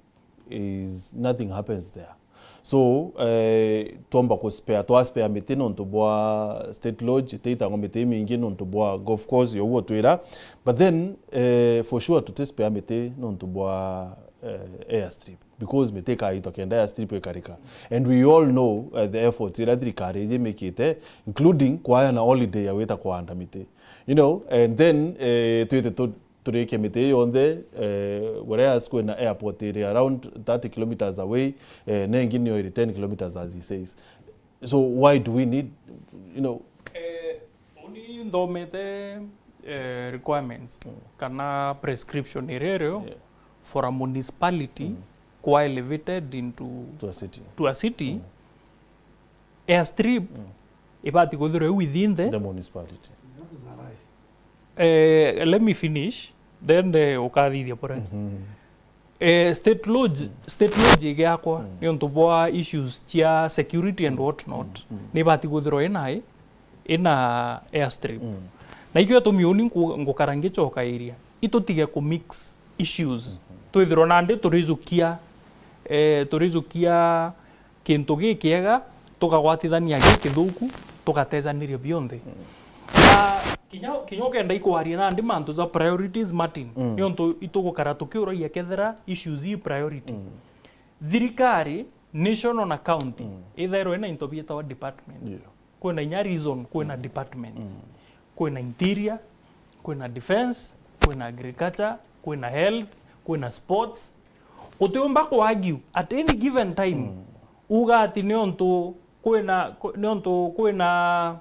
Is, nothing happens there. So, eh, twomba ku spare, twa spare miti nontu bwa State Lodge, itiitangwa miti imingi nontu bwa golf course, yo uguo twira. But then, eh, for sure, tuti spare miti nontu bwa, eh, airstrip. Because miti ikaitwa kenda airstrip ikarika. And we all know, eh, the efforts iria thirikari iji imikite, including kwaya na holiday ya gwita kuhanda miti. You know, and then, eh, twite tu-, turikie miti ii yonthe, eh, whereas kwina airport iri around thirty kilometers away, eh, na ingi niyo iri ten kilometers as he says. So why do we need, you know? Eh, uni nthomete, eh, requirements kana prescription iria irio for a municipality kwa elevated into to a city. To a city. Airstrip ibati kwithirwa i within the, the municipality. Eh, let me finish, then, eh, ukathithia bure. Eh, state lodge, state lodge igiakwa ni untu bwa issues cia security and what not, ni ibati kwithirwa ina, ina airstrip. Na ikio itumi uni nku-, ngukara ngicokairia, itutige ku mix issues. Twithirwa nandi turijukia, eh, turijukia kintu gikiega, tukagwatithania gikithuku, tugatejaniria bionthe. Na kinya, kinya ukenda ikwaria nandi mantu ja priorities, Martin, niuntu itugukara tukiuragia kethira issues i priority. Thirikari, national na county, ithairwe ina into bietawa departments. Yeah. Kwina inya reason, kwina departments. Kwina interior, kwina defense, kwina agriculture, kwina health, kwina sports. Utiumba ku argue at any given time, uga ati niuntu kwina, kwi-, niuntu kwina,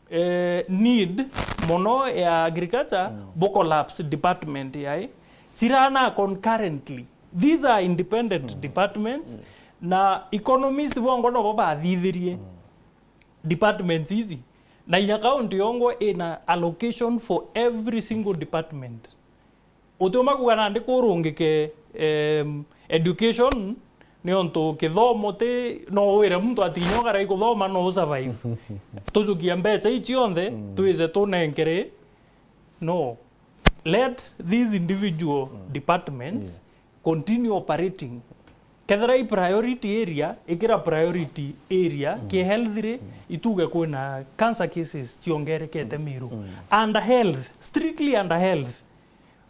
eh, need mono ya agriculture, bu collapse department yai. Cirana concurrently. These are independent departments, na economist bongwa nobo bathithirie departments ici. Na inya county yongwa ina allocation for every single department. Utiuma kuga nandi kurungike, em, education, niuntu kithomo ti, no wire muntu ati kinya ukarai kuthoma no usurvive. Tujukia mbeca ii cionthe, twize tunenkere. No. Let these individual departments continue operating. Kethira i priority area, ikira priority area, ki health ri, ituge kwina cancer cases ciongerekete Meru. Under health, strictly under health,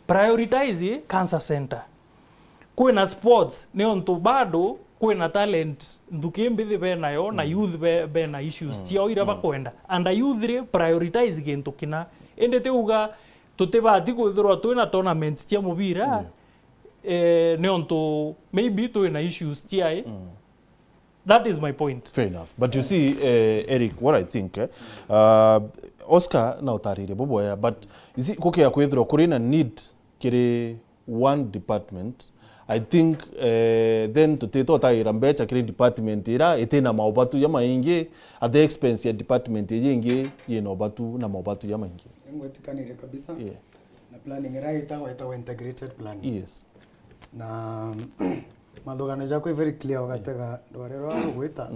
prioritize cancer center. Kwina sports, niuntu bado kwina talent nthuki mbithi benayo, na youth be-, bena issues ciao iria bakwenda. Under youth ri, prioritize gintu kina. Indi ti uga tutibati kwithirwa twina tournaments cia mubira, eh, niuntu maybe twina issues ciai. That is my point. Fair enough. But you see, eh, Eric, what I think, eh, uh, Oscar na utaririe bubwega, but you see, kukia kwithirwa kuri na need kiri one department, I think, eh, then tutitwa taira mbeca kiri department ira itina maubatu jamaingi at the expense ya department iji ingi yina ubatu na maubatu jamaingi. Ngwitikanire kabisa. Yeah. Na planning ira itagwa, itagwa integrated planning. Yes. Na mathugano jakwa i very clear, ugatega rware rwa rugwita,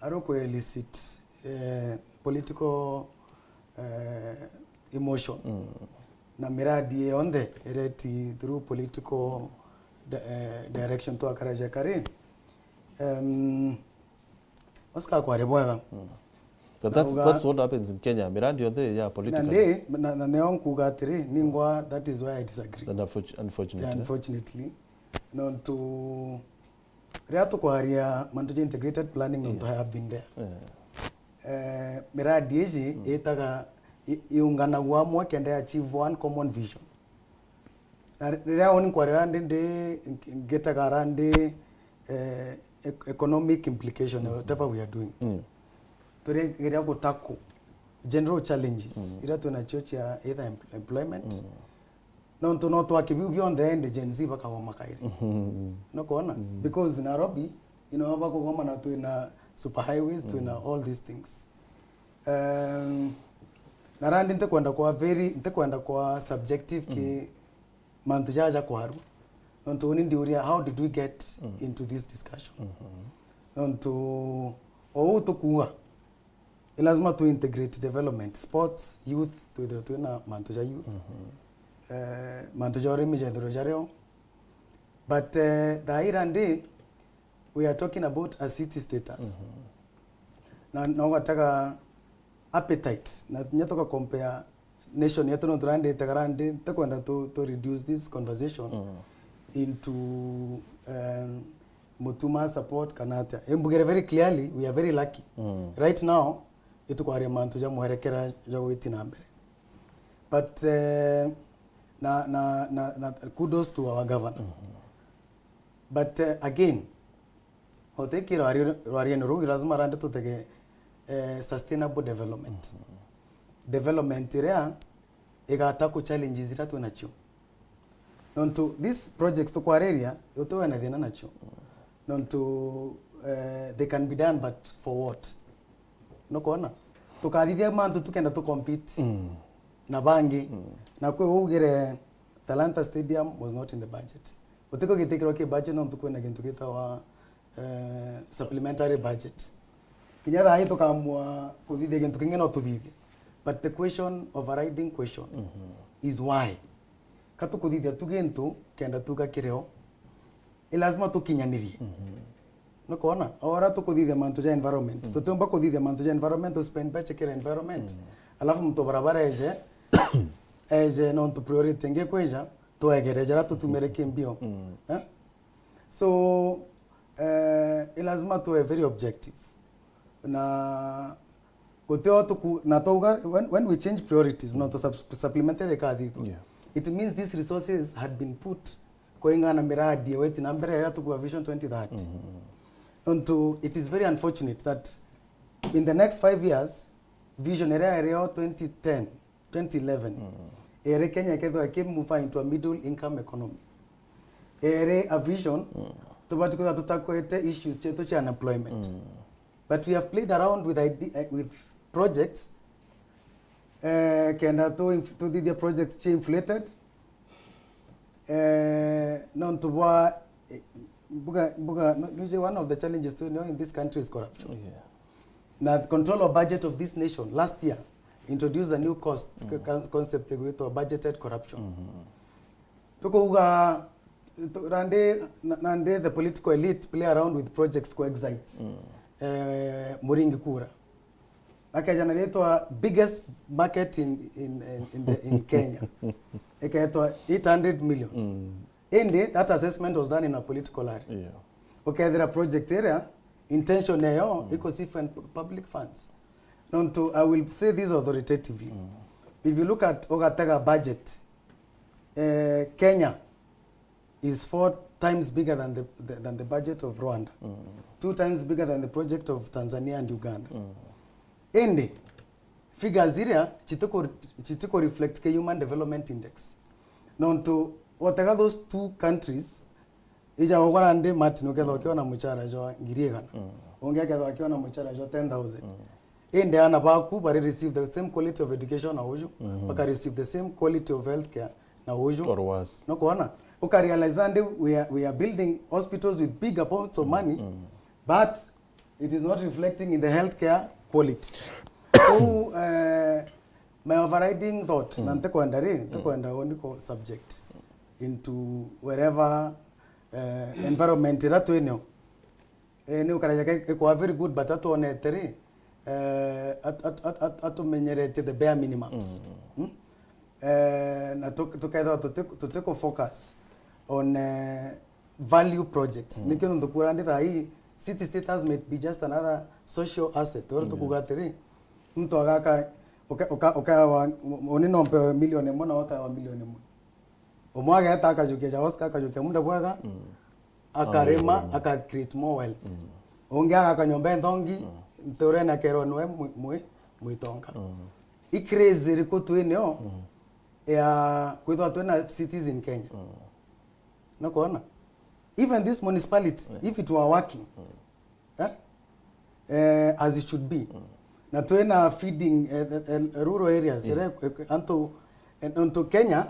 ari ku elicit, eh, political, eh, emotion. Na miradi yonthe ireti through political di-, eh, direction twakaraja kari. Em, Oscar kwari bwega. But that's, Nauga that's what happens in Kenya. Miradi yonthe ya political. Na ndi, na, na nio nkuga atiri, ningwa that is where I disagree. And unfortu-, unfortunately. Yeah, unfortunately. Nontu, riria tukwaria mantu ja integrated planning, nontu I have been there. Yeah. Eh, miradi iji itaga i-, iunganagua amwe kenda ya achieve one common vision. Na ri-, riria uni nkwarira ndi, ndi, ng-, ngitagara ndi, eh, ec-, economic implication of whatever we are doing. Turigeria gutackle general challenges iria twinacio cia either em-, employment. Nontu no twake biu bionthe indi Gen Z bakagoma kairi. Nukwona? Because Nairobi, you know, bakugoma na twina super highways, twina all these things. Um, na randi ntikwenda kwa very, ntikwenda kwa subjective ki mantu jaja kwarua. Nontu uni ndiuria, how did we get into this discussion? Nontu o uu tukuuga, ni lazima tu integrate development, sports, youth, twithirwe twina mantu ja youth. Eh, mantu ja urimi jethirwe jario. But, eh, thaa ira ndi, we are talking about a city status. Na, na ugatega appetite. Na nya tuka compare nation yetu, no turandite garandi, ntikwenda tu, tu reduce this conversation into, um, Mutuma support kana atia. Imbugire very clearly, we are very lucky. Right now, itukwaria mantu ja mwerekera ja gwiti na mbere. But, eh, na, na, na, na kudos to our governor. But, eh, again, otekira rwariene ruu, lazima randi tutege, eh, sustainable development. Development iria igata ku challenges iria twinacio. Nontu these projects tukwariria, uti wena thina nacio. Nontu, eh, they can be done, but for what? Nukwona? Tukathithia mantu tukenda tu compete. na bangi. Na kwi ugire Talanta Stadium was not in the budget. Utiko gitikirwa ki budget nontu kwina gintu gitawa, eh, supplementary budget. Kinya thaa hii tukamua kuthithia gintu kingi no tuthithie. But the question, overriding question, is why? Ka tukuthithia tu gintu kenda tuga kirio, i lazima tukinyanirie. Nukwona? Ora tukuthithia mantu ja environment. Tutiumba kuthithia mantu ja environment, tu spend mbeca kira environment. Alafu muntu barabara eje, eje nontu priority ingi kwija, twegere jara tutumire kimbio. Eh? So, eh, i lazima tuwe very objective. Na gutio tuku-, na twauga, when, when we change priorities, no tu sub-, supplementary ikathithua. Yeah. It means these resources had been put kuringana na miradi ya weti na mbere iria tukuga Vision twenty thirty. Nontu it is very unfortunate that in the next five years, vision iria irio twenty ten, twenty eleven, ere Kenya ikethwa iki move into a middle income economy. Ere a vision, tubati kwithirwa tutakwete issues cietu cia unemployment. But we have played around with ide-, eh, with projects, eh, kenda tu inf-, tuthithia projects cia inflated, eh, nontu bwa, eh, mbuga, mbuga, no, no, one of the challenges tu, you know, in this country is corruption. Yeah. Na the control of budget of this nation last year introduced a new cost, con-, concept igwitwa budgeted corruption. Tukuuga, tu-, nandi, na-, nandi the political elite play around with projects ku excite, eh, Muringi kura. Akeja na ritwa biggest market in, in, in, in, the, in Kenya. Iketwa eight hundred million. Indi that assessment was done in a political hurry. Yeah. Ukethira project iria, intention eyo, iko siphon pu-, public funds. Nontu, I will say this authoritatively. If you look at, ugatega budget, eh, Kenya is four times bigger than the, the, than the budget of Rwanda. Two times bigger than the project of Tanzania and Uganda. Indi, figures iria chitiko, chitiko reflect ke Human Development Index. Nontu, wotega those two countries, ija ugura ndi Martin ukethwa ukiona muchara jwa ngiri igana. Ungi akethwa akiona muchara jwa ten thousand. Indi ana baku bari receive the same quality of education na uju, baka receive the same quality of healthcare na uju. Or worse. Nukwona? Uka realize ndi we are, we are building hospitals with big amounts of money, but it is not reflecting in the healthcare quality. So, eh, my overriding thought, na ntikwenda ri, ntikwenda undi ku subject into wherever, eh, environment ira twinio. Eh, ni ukaraja ke, ikwa very good, but atwonete ri, eh, at-, at-, at-, at-, atumenyeretie the bare minimums. Eh, na tu-, tukethirwa tuti-, tutiku focus on, eh, value projects. Nikio nontu kura ndi thaa hii, city status might be just another social asset. Ora tukuga atiri, muntu agaka, uka-, uka-, ukawa, uni no mpewe milioni imwe na wakawa milioni imwe. Umwe ageta akajukia ja Oscar, akajukia muunda bwega, akarima, aka create more wealth. Ungi agaka nyomba enthongi, nturene akerwa niwe mwi-, mwi-, mwitonga. I crazy iriku twinio ya kwithwa twina cities in Kenya? Nukwona? Even this municipality, if it were working, eh? Eh, as it should be. Na twina feeding, eh, eh, eh, rural areas, ire, eh, antu, eh, antu Kenya,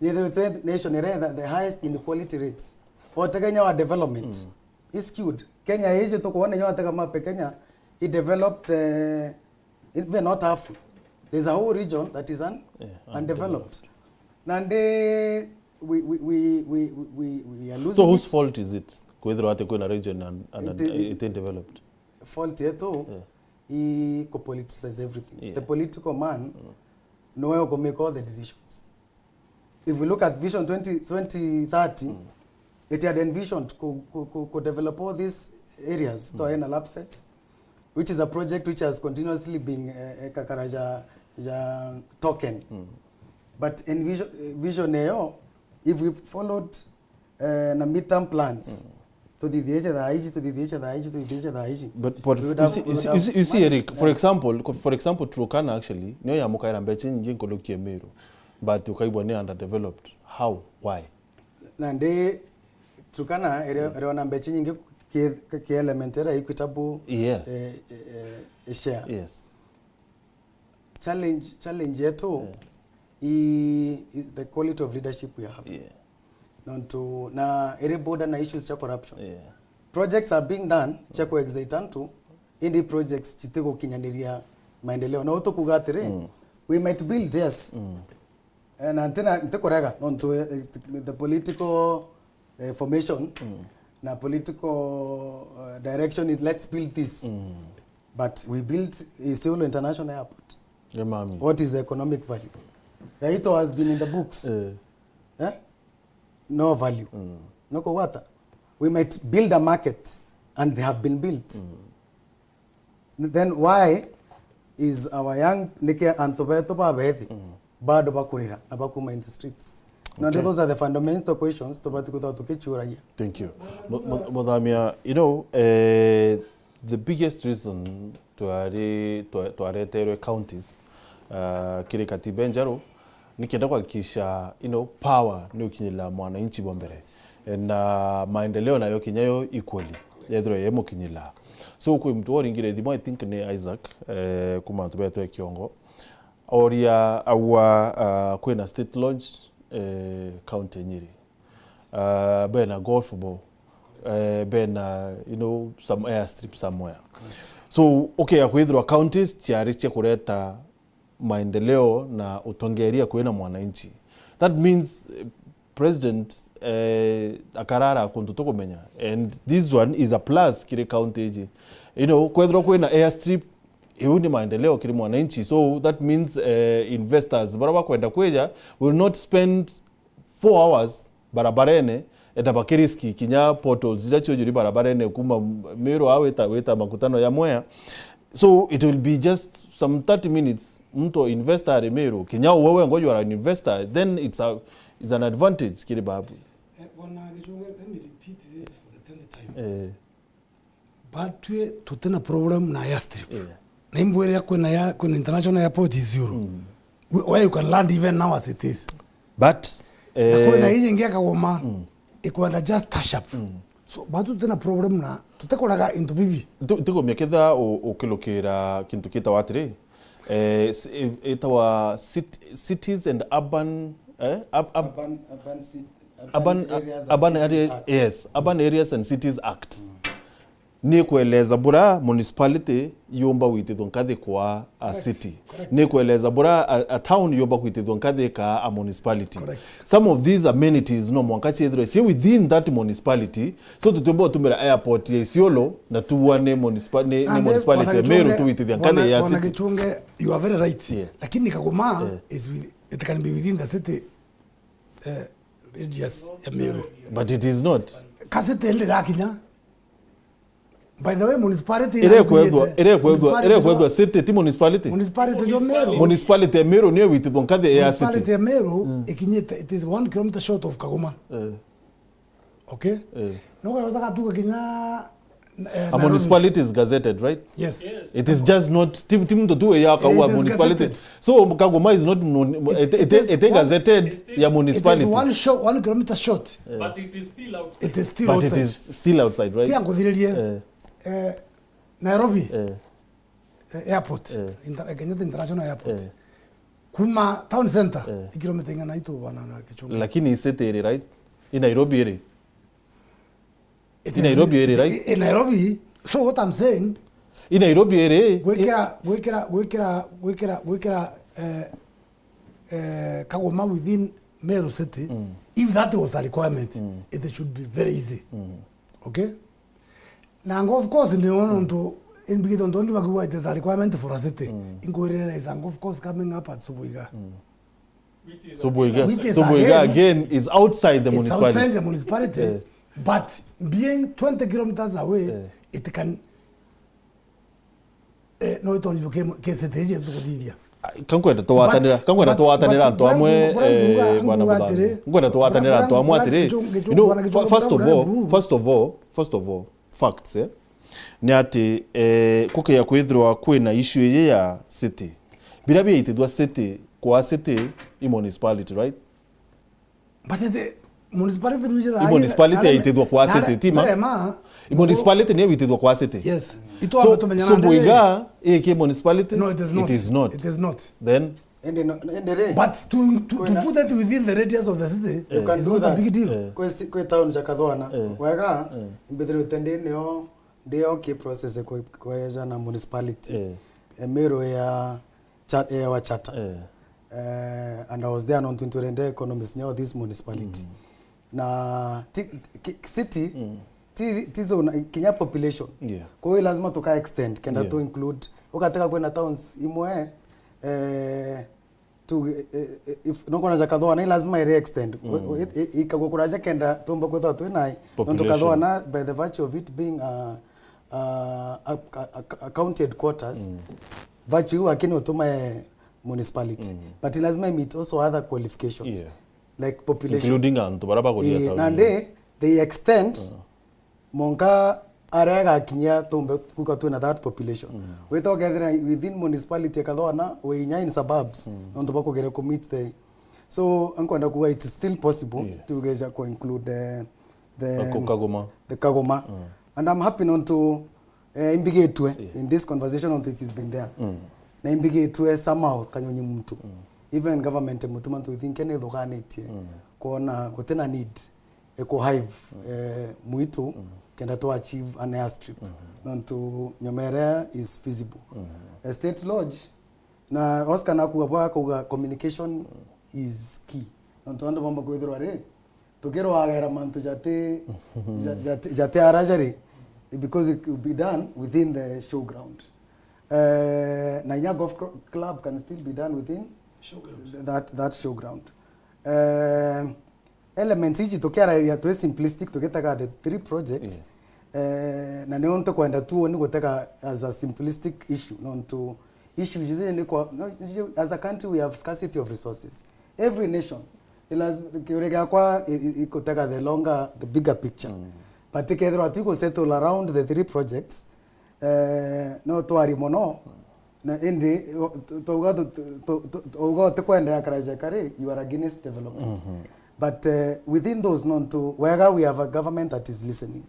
nithiritwe nation ire the, the highest inequality rates. Otegenya wa development is skewed. Kenya iji tukuona nyo atega mape Kenya, i developed, eh, even not half. There's a whole region that is un-, undeveloped. Nandi we, we, we, we, we, we are losing. So whose fault is it? Kwithirwa ati kwina region and, and, and it, it ain't developed. Fault yetu i ku politicize everything. Yeah. The political man, niwe uku make all the decisions. If we look at Vision twenty, twenty thirty, it had envisioned ku, ku, ku, ku develop all these areas to in a lapset, which is a project which has continuously been, eh, eh, kakara ja, ja token. But envision, eh, vision eyo, if we followed, eh, na midterm plans, tuthithie ici thaa ici, tuthithie ici thaa ici, tuthithie ici thaa ici. But, but you see, you see, Eric, for example, for example, Turkana actually, niyo yamukaira mbeca nyingi nkuruki Meru, but ukaigua ni underdeveloped. How? Why? Nandi Turkana iri, iriona mbeca nyingi ki, ki element ira equitable, yeah, eh, eh, eh, share. Yes. Challenge, challenge yetu, yeah, i, i, the quality of leadership we have. Yeah. Nontu na iri border na issues cia corruption. Yeah. Projects are being done cia ku excite antu, indi projects citigukinyaniria maendeleo. No tukuga atiri, mm, we might build, yes. Mm. Eh, na ntina, ntikurega, nontu, eh, eh, the political, eh, formation, mm, na political, eh, direction, it, let's build this. Mm. But we built Isiolo International Airport. Yeah, mami. What is the economic value? Gaito has been in the books. Eh. Eh? No value. Mm. No kugwata. We might build a market and they have been built. Mm. Then why is our young, niki antu betu babethi, mm, bado bakurira na bakuma in the streets? Now, okay, those are the fundamental questions tubati kwithirwa tukichuragia. Thank you. Mu-, mu-, Muthamia, you know, eh, the biggest reason twari-, twa-, twareterwe counties, uh, kiri katiba njeru, ni kenda kuhakikisha, you know, power ni ukinyirira mwananchi bwa mbere. And, uh, maendeleo nayo kinya yo equally, yethirwe yemukinyirira. So, kwi muntu oringire thimo, I think ni Isaac, eh, kuma antu betu e Kiongo. Oria aua, uh, kwina state lodge, eh, county Nyeri. Uh, bena golf ball. Uh, bena, you know, some airstrip somewhere. So, okay, ya kwithirwa counties ciari cia kureta maendeleo na utongeria kwina mwananchi. That means, eh, president, eh, akarara kuntu tukumenya. And this one is a plus kiri county iji. You know, kwethirwa kwina airstrip, iu ni maendeleo kiri mwananchi. So that means, eh, investors bara bakwenda kwija will not spend four hours barabarene, enda bakiriski kinya potholes iria ciujuri barabarene kuma Meru a wita, wita makutano ya Mwea. So it will be just some thirty minutes, mtu investor ari Meru, kinya uwe wengwa you are an investor, then it's a, it's an advantage kiri babu. Eh, Bwana Gichunge, let me repeat this for the tenth time. Eh. Batwi tutina problem na airstrip. Yeah. Na imbwire kwina ya, kwina international airport Isiolo. Mm. Where you can land even now as it is. But, na kwina, eh, iji ingi ya Kagoma, mm, ikwenda just touch up. Mm. So, batwi tutina problem na tutikuraga into bibi. Tu-, tikumia ketha u-, ukilukira kintu kitawa atiri, eh, s-, i-, itawa cit-, cities and urban, eh, ur-, ur-, urban, urban ci-, urban, urban, urban areas and cities area-, act. Yes, Urban Areas and Cities Act. Mm. Ni kweleza bura municipality yumba gwitithwa nkathi kwa a city. Correct. Ni kweleza bura a, a town yumba gwitithwa nkathi ka a municipality. Correct. Some of these amenities no mwanka ciethirwe ci within that municipality. So tutiumba gutumira airport ya Isiolo na tuwa ni municipa-, ni, ni municipality ya Meru tuwitithia nkathi ya city. Bwana Gichunge, you are very right. Yeah. Lakini Kagoma, eh, is with, it can be within the city, eh, radius ya Meru. But it is not. Ka city ndirakinya. By the way, municipality ira ikwethwa, ira ikwethwa, ira ikwethwa city, ti municipality. Municipality jo Meru. Municipality ya Meru niyo witithwa nkathi ya city. Municipality ya Meru, mm, ikinyite, it is one kilometer short of Kagoma. Eh. Okay? Eh. No, kwa taka tuka kinya, eh, a municipality is gazetted, right? Yes. Yes. It is just not, ti, ti muntu tu ya kaua municipality. It is gazetted. So, Kagoma is not mun-, it, it, it, it is gazetted ya municipality. It is one short, one kilometer short. Eh. But it is still outside. It is still outside. But it is still outside, right? Tia nguthiririe. Eh. Eh, Nairobi. Eh. Eh, airport. Eh. Inter-, Kenyatta International Airport. Eh. Kuma town center, eh, i kilomita ing'ana itu bwana na Gichunge. Lakini i city iri, right? I Nairobi iri? It is, i Nairobi iri, right? I, i Nairobi. So what I'm saying, i Nairobi iri, gwikira, gwikira, gwikira, gwikira, gwikira, eh, eh, Kagoma within Meru City, mm, if that was a requirement, mm, it should be very easy. Mm. Okay? Na ngo, of course, ni ono ntu, imbigite ntu ngi bakiuga it is a requirement for a city. Mm. Inkwirire there is a golf course coming up at Subuiga. Mm. Subuiga. Which is Subuiga again, again is outside the municipality. It's outside the municipality, eh, but being twenty kilometers away, eh, it can, eh, no itonye ke, ke city iji tukuthithia. Ah, kankwenda twatanira, but, kankwenda but, twatanira but antu amwe, bura, bura, eh, bwana Muthami. Atiri, nkwenda twatanira antu amwe atiri. You know, first of all, first of all, first of all, facts, eh? Ni ati, eh, kukia kwithirwa kwina issue iji ya city. Biria biaitithwa city, kwa city, i municipality, right? But the municipality ni iji i municipality yaitithwa kwa city, tima? I municipality ni yaitithwa kwa city. Yes. So, so Buiga, i ki municipality? No, it is not. It is not. It is not. Then? Ende no, ende ri? But to, to, to put it within the radius of the city is not a big deal. Eh. Kwi si-, kwi town ja Kathwana. Eh. Wega, eh, mbithirite ndi nio, ndi okay process kwe-, kweja na municipality. Eh. Emiru ya cha-, ya wa charter. Eh. Eh, and I was there nontu ntwirende economies nyo this municipality. Mm. Na ti, ki-, city, mm, ti, ti zone, kinya population. Yeah. Kwa hiyo lazima tuka extend, kenda, yeah, tu include. Ukateka kwina towns imwe, eh, tu, eh, eh, if, no kona ja Kathwana, ni lazima iri extend. Mm. We-, we-, i-, i-, ikagwa kuraja kenda tumba kwithwa twina. Nontu population. Kathwana, by the virtue of it being a, a, a, a, a county headquarters, mm, virtue iu akini utuma e municipality. Mm. But lazima i meet also other qualifications. Yeah. Like population. Including antu baria bakuria. Ii, town. Nandi, they extend, ah, monka aria igakinyia tumbe kuka twina that population. Mm. Wita ukethira within municipality ya Kathwana, we inya in suburbs, mm, nontu bakugere ku meet the. So, nkwenda kuga it is still possible, yeah, tugeja ku include, eh, the, Ka-, Kagoma. The Kagoma. Mm. And I'm happy nontu eh, imbigitwe, yeah, in this conversation until it has been there. Mm. Na imbigitwe somehow kanyonyi muntu. Mm. Even government mutuma ntu ithinke ni thuganitie. Mm. Kuona gutina need e ku hive, eh, mwitu, mm, kenda to achieve an airstrip. Mm. Nontu nyomere is feasible. Mm. Eh, State Lodge, na Oscar nakuga bwa kuga communication, mm, is key. Nontu andu bamba kwithirwa ri, tukirwagera mantu jati, ja-, jati, jati ara jari, because it will be done within the showground. Eh, na inya golf cl-, club can still be done within showground. That, that showground. Eh, elements iji tukiararia twi simplistic, tugitega the three projects. Yeah. Eh, na nio ntukwenda tu ni gutega as a simplistic issue, nontu issues iji ni kwa, no, iji, as a country we have scarcity of resources. Every nation, ila, kiuria giakwa i-, i-, ikutega the longer, the bigger picture. Mm. But ikethirwa tu igusettle around the three projects, eh, no twari mono. Na indi, o, tu-, twauga tu-, tu-, tu-, tu-, twauga utikwendea karaja kari, you are against development. Mm-hmm. But, eh, within those, nontu wega we have a government that is listening.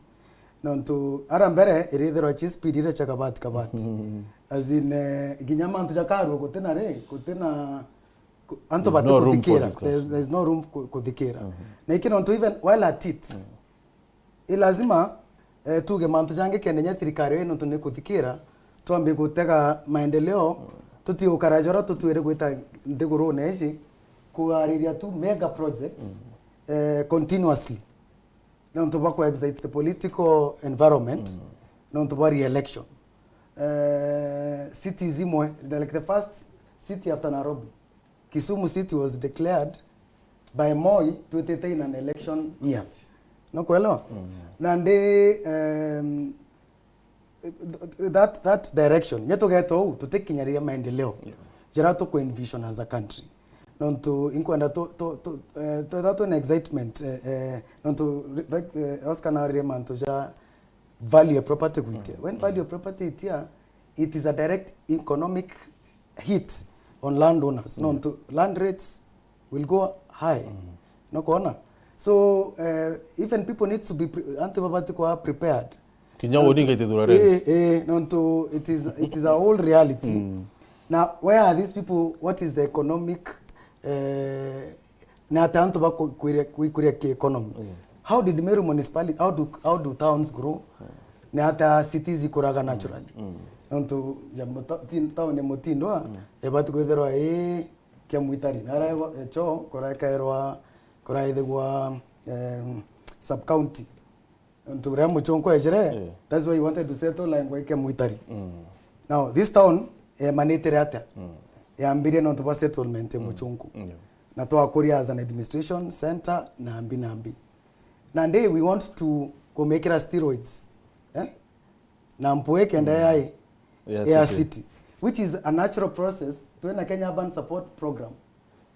Nontu ara mbere irithirwa chi speed iria cha kabati kabati. Mm-hmm. As in, eh, nginya mantu ja karua gutina ri, gutina ku-, antu bati kuthikira. There's no room for discussion. There's, there's no room ku-, kuthikira. Mm-hmm. Na iki nontu even while at it, mm, i lazima, eh, tuge mantu jangi kenda inya thirikari ii nontu ni kuthikira, twambi gutega maendeleo, mm, tutigukara jora tutwire gwita nthigurune iji, kugariria tu mega projects, mm, eh, continuously. Nontu bwa ku excite the political environment, mm, nontu bwa re-election. Eh, cities imwe, like the first city after Nairobi, Kisumu City was declared by Moi twitite in an election year. Nukwelewa? Mm. Nandi, um, that, that direction, nye tugeta uu, tutikinyariria maendeleo, yeah, jara tuku envision as a country. Nontu inkwenda tu, tu, tu, eh, tu, tu, twina excitement, eh, eh, nontu, eh, Oscar narire mantu ja value ya property gwitia. Mm. When value ya property itia, it is a direct economic hit on landowners. Mm. Nontu land rates will go high. Mm. Nukwona? So, eh, even people need to be pre-, antu babati kwa prepared. Kinya woni ngaitithura rent. Eh, eh, nontu it is, it is a whole reality. Mm. Na where are these people? What is the economic, eh, ni atia antu baku-, kuria, kuikuria ki economy? Mm. How did Meru municipality, how do, how do towns grow? Mm. Ni atia cities ikuraga naturally? Mm. Nontu ya muta-, ti-, town ya Mutindwa, mm, ibati kwithirwa i kia Mwitari. Nara echo, kuraikairwa, kuraithigwa, em, sub county. Nontu riria Muchunku ejire, yeah, that's why he wanted to settle and gwike Mwitari. Mm. Now, this town, yemanitire atia? Mm. Yambirie nontu bwa settlement ya, mm, Muchunku. Yeah. Na twakuria as an administration center, na mbi, na mbi. Nandi we want to kumikira steroids. Eh? Na mpue kenda, mm, ya, ya city, city, which is a natural process. Twina Kenya Urban Support Program.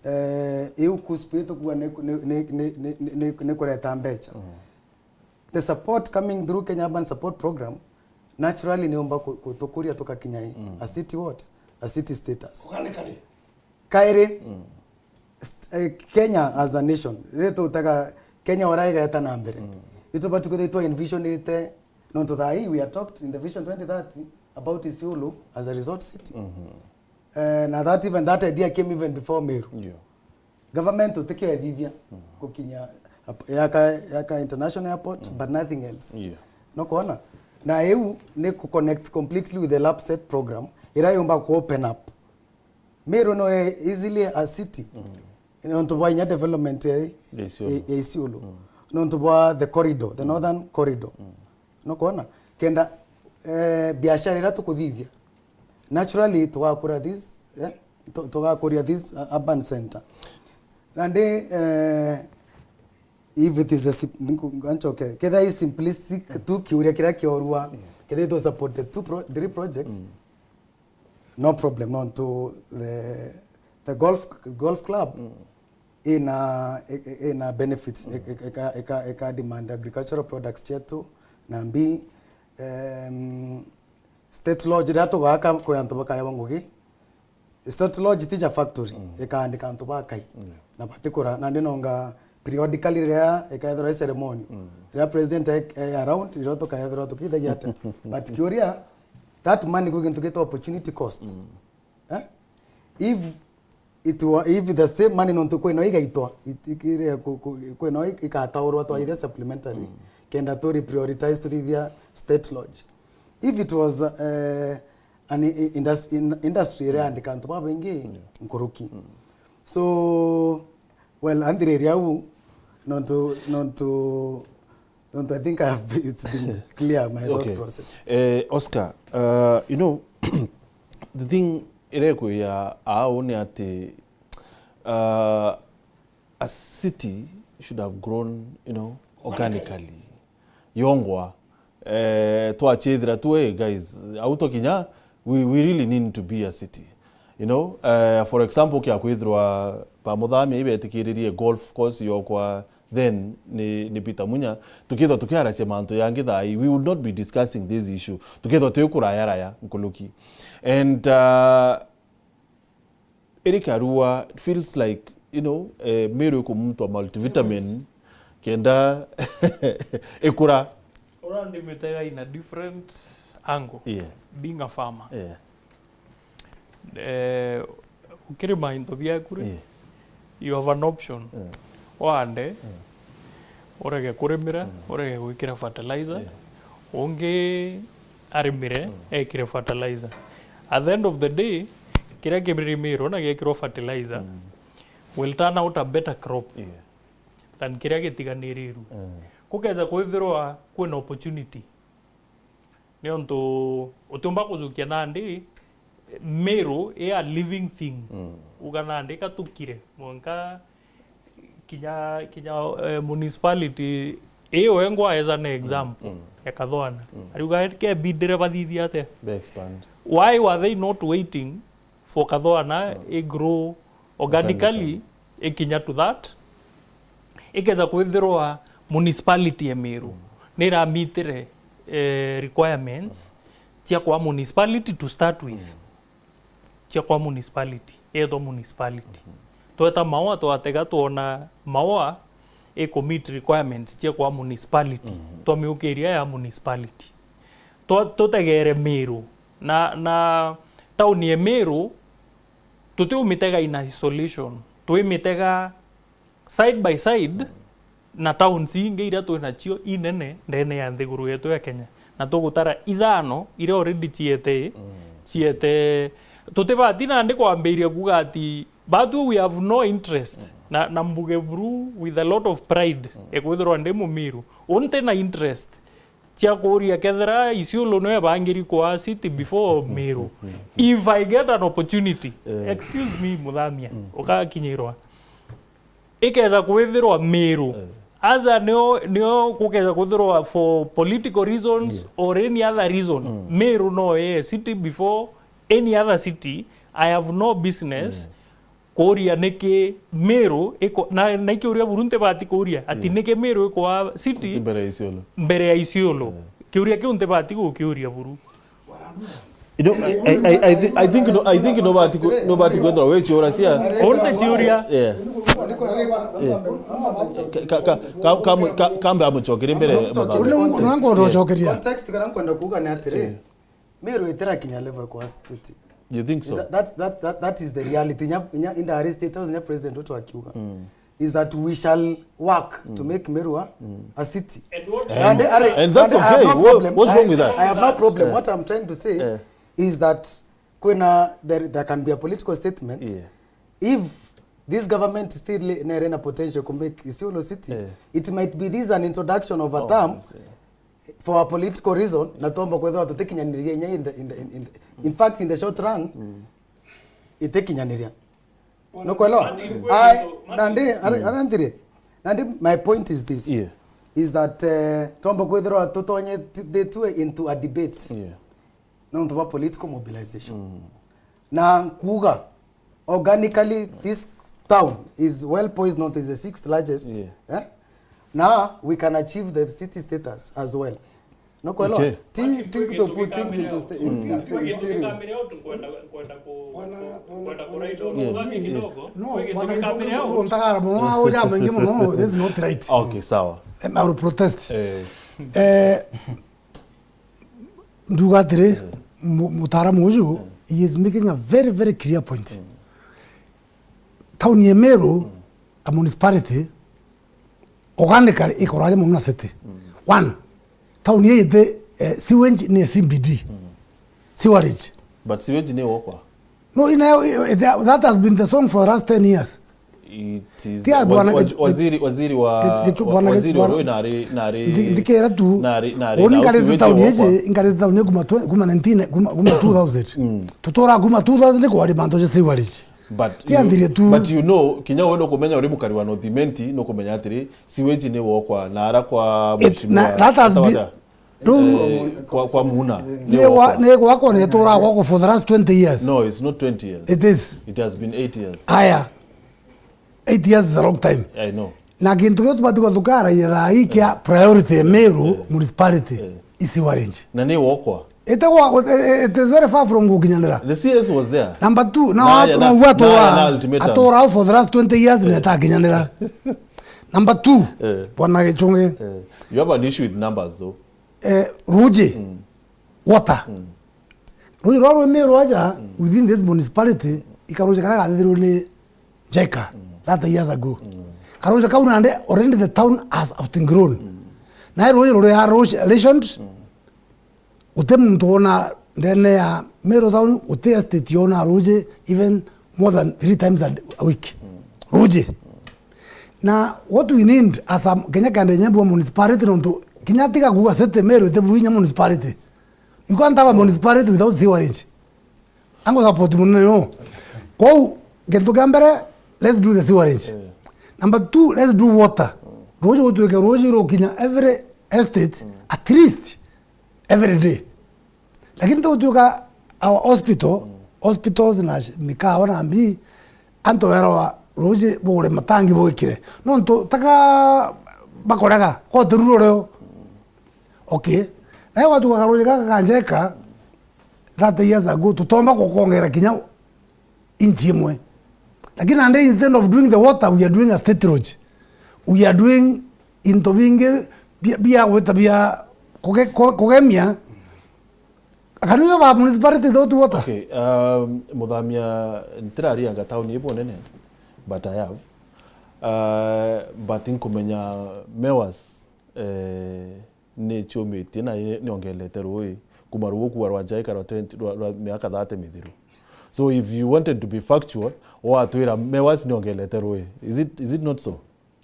Eh, iu kuspu itukua ni, ni, ni kureta mbecha. Mm. The support coming through Kenya Urban Support Program naturally niumba ku-, kutukuria tukakinya i, mm, a city what? A city status. Kuganika ri? Kairi, mm, st-, eh, Kenya as a nation, riria tutega Kenya uria igeta na mbere, mm, itubati kwithirwa twa envisionite, nontu thaa ii we are talked in the Vision twenty thirty about Isiolo as a resort city. Mm-hmm. Eh, na that, even that idea came even before Meru. Yeah. Government utikethithia gukinya ap-, yaka, yaka international airport, but nothing else. Yeah. No kuona? Na iu ni ku connect completely with the LAPSSET program, ira yumba ku open up. Meru no e-, easily a city. Nontu bwa inya development ya, ya Isiolo. Ya Isiolo. Nontu bwa the corridor, the northern corridor. No kuona? Kenda, eh, biashara ira tukuthithia, naturally, tugakura this, eh, tu-, tugakuria this, uh, urban center. Nandi, eh, if it is a sim-, nku-, nchoke, kethira i simplistic tu kiuria kiria kiorua, kethira it will support the two pro-, three projects, no problem, nontu the, the golf, golf club ina, i-, i-, ina benefits, i-, i-, ika, ika, ika demand agricultural products cietu, na mbi, em, State Lodge riria tugaka kwi antu bakaewa ngugi. State Lodge ti ja factory, ikaandika antu bakai. Na batikura, nandi nonga periodically riria ikaethirwa i ceremony. Riria president e, e around, riria tukaethirwa tukithagia atia. But kiuria, that money kwi gintu gitwa opportunity cost. Eh? If it wa-, if the same money nontu kwina igaitwa, it-, ikire ku-, ku-, kwina i-, ikataurwa twaithia supplementary, kenda turi prioritize turithia State Lodge. If it was, eh, an i-, indus-, in-, industry iria yandika antu babaingi nkuruki. So, well, anthiriria au, nontu, nontu, nontu I think I have, it's been clear my thought process. Eh, Oscar, uh, you know, the thing iria ikwia au ni ati, uh, a city should have grown, you know, organically. Yongwa, eh, twachithira tu, eh, guys, au twakinya, we, we really need to be a city. You know, eh, for example, kia kwithirwa ba Muthamia ibetikiririe golf course yokwa then ni, ni Peter Munya, tukithwa tukiaracia mantu yangi thai, we would not be discussing this issue. Tukithwa twi kuraya raya nkuluki. And, uh, Eric Arua, it feels like, you know, eh, Meru ikumutwa multivitamin, kenda ikura. Ura ndimitega in a different angle, yeah, being a farmer. Yeah. Eh, ukirima into biaku ri, yeah, you have an option. Yeah. Wande, yeah, urege kurimira, mm, urege gwikira fertilizer, yeah, ungi arimire, mm, ekire fertilizer. At the end of the day, kiria kirimirwo na giekirwo fertilizer, mm, will turn out a better crop, yeah, than kiria gitiganirirwe. Mm. Kukeza kwithirwa kwina opportunity. Niuntu utiumba kujukia nandi, Meru i a living thing. Mm. Uga nandi katukire, mwanka kinya, kinya, eh, municipality iyo engwa eza na example, mm, ya Kathwana. Mm. Ariuga ke bidire bathithia atia? Be expand. Why were they not waiting for Kathwana, mm, i grow organically, organically, ikinya to that? Ikeza kwithirwa municipality ya Meru, mm, ni iramitire, eh, requirements, mm, cia kwa municipality to start with. Mm. Cia kwa municipality, yetwa municipality. Mhm. Tweta Maua, twatega twona Maua i ku meet requirements cia kwa municipality. Mhm. Twamiukiria ya municipality. Twa-, tutegere Meru. Na, na town ya Meru, tutiumitega in isolation. Twimitega side by side na towns ingi iria twi nacio inene ndene ya nthiguru yetu ya Kenya. Na tugutara ithano iria already ciete, mm, ciete. Tutibati nandi kwambiria kuuga ati, but we have no interest. Mm. Na, na mbuge buru with a lot of pride, mm, ya kwithirwa ndi Mumiru. Unti na interest cia kuuria kethira Isiolo no ebangiri kwa city before Meru. If I get an opportunity, eh, excuse me, Muthamia, mm, ukakinyirwa. Ikeza kwithirwa Meru. Eh. Aza nio, nio kukeza kwithirwa for political reasons, yeah, or any other reason. Mm. Meru no ye city before any other city. I have no business, yeah, kuuria niki Meru iko, na, na ikiuria buru ntibati kuuria ati, yeah, niki Meru ikwa city, city mbere ya Isiolo. Mbere ya Isiolo. Yeah. Kiuria kiu ntibati gukiuria buru. You know, I, I, I, thi-, I think no, I think nobati ku-, nobati kwethirwa wiciuracia. Unti ciuria. Yeah. Yeah. Ka, ka, ka, ka, ka, kambe amucokerie mbere, Muthamia. Uri nangu ndocokeria. Context kana nkwenda kuuga ni atiri, yeah, Meru itirakinya level kwa city. You think so? That, that, that, that, that is the reality. Nya, nya, in the State House, nya president wetu akiuga is that we shall work to make Meru a, a city. And what And, Nandi, are, and that's nandi, I have okay. no What, problem. what's I, wrong with that? I have no problem. Yeah. What I'm trying to say Yeah. is that kwina there, there can be a political statement Yeah. if this government still nere na potential to make Isiolo city. Yeah. It might be this an introduction of a Oh, term I see. for a political reason, na tomba kwethirwa tutikinyaniria inya in the, in the, in, in, the, in fact, in the short run itikinyaniria. Nukwelewa? Mani, Ai, mani, nandi, ara- aranthirie. Nandi, my point is this, Yeah. is that uh, tomba kwithirwa tutonye t- the two into a debate Yeah. nontu bwa political mobilization. Na nkuga organically this town is well poised, not is the sixth largest. Yeah. Eh? Now we can achieve the city status as well. Nukwelewa? Okay. Ti ti to put things into sta- in- in- in theories. Kwenda ku- Bwana- kwenda bwana- ku- bwana right Gitogo, on. Yeah. Bwana Nyie, Gitogo, no, kwigite bwana kamera Gitogo, out. Ntagara muno, mauja maingi muno, this is not right. Okay, sawa. Em, I will protest. Eh, Eh, nduga atiri, mu- mutaaramu uju, he is making a very, very clear point. Tauni ya Meru, ta municipality, organically ikuraja muno na city. One, tauni ii iti, eh, sewage ni C B D. Sewerage. but sewage ni wokwa. No, inayo, that has been the song for the last ten years. It is Tia wa- bwana wa- Gichu- waziri waziri wa Gichu- wa- bwana- waziri wa bwana- rui nari nari Ndi- ndikera tu, nari nari uni na ngarite usiwete tauni wokwa. Iji, ngarite tauni kuma twe- kuma nineteen, kuma- kuma two thousand. Tutura kuma two thousand ni kwari mantu ja sewerage. But Tia you- ndire tu. But you know, kinya we nukumenya uri mukari wa North Imenti, nukumenya atiri, sewage ni wokwa, na ara kwa It- mheshimiwa. na- that has been- Sasa, Riu- eh, kwa, kwa Muuna, ni Ni wa- wokwa. ni gwakwa ni turaga gwakwa for the last twenty years. No, it's not twenty years. It is. It has been eight years. Aya. Eight years is a long time. I know. Na kintu kiu tubati gwathukaragia thaa ii kia priority ya Meru municipality is sewerage. Na ni wokwa. Itagwa, it is very far from gukinyanira. The C S was there. Number two, na Na watu ya- na na- uga na ya na atura ultimatums. atura for the last twenty years na itakinyanira. Number two, Eh. bwana Gichungi, Eh, you have an issue with numbers though. eh, ruji, water. Ruji rwa rwi Meru aja, within this municipality, ikaruji karia gathithirwe ni JICA thirty years ago. Karuji kau nandi already the town has outgrown. Na ruji ruri ha rationed, guti muntu wona ndene ya Meru town, guti estate yona ruji even more than three times a, a week. Ruji. Na what we need as a Kenya kende nyambu municipality, nontu kinya tiga kuga city Meru ite buinya municipality. You can't have a municipality without sewerage. Ango support munene yo. Kwou, kintu kia mbere, let's do the sewerage. Number two, let's do water. Ruji gutuike ruji rukinya every estate, at least every day. Lakini tugutuika our hospital, hospitals na sh- mikawa na mbi, antu werawa ruji bugure matangi bugikire. Nontu taka bakorega, kote ruro reo. Okay. Nayo watu gakaruji gaka kanjeka, thirty years ago, tutomba kukongera kinya inch imwe. Lakini nandi, instead of doing the water, we are doing a state road. We are doing into bingi bia, bia gwita bia kuge-, ku-, kugemia. Can we have a municipality without water? Okay, um, muthamia ntirarianga town ibu nene, but I have. Uh, but nkumenya MEWAS, eh, ni ciumitie na ni, niongerete rui kuma rugu kuwa rwa JICA rwa twenty, rwa, rwa miaka thirty mithiru. So if you wanted to be factual, watwira MEWAS niongerete rui. Is it, is it not so?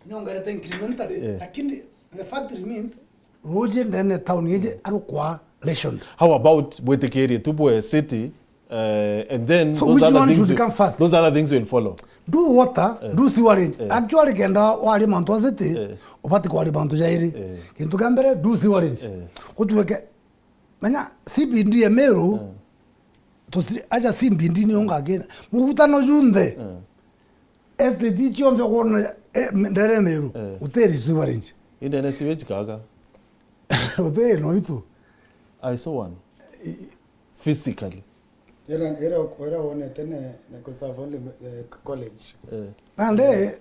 Niongerete incrementally, Eh. lakini the fact remains, ruji ndene town iji arukwa rationed. How about bwitikirie tu bwe city, uh, and then So those which other one things should will, come first? Those other things will follow. Do water, do sewerage. Eh. Actually, kenda wari mantu a city, Eh. ubati kwari mantu jairi. Eh. Kintu kia mbere, do sewerage. Eh. Gutuike, menya, C B D ya Meru, tusiri-, aja C B D ni unga kina. Mugutano junthe. Estate cionthe ukwona, eh, ndere Meru. Eh. Uteri sewerage. Indene sewage kaka. Uteri no itu. I saw one. Physically. Ira, ira, ira wonete ne, ne ku serve only, eh, college. Eh. Nande,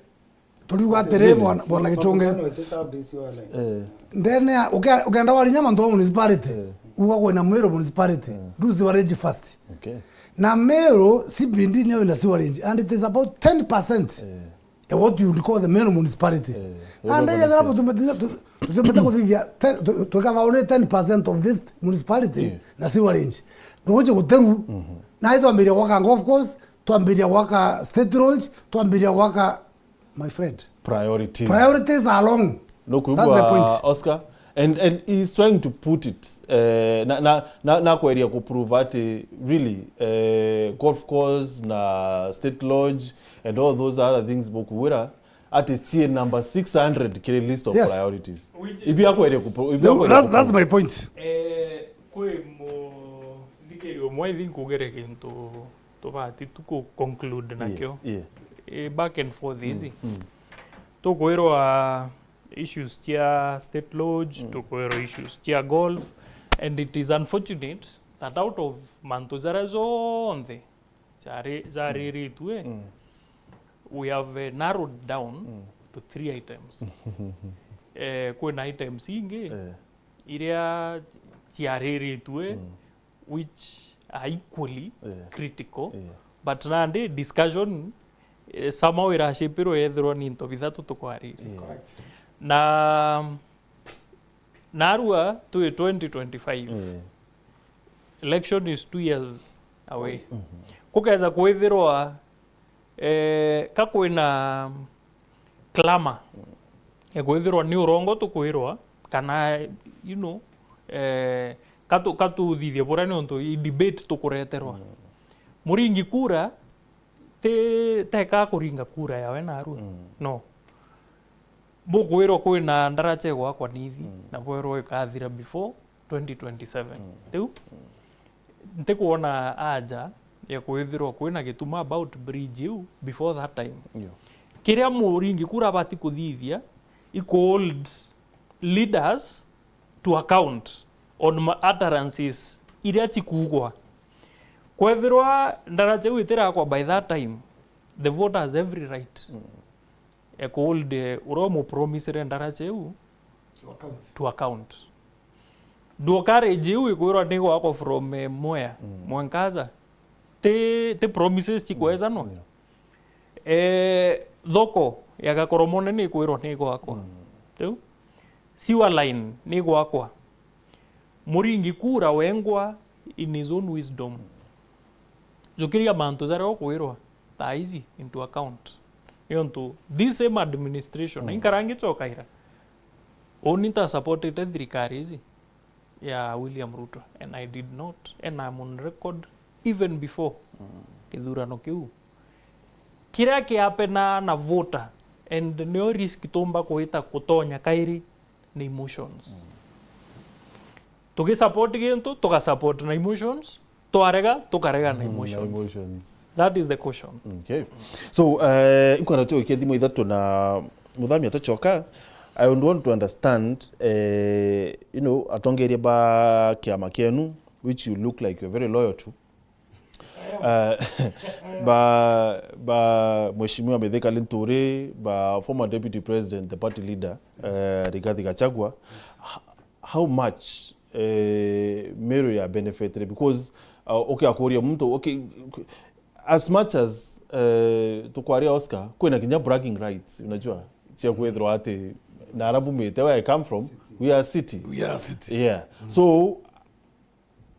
turiuga atiri, bwana, bwana Gichungi. Mkutano iti serve D C wala. Eh. Ndene ya, uke-, ukenda warinya mantu ma municipality. Uga kwina Meru municipality. Do sewerage first. Okay. Na Meru C B D niyo ina sewerage, and it is about ten percent of what you would call the Meru municipality. Eh, and ethera tutumete kuthithia, twikathaone ten percent of this municipality na sewerage. Ruuji guteru. Na itwambiria gwaka golf course, twambiria gwaka State Lodge, twambiria gwaka, my friend. Priorities. Priorities are long. That's the point. Oscar, and, and he's trying to put it, eh, na, na, na, na kweria ku prove ati really, eh, golf course na State Lodge and all those other things bukuwira ati cie number six hundred kiri list of priorities. Ibia kweria ku pro-, ibia kweria ku prove. That's my point. Eh, kwi mu-, thikiri umwe, I think, ugere kintu tubati tu ku conclude nakio. Yeah. Eh, back and forth ici. Tukwirwa issues cia State Lodge, tukwirwa issues cia golf, and it is unfortunate that out of mantu jaria jonthe jari-, jariritue, we have, eh, narrowed down to three items. Eh, kwina items ingi iria ciariritue, which are equally critical, but nandi discussion, eh, somehow irashipirwe yethirwa ni into bithatu tukwariria. Na narua twi twenty twenty-five. Election is two years away. Kukeza kwithirwa, eh, ka kwina clamor ya kwithirwa ni urongo tukwirwa, kana, you know, eh, katu-, katuthithie buria niuntu i debate tukureterwa. Muringi kura ti, teka kuringa kura yawe narua. No. Bukwirwa kwina ndaracha igwakwa Nithi, na bwerwa ikathira before twenty twenty-seven. Riu, ntikwona aja ya kwithirwa kwina gituma about bridge iu before that time. Kiria muringi kura abati kuthithia, i ku hold leaders to account on ma-, utterances iria cikugwa. Kwethirwa ndaracha iu itirakwa by that time, the voter has every right e ku hold, eh, uria umupromisire ndaracha iu to account. Ndu encourage iu ikwirwa ni gwakwa from, eh, Mwea, Mwangaza. Ti, ti promises cikwejanwa. Eh, thoko ya Gakoromone ni ikwirwa ni gwakwa. Riu, sewer line ni gwakwa. Muringi kura wengwa in his own wisdom. Jukiria mantu jaria ukwirwa thaa ici into account. Niuntu this same administration, na inkara ngicokaira, uni nta supportite thirikari ici ya William Ruto, and I did not, and I'm on record even before kithurano kiu. Kiria kiapenaa na voter, and nio risk tumba kwita kutonya kairi, ni emotions. Tugisupport gintu, tugasupport na emotions, twarega, tukarega na emotions. That is the caution. Okay. So, eh, ikwenda tuokie thimo ithatu na Muthami atachoka. I would want to understand, eh, you know, atongeria ba kiama kienu, which you look like you're very loyal to. Uh, ba, ba Mheshimiwa Mithika Linturi, ba former Deputy President, the party leader, uh, Rigathi Gachagua, h-, how much, uh, Meru ya benefited? Because, uh, okay, akuria mtu, okay, as much as, uh, tukwaria Oscar, kwina kinya bragging rights, unajua, cia kwithirwa ati, na arabu mite, where I come from, we are city. We are city. Yeah. So,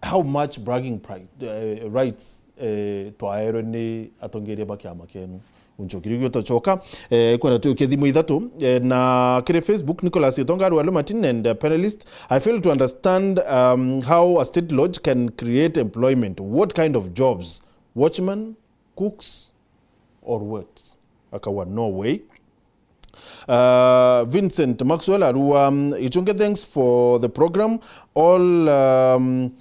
how much bragging pride, eh, rights, eh, twaerwe ni atongeria ba kiama kienu? Unchokirie gwe tochoka, eh, kwenda tuke thimo ithatu, eh, na kiri Facebook, Nicholas Itonga, Arua Lumatin and, eh, panelist, I fail to understand, um, how a state lodge can create employment. What kind of jobs? Watchman, cooks, or what? Akawa no way. Uh, Vincent Maxwell Arua, um, Ichunge, thanks for the program. All, um,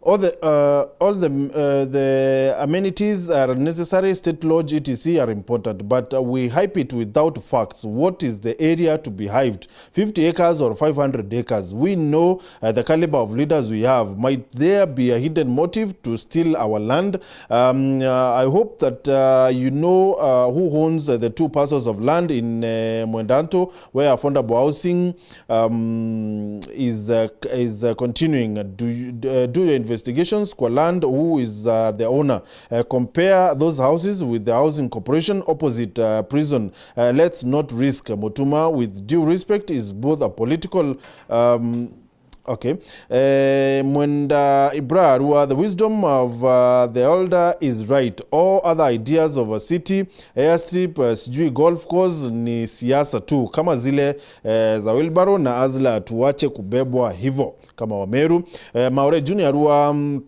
all the, uh, all the, uh, the amenities are necessary, state lodge, et cetera are important, but, uh, we hype it without facts. What is the area to be hived? Fifty acres or five hundred acres? We know, uh, the caliber of leaders we have. Might there be a hidden motive to steal our land? Um, uh, I hope that, uh, you know, uh, who owns, uh, the two parcels of land in, uh, Mwendanto, where affordable housing, um, is, uh, c-, is, uh, continuing. Do you, uh, do your investigations kwa land, who is, uh, the owner. Uh, compare those houses with the housing corporation opposite, uh, prison. Uh, let's not risk. Mutuma, with due respect, is both a political, um, okay. Eh, Mwenda Ibra arua, the wisdom of, uh, the elder is right. All other ideas of a city, airstrip, uh, sijui golf course ni siasa tu, kama zile, eh, za Wilbaro na Azla, tuache kubebwa hivo kama Wameru. Eh, Maore Junior arua, mm,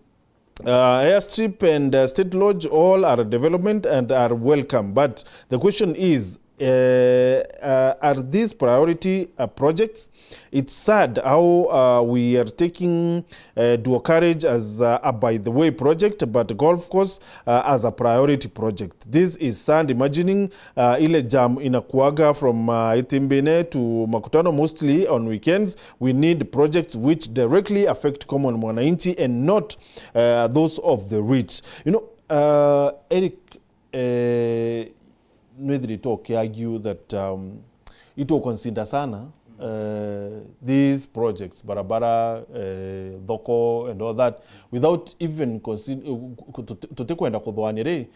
uh, airstrip and, uh, state lodge, all are development and are welcome. But the question is, uh, uh, are these priority, uh, projects? It's sad how, uh, we are taking, uh, Duo Carriage as, uh, a by the way project, but golf course, uh, as a priority project. This is sad, imagining, uh, ile jam inakuaga from, uh, Itimbine to Makutano mostly on weekends. We need projects which directly affect common mwananchi and not, uh, those of the rich. You know, uh, Eric, eh, nwithirite ukiargue that, um, itu consider sana, eh, these projects, barabara, eh, thoko and all that, without even consider, tutikwenda kuthwania ri,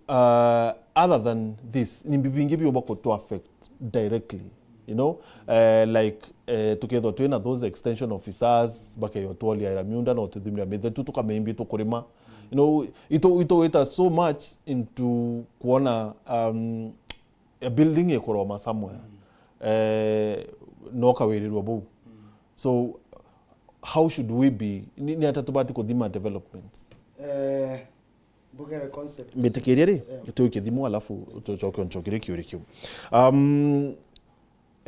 uh, other than this, ni bingi biumba kutu affect directly, you know, eh, like, eh, tukethwa twina those extension officers, bakeyotwoliaira miunda na ututhimira mithetu, tukamembi tukurima, you know, itu, itu wita so much into kuona, um, a building ikuroma somewhere, eh, no kawirirwa bau. So how should we be, ni, ni ata tubati kuthima developments? Eh, mbugere concept. Mbitikirie ri, yeah, tu kithimo, alafu tucoke ncokirie kiuri kiu. Um,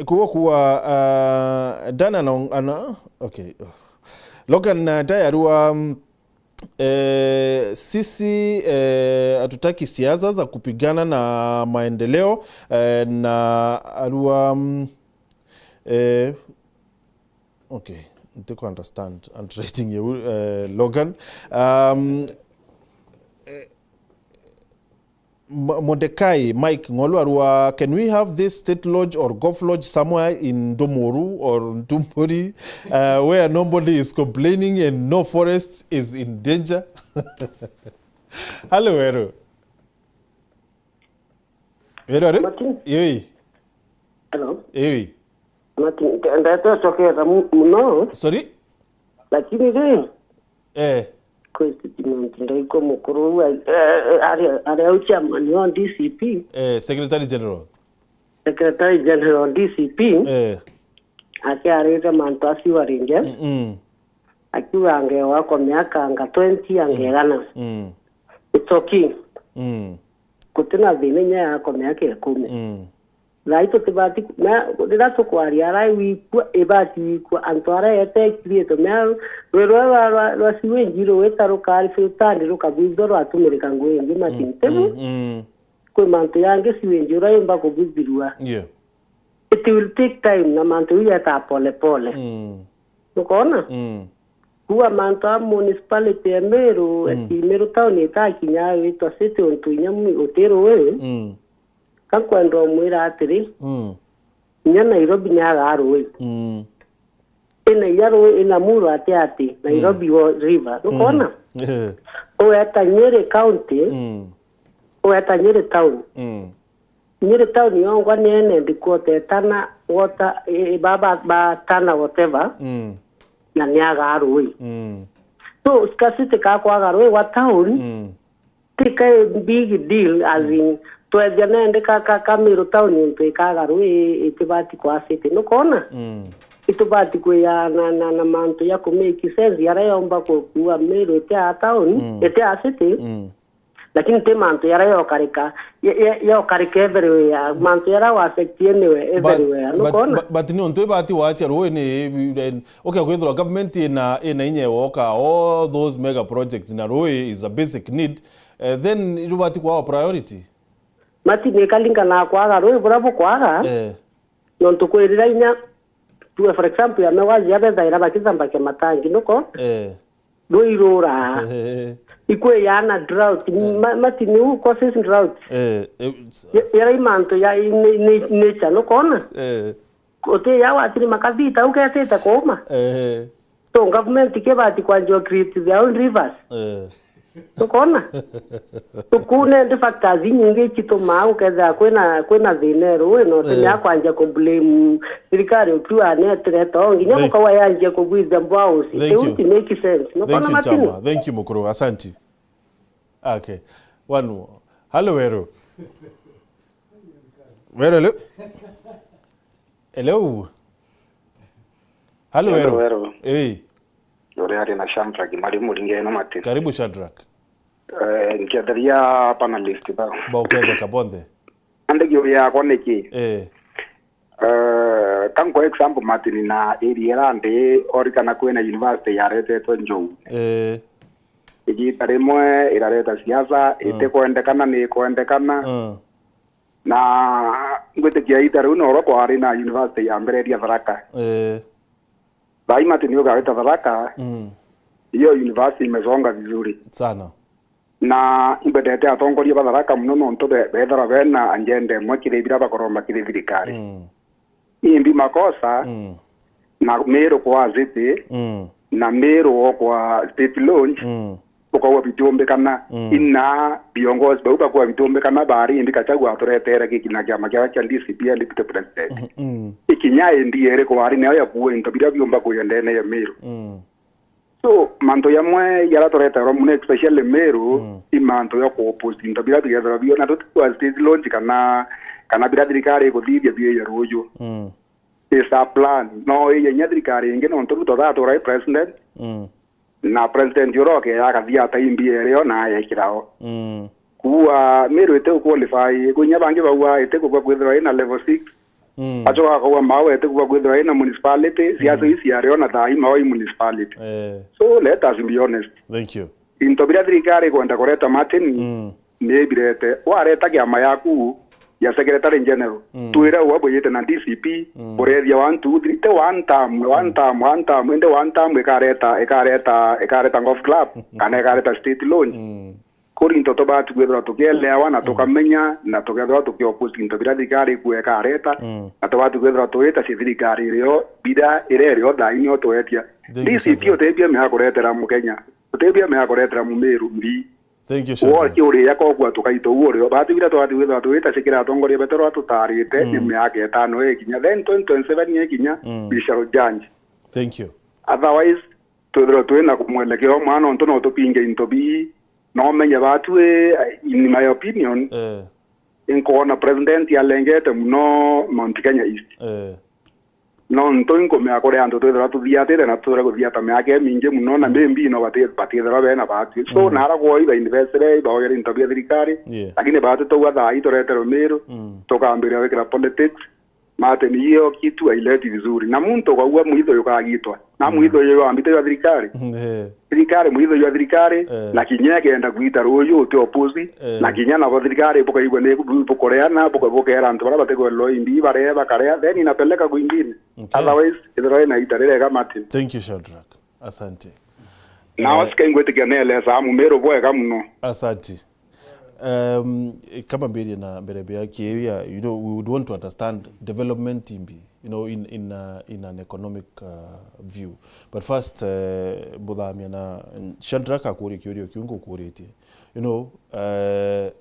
kuwa kuwa, uh, Dana na, ana, okay. Logan, uh, Tayarua, um, eh, sisi, eh, hatutaki siasa za kupigana na maendeleo, eh, na arua, mm, eh, okay, ntiko understand handwriting yeu, eh, Logan. Um, eh, M-, Mordecai Mike Ng'olu arua, can we have this state lodge or golf lodge somewhere in Ndomoru or Ntumburi, uh, where nobody is complaining and no forest is in danger? Hello, Weru. Weru, are? Martin? Yoi. Hello? Yoi. Martin, nda-, ndatocokeera mu-, muno. Sorry? Lakini ri, eh, kwi statement ndaigua mukuru uu, eh, eh, ari, ari au chairman wa D C P. Eh, Secretary General. Secretary General D C P. Eh. Akiarite mantu acio aringe. Mm-mm. Akiuga angewa kwa miaka anga twenty, mm, angegana. Mm. It's okay. Mm. Gutina thina inya ya kwa miaka ikumi. Mm. Thaa ii tutibati ku-, na riria tukwaria aria wikua, ibati wikua antu aria etekirite mea rwe rwa, rwa, rwa, rwa sewage rugwita rukari filtered rukabuithwa rwatumirika ngugi ingi, Martin, mm, tibu? Mm, mm. Kwi mantu yangi sewage uria yumba kubuthirua. Yeah. It will take time na mantu jau jetaa pole pole. Mm. Nukoona? Mm. Kuuga mantu a municipality ya Meru, mm, ati Meru town itakinya witwa city untu inya mwi-, uti rui. Mm. Ka nkwenda umwira atiri, mm, inya Nairobi niagaa rui. Mm. Ina inya rui, ina Muru ati ati, Nairobi, mm, wo river. Nukoona? Mm. Eh. Ugeta Nyeri County, mm, ugeta Nyeri town. Mm. Nyeri town yongwa ni ene ndi quarter etana water, eh, ba, ba, ba tana whatever, mm, na niagaa rui. Mm. So, scarcity ka kwaga rui gwa town, mm, ti ka big deal, as, mm, in, twethia nende ka, ka, ka Meru town untu ikaga rui itibati kwa city. Nukoona? Mm. Itubati kwiyana na, na mantu ya ku make sense, yaria yomba ku-, kuua Meru iti a town, mm, iti a city. Mm. Lakini ti mantu yaria yokarika, ya, ya, yokarika everywhere, mantu yaria wa affect anywhere, but, everywhere. But, nukoona? But, but ni untu ibati wacia rui ni, ukia kwithirwa government ina, ina inya iwoka all those mega projects na rui is a basic need, eh, then rubati kwawa priority. Mati ni kalingana kwaga rui buria bukwaga, eh, nontu kwirira inya, tuwe for example, ya mewaji ya bethaira bakithambakia matangi, nuko? Eh. Rui rura. Eh. Ikwiyana drought. Eh. Ma-, Mati ni u causes drought. Eh, eh, s- Ya-, yaria i mantu ya i-, ni-, ni-, nature, nukoona? Eh. Uti ya watiri makathita, uketite kuuma. Eh. So government kibati kwanjia create their own rivers. Eh. Tukona? Tukune ndi factors inyingi citumaa ukethira kwina, kwina thina eruwe, no tumia eh, kwanjia ku blame thirikari ukiuga netire to nginya mukawa yanjia kugwithia mbwausi. Thank you. It make sense. Nukona Martin? Thank you, Chama. Thank you, Mukuru. Asante. Okay. One more. Hello, Weru. Weru, hello. Hello. Hello, Hello, Weru. Weru. Hey. Uri ari na Shadrack Mari Muringe na Martin. Karibu, Shadrack. Eh, nkienderia panelist bao. Ba uketheka bonthe. Andegi uria yakwa niki? Eh. Eh, ka nkwa example Martin na area ira ndi, orikana kwina university yaretetwe Njou. Eh. Igita rimwe irareta siasa, mm, itikwendekana, ni ikwendekana. Mm. Na ngwitikia ita riu noro kwari na university ya mbere iria Tharaka. Eh. Thaai Martin ugarite Tharaka, mm, hiyo university imesonga vizuri. Sana. Na imbendete atongoria ba Tharaka mono nontu be-, bethirwa bena agenda imwe kiri biria bakoromba kiri thirikari. Mm. Imbi makosa, mm, na Meru kwa city, mm, na Meru kwa state launch, mm, ukauga bitiumbikana. Mm. Ina viongozi bau bakuuga bitiumbikana, bari indi Gachagua aturetere giki na kiama kia, kia D C P ya deputy president. Mm, mm. Ikinya indi iriku ari nayo ya kuua into biria biumba kuya ndene ya Meru? Mm. So, mantu jamwe jaria tureterwa mono, especially Meru, mm, i mantu ja ku-oppose into biria bigethirwa bio, na tutikua state launch kana, kana biria thirikari ikuthithia biija ruuju. Mm. Is a plan. No ija inya thirikari ingi, nontu Ruto thaa turai president, mm, na president uria ukeja akathia ata imbi erio na ayekira o. Mm. Kuua Meru iti u-qualify, kwi inya bangi bauga iti kubua kwithirwa ina level six. Mm. Acoka akauga Maua iti kubua kwithirwa ina municipality, siasa, mm, ici ario na thaa i Maua i municipality. Eh. So let us be honest. Thank you. Into biria thirikari ikwenda kureta Martin, mm, ni birete. Wareta kiama yaku ya secretary general, mm, twire ugwe bwiyite na D C P, mm, burethia one, two, three, te one term, one, mm, term, one term, indi one term ikareta, ikareta, ikareta golf club, kana ikareta state launch. Mm. Kuri into tubati kwithirwa tukielewa na, mm, tukamenya, na tukethirwa tuki-oppose into biria thirikari ikua ikareta, mm, na tubati kwithirwa twita cia thirikari irio, biria irerio thaa inio twetia. Thank you, D C P Shadrack. Utebia mea kuretera Mukenya, utebia mea kuretera Mumiru mbi. Thank you, Shadrack. Wo kiuria kokua tukaito uo rio. Bati biria twati kwithirwa twita cia kira atongoria betu rwa tutarite, mm, ni miaka itano ikinya. Then twenty twenty-seven ikinya, mm, we shall judge. Thank you. Otherwise, twithirwe twina mwelekeo umwe, nontu no tupinge into bii, no menye batu, eh, in my opinion, eh, inkwona president alengete mono Mount Kenya East. Eh. Nontu inkumea kuri antu twithirwa tuthiatite na tuture guthiata miaka imingi mono, na, mm, maybe no bati-, batithirwa bena batu. So, mm, nara kwoi bainvestire, ibaoyere into bia thirikari, yeah, lakini batu tauga thaa ii tureterwe Meru, mm, tukambiria gwikira politics, Martin, hiyo kitu haileti vizuri. Na muntu ukaua mwitho yukagitwa. Na, mm, mwitho yo ambite ya thirikari. Eh. Thirikari, mwitho ya thirikari, eh, na kinya kenda gwita ruyu uti oppose, eh, na kinya nabo thirikari bukaigua ni bu-, bukoreana, buka-, bukera antu bara bategwe loimbi, bare bakarea, then inapeleka kwingine. Okay. Otherwise, ithira ina ita rirega Martin. Thank you, Shadrack. Asante. Na, eh, osika ingwitikia nelesa Mumiru bwega muno. Asante. Um, kama mbere na mbere bia kiria, you know, we would want to understand development imbi, you know, in, in, uh, in an economic, uh, view. But first, uh, mbuthamia na Shadrack akuria kiuria kiu ngukuritie. You know, uh,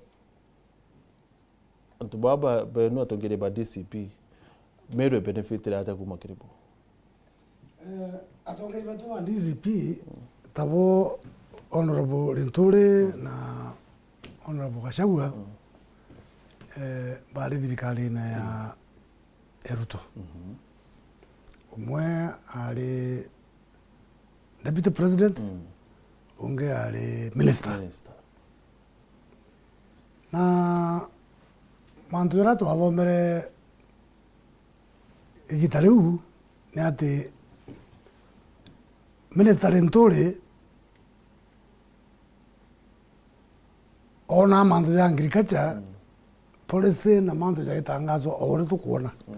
antu baba benu atongeria ba D C P, Meru benefitire atia kuma kiri bo? Eh, atongeria betu ba D C P, tabo Honorable Linturi na Honorable Gachagua, mm, eh, bari thirikarine ya, ya Ruto. Mhm. Umwe ari deputy president, mm, ungi ari minister. Minister. Na mantu jaria twathomere igita riu ni ati Minister Linturi oonaa mantu ja agriculture, mm, policy na mantu jagitangazwa o uria tukwona. Mm.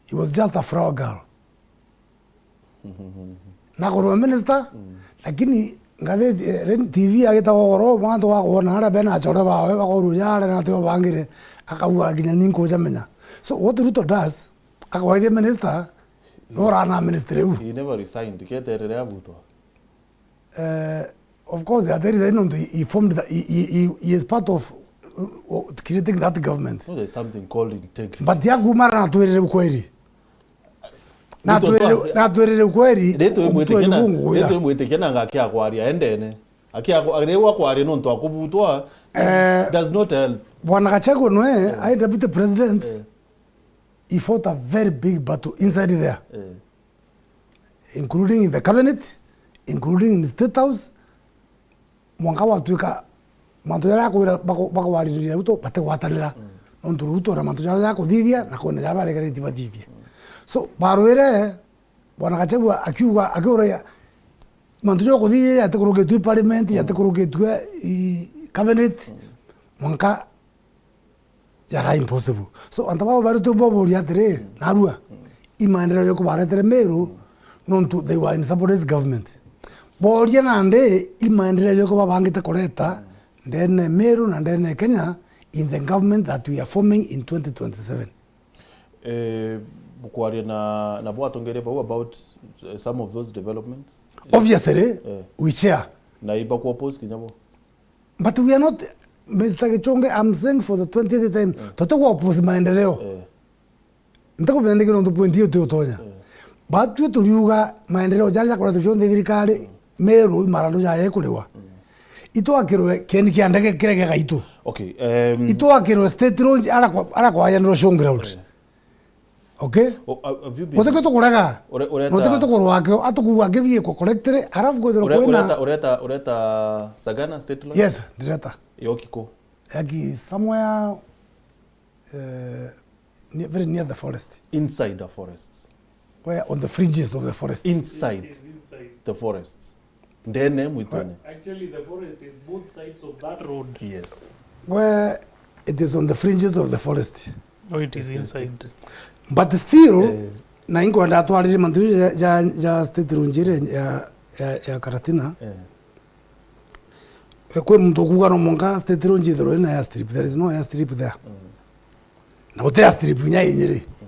He was just a flower girl. Nakorwa minister, mm, lakini ngathiti, eh, ri-, T V agitaga ugoro, mwantu wakwona aria bena achore bawe, bakorwa jare na tio bangire, akauga kinya ni nkujamenya. So what Ruto does, akawaithia minister, No rana ministry u. He never resigned. Keterere abutwa. Eh, of course, Ateri nontu he, he formed the, he, he, he, he is part of uh, creating that government. No, there's something called integrity. But ya kumara na twirire ukweri. Na twirire na twirire ukweri. Ritu imwitikia na ritu imwitikia na ngaki akwaria endene. Aki akwaria nontu akubutwa, eh, does not help. Bwana Gachagua nwe, eh, I deputy president. Eh. He fought a very big battle inside there. Eh. Including in the cabinet, including in the State House, mwanka watwika mantu jaria akwira bako-, bakwaririria Ruto batigwatanira. Mm. Nontu Ruto na mantu jaria jakuthithia na kwina jaria baregeretie bathithie. Mm. So, barwire, Bwana Gachagua akiuga, akiuria mantu ja kuthithia jatikurukitue parliament, mm, jatikurukitue i cabinet, mm, mwanka jara impossible. So, antu babo bari tu boboria atiri, mm, narua, mm, i maendeleo joku baretere Meru, mm, nontu they were in subordinate government. Boria nandi, i maendeleo joku babangite kureta, mm, ndene Meru na ndene Kenya in the government that we are forming in twenty twenty-seven. Eh, bukwaria na, na bwatongeria bau about, eh, some of those developments? Obviously, eh, we share. Na iba ku oppose kinya bo? But we are not, Mister Gichunge, I'm saying for the twentieth time, eh, tuti ku oppose maendeleo. Eh. Ntakumenya niki nontu point hiyo ti utonya. Eh. But twi turiuga maendeleo jaria jakoretwe jonthe thirikari, mm, Meru imarandu jaye kuriwa. Mm. Itwakirwe kieni kia ndege kiria gia gaitu. Okay, um, itwakirwe state launch ara kwa, ara kwayanirwa showground. Eh. Okay? O, a, have you been... Gutikio tukurega. Ure-, ureta... Gutikio tukurwa akio, atukuwa akibiikwa correctly, arafu kwithirwa ure-, kwina ureta, ureta, ureta Sagana State Lodge? Yes, ndireta. Yoki ku? Yaki somewhere, eh, ne-, very near the forest. Inside the forest? Where on the fringes of the forest. Inside the forest. Ndene mwitune. Actually, the forest is both sides of that road. Yes. Where it is on the fringes of the forest. Oh, it is inside. But still, eh, na inkwenda atwarire mantu ja, ja, ja state launch ire ya, ya, ya Karatina. Eh. Eh, kwi muntu ukuga no mwanka state launch ithirwe ina airstrip. There is no airstrip there. Mm. Na guti airstrip inya inyiri. Mm.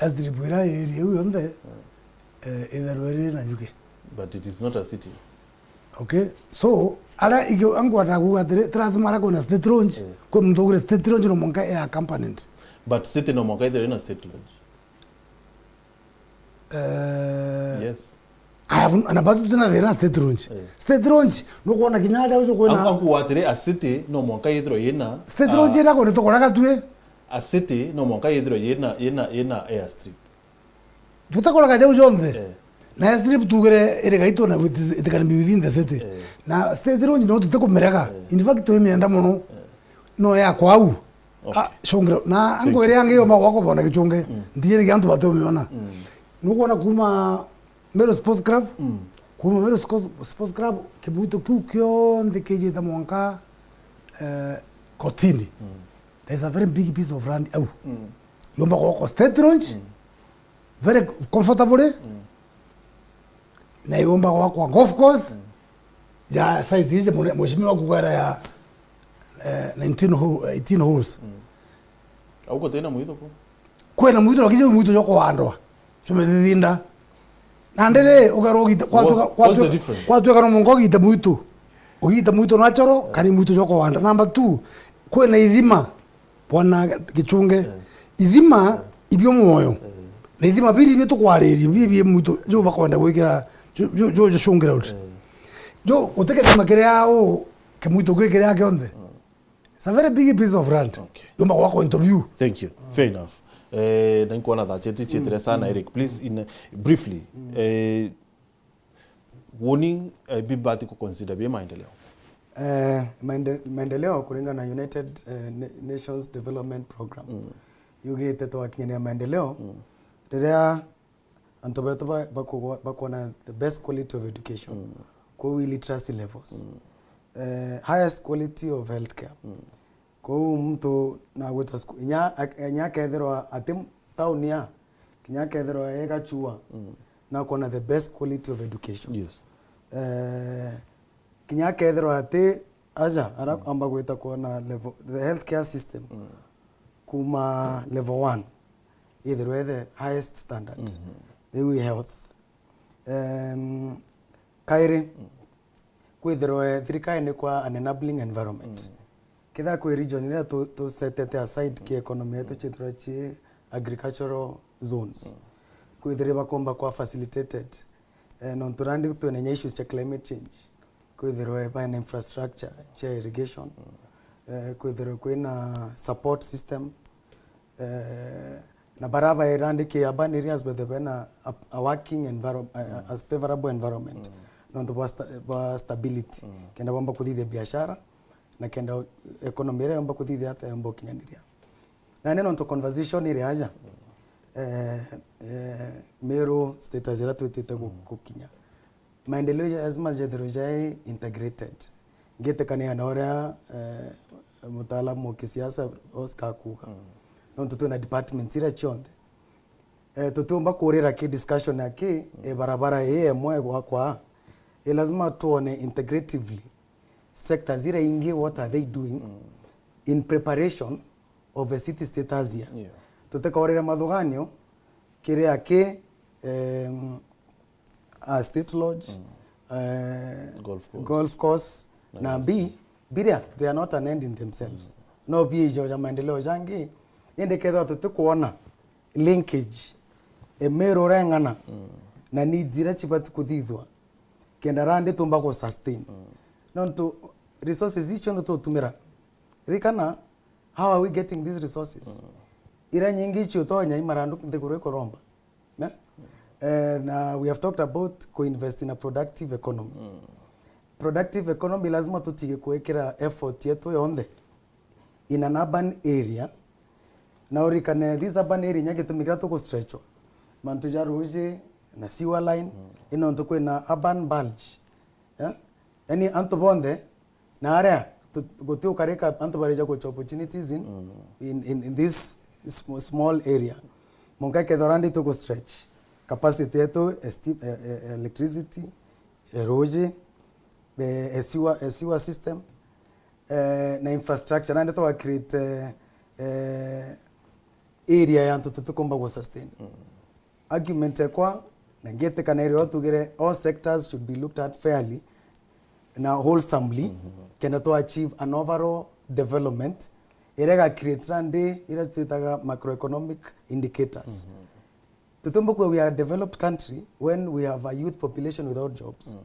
Airstrip ira iri iu yonthe, mm, eh, itherwe iri Nanyuki. But it is not a city. Okay? So, ara igio angwata kuuga atiri, ti lazima ara kwina state launch, eh, kwi muntu ugire state launch no mwanka ya accompanied. But city no mwanka ithirwe ina state launch. Eh, yes. I have, na bado tuna thina state launch. Eh. State launch, nukwona kinya aja ucio kwina... Angu, angu atiri, a city no mwanka yithirwe yina, state launch, ah, ira kuri tukoraga tui. A city no mwanka yithirwe yina, yina, yina airstrip. Tutakoraga jau jonthe. Eh. Na airstrip tugire iri gaitu na with-, it can be within the city. Eh. Na state launch no tutikumirega. Eh. In fact, twimienda mono. Eh. No ya kwau. Okay. Ah, showground. Na angu iri angi yomba gwakwa bona Gichunge. Mm. Ndijeni antu batumiona. Mm. Nukwona kuma Meru Sports Club. Mm. Kuma Meru Sports, Sports Club, kibuto kiu kionthe kijite mwanka, eh, kotini. Mm. There is a very big piece of land au. Mm. Yomba gwakwa state launch. Mm. Very comfortably. Mm. Na yomba gwakwa golf course. Mm. Ya size ije mheshimiwa kugwera ya, eh, nineteen hole, eighteen holes. Mm. Au gutina mwitho ku? Kwina mwitho, lakini mwitho jwa kwandwa. Chuma thithinda. Na ndere ugarwa ugite, kwatuka, kwatuka no mungo ugite mwitho. Ugite mwitho na choro, kari mwitho jwa kwanda. Number two, kwina ithima. Bwana Gichunge, eh, ithima, eh, ibio mwoyo. Eh. Na ithima biri ibio tukwariria, bi, bi mwitho, jo bakwenda gwikira, jo, jo, jo, jo showground. Eh. Jo, gutike thima kiria u, kimwitho gwi kiria kionthe. Mm. It's a very big piece of land. Okay. Yomba gwakwa into view. Thank you. Fair enough. Eh, na nkwona that chat ichitire sana, Eric. Please, in, briefly, eh, woni, eh, bi bati ku consider bi maendeleo? Eh, maende-, maendeleo kuringana na United, eh, Na-, Nations Development Program. Mm. Yugite twakinyanira maendeleo, mm, riria antu betu ba-, bakugwa-, bakwona the best quality of education. Mm. Kuu illiteracy levels. Mm. Eh, highest quality of healthcare. Mm. Kou muntu nagwita sku-, inya ak-, inya akethirwa ati m-, tauni ya, kinya akethirwa e Gachua, mm, nakwona the best quality of education. Yes. Eh, kinya akethirwa ati aja, ara, mm, amba gwita kwona level, the healthcare system, mm, kuma level one, ithirwe the highest standard. Mm-hmm. Riu i health. Em, kairi, kwithirwe thirikari ni kwa an enabling environment. Kethira kwi region iria tu-, tusetete aside ki economy yetu, ciithirwa ci agricultural zones, kwithirwa bakomba kwa facilitated. Eh, nontu nandi twina inya issues cia climate change, kwithirwe baina infrastructure cia irrigation, eh, kwithirwe kwina support system, eh, na bara bairandiki urban areas bethe bena a, a working environment, a, a favorable environment, nontu bwa sta-, bwa stability, kenda bomba kuthithia biashara, na kenda economy iria yomba kuthithia ata yomba gukinyaniria. Na ni nontu conversation iri aja, eh, eh, Meru status iria twitite gu-, gukinya. Maendeleo ja-, lazima jethirwe jai integrated. Ngitikania na uria, eh, mutaalamu wa kisiasa Oscar akuuga. Nontu twina departments iria cionthe. Eh, tutiumba kurira ki discussion ya ki, eh, barabara ii emwe gwakwa. Eh, lazima tuone integratively sectors iria ingi, what are they doing in preparation of a city status year. Yeah. Tutikaurire mathuganio kiria ki, em, a State Lodge, eh, Golf course. Golf course, na na B, biria, they are not an end in themselves. No bi ijo ja maendeleo jangi, indi kethirwa tutikuona linkage, e Meru ureng'ana, na needs iria cibati kuthithwa, kenda randi tumba ku sustain. Nontu resources icio cionthe tutumira, ririkana, how are we getting these resources? Iria nyingi icio tonya i marandu nthiguru ikuromba. Ne? Eh, na we have talked about kuinvest in a productive economy. Productive economy lazima tutige kuikira effort yetu yonthe in an urban area. Na urikane, this urban area inya gitumi kiria tugustretchwa, mantu ja ruji na sewer line, i nontu kwina urban bulge. Eh? Yani antu bonthe, na aria tu-, guti ukarika antu barija gucha opportunities in, in, in, in this sm-, small area. Munka kethira ndi tugu stretch capacity yetu, esti-, eh, eh, electricity, eh, ruji, eh, eh, sewer, eh, sewer system, eh, na infrastructure, nandi tuga create, eh, eh, area ya antu tutikumba gu sustain. Argument ekwa, na ngitikana irio tugire, all sectors should be looked at fairly na wholesomely, kenda to achieve an overall development iria iga create nandi iria twitaga macroeconomic indicators. Tutiumba kuga we are a developed country when we have a youth population without jobs.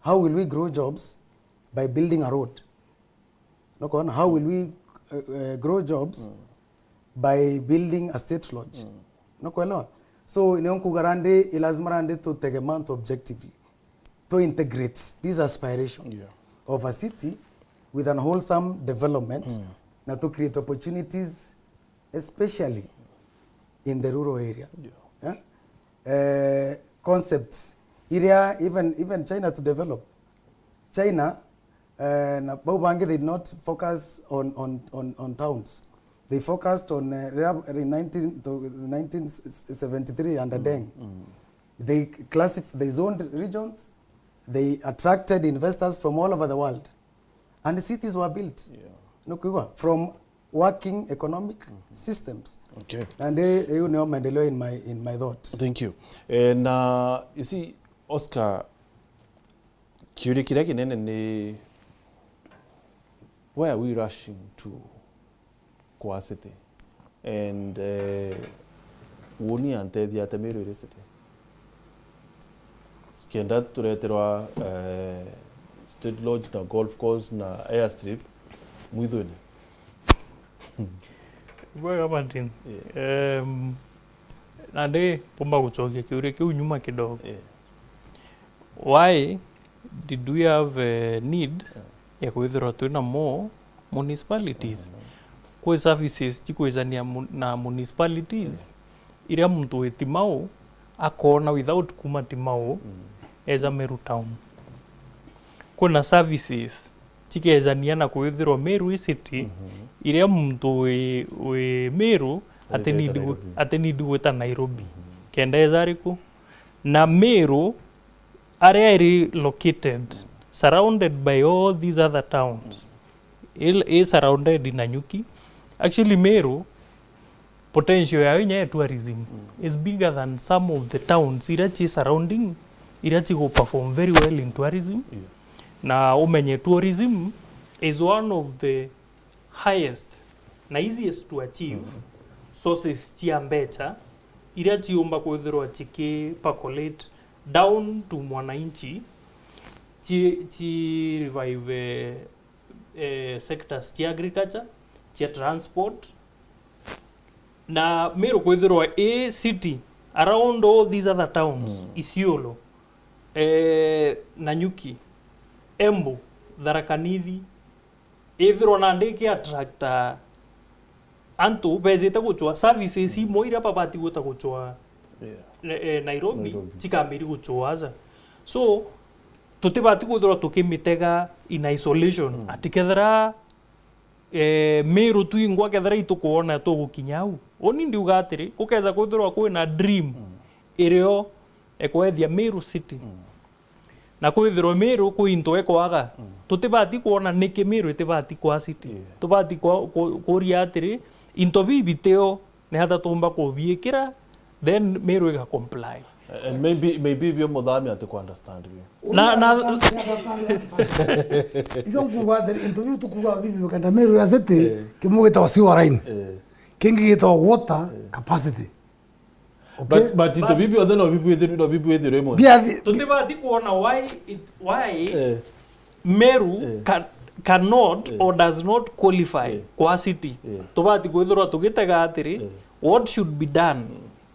How will we grow jobs? By building a road. Nukwona? How will we, uh, uh, grow jobs? By building a state lodge. Nukwelewa? So, nio nkuga randi, i lazima randi tutege mantu objectively. To integrate this aspiration, yeah, of a city with an wholesome development, na to create opportunities, especially in the rural area. Yeah. Eh? Eh, concepts iria even, even China to develop. China, eh, na bau bangi, they did not focus on, on, on, on towns. They focused on, eh, riria, in nineteen, to nineteen seventy-three under Deng. They classif-, they zoned regions, they attracted investors from all over the world. And cities were built. Yeah. Nukwigua? From working economic systems. Okay. And, eh, iu nio maendeleo in my, in my thought. Thank you. Eh, na, you see, Oscar, kiuria kiria kinene ni, why are we rushing to Kwaa City? And, eh, woni antethia atia Meru iri city? Kenda tureterwa, eh, state lodge na golf course na airstrip mwithwene. Bwega, Martin. Yeah. Em, nandi mpumba gucokia kiuria kiu nyuma kidogo. Yeah. Why did we have a need, yeah, ya kwithirwa twina more municipalities? Mm-hmm. Kwi services cikwijania mu-, na municipalities, yeah, iria muntu wi Timau akoona without kuma Timau, mm, eja Meru town. Kwina services cikejania na kwithirwa Meru i city, mm-hmm, iria muntu wi, wi Meru ati need gu-, ati need gwita Nairobi. Mm-hmm. Kenda eja riku? Na Meru aria iri located, surrounded by all these other towns. I, i surrounded na nyuki. Actually, Meru, potential yayo inya ya tourism is bigger than some of the towns iria ci surrounding, iria cigu perform very well in tourism. Yeah. Na umenye tourism is one of the highest na easiest to achieve sources cia mbeca iria ciumba kwithirwa ciki percolate down to mwananchi, ci, ci revive, eh, eh, sectors cia agriculture, cia transport. Na Meru kwithirwa i city around all these other towns, Isiolo, eh, Nanyuki, Embu, Tharaka Nithi, ithirwa nandi iki attracta antu bejite gucwa services imwe iria babati gwita gucwa, eh, eh, Nairobi, cikambiri gucwa aja. So, tutibati kwithirwa tukimitega in isolation. Ati kethira, eh, Meru twingwa kethira itukwona tugukinya au. Uni ndiuga atiri, gukeza kwithirwa kwina dream irio ekwethia Meru City. Na kwithirwa Meru kwi into ekwaga, tutibati kwona niki Meru itibati kwa city. Yeah. Tubati kwa, ku, kuria atiri, into bibi bitio ni hata tumba kubiikira, then Meru iga comply. And maybe, maybe bio Muthami ati ku understand bio. Na, na, igo nkuga atiri, into biu tukuga bibi bikenda Meru ya city, kimwe gitagwa sewer line, kingi gitagwa water capacity. Okay? But, but into bibi bionthe no bibwithirwe, no bibwithirwe imwe. Biathi- Tutibati kuona why it, why Meru ca-, cannot or does not qualify kwa city. Tubati kwithirwa tugitega atiri, what should be done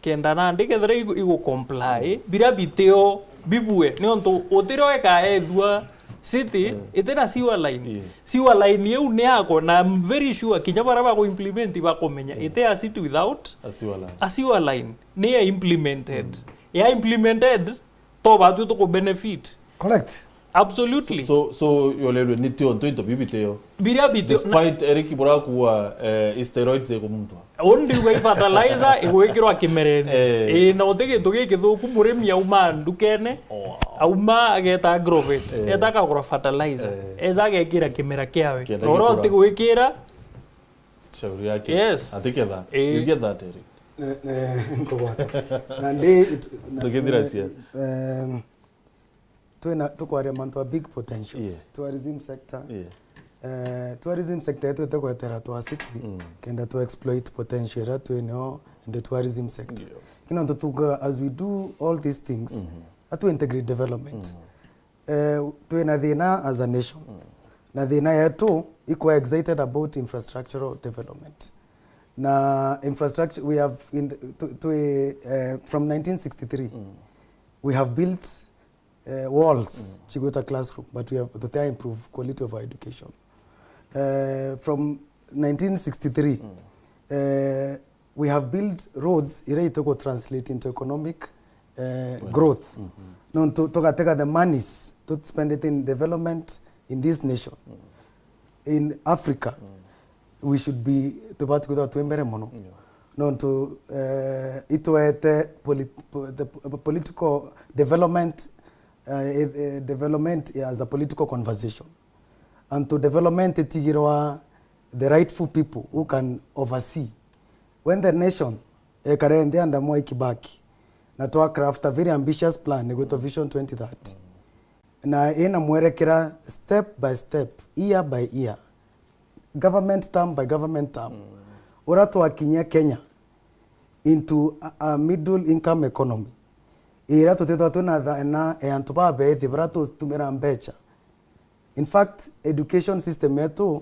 kenda nandi kethira igu, igu comply, biria bitio bibue, niontu utirio ekaethua city itina sewer line. Sewer line iu ni yako, na I'm very sure kinya baria baku implement bakumenya iti a city without a sewer line. A sewer line. Ni ya implemented. Ya implemented, to batwi tuku benefit. Correct. Absolutely. So, so, so, yolelwe ni tio ntu into bibi tio. Biria bitio, na despite Eric burakuwa, eh, steroids ikumunthwa. Uni ndiuga i fertilizer igwikirwa kimerene. Eh. Ii, na uti gintu gikithuku, murimi auma ndukene, auma ageta agrovet, eta akagura fertilizer. Eza agekira kimera kiawe. Kienda gikura. Na uria uti gwikira, shauri yake. Yes. Atiketha. Ii. You get that, Eric? Ne, ne, nkugwata. Na ndi, it-, na, Tugithira cia. Em, twina, tukwaria mantu a big potentials. Yeah. Tourism sector. Yeah. Eh, tourism sector yetu ite gwetera twa city, kenda tu exploit potential iria twinio in the tourism sector. Yeah. Kina ntu tuga, as we do all these things, atu integrate development. Eh, twina thina as a nation. Na thina yetu, ikwa excited about infrastructural development. Na infrastructure, we have in the, twi, twi, eh, from nineteen sixty-three, we have built, eh, walls, cigwita classroom, but we have, tutia improve quality of our education. Eh, from nineteen sixty-three, eh, we have built roads iria itugu translate into economic, eh, growth. Nontu tugatega the monies, to spend it in development in this nation. In Africa, we should be, tubati kwithirwa twi mbere mono. Yeah. Nontu, eh, itwete polit-, po-, the po-, political development, eh, eh, development as a political conversation. And to development itigirwa the rightful people who can oversee. When the nation ekare nthi under Mwai Kibaki, na twa craft a very ambitious plan igwitwa Vision twenty thirty. Na ina mwerekera step by step, year by year, government term by government term. Uria twakinyia Kenya into a, a middle income economy, iria tutithwa twina thina ya antu babethi baria tutumira mbeca. In fact, education system yetu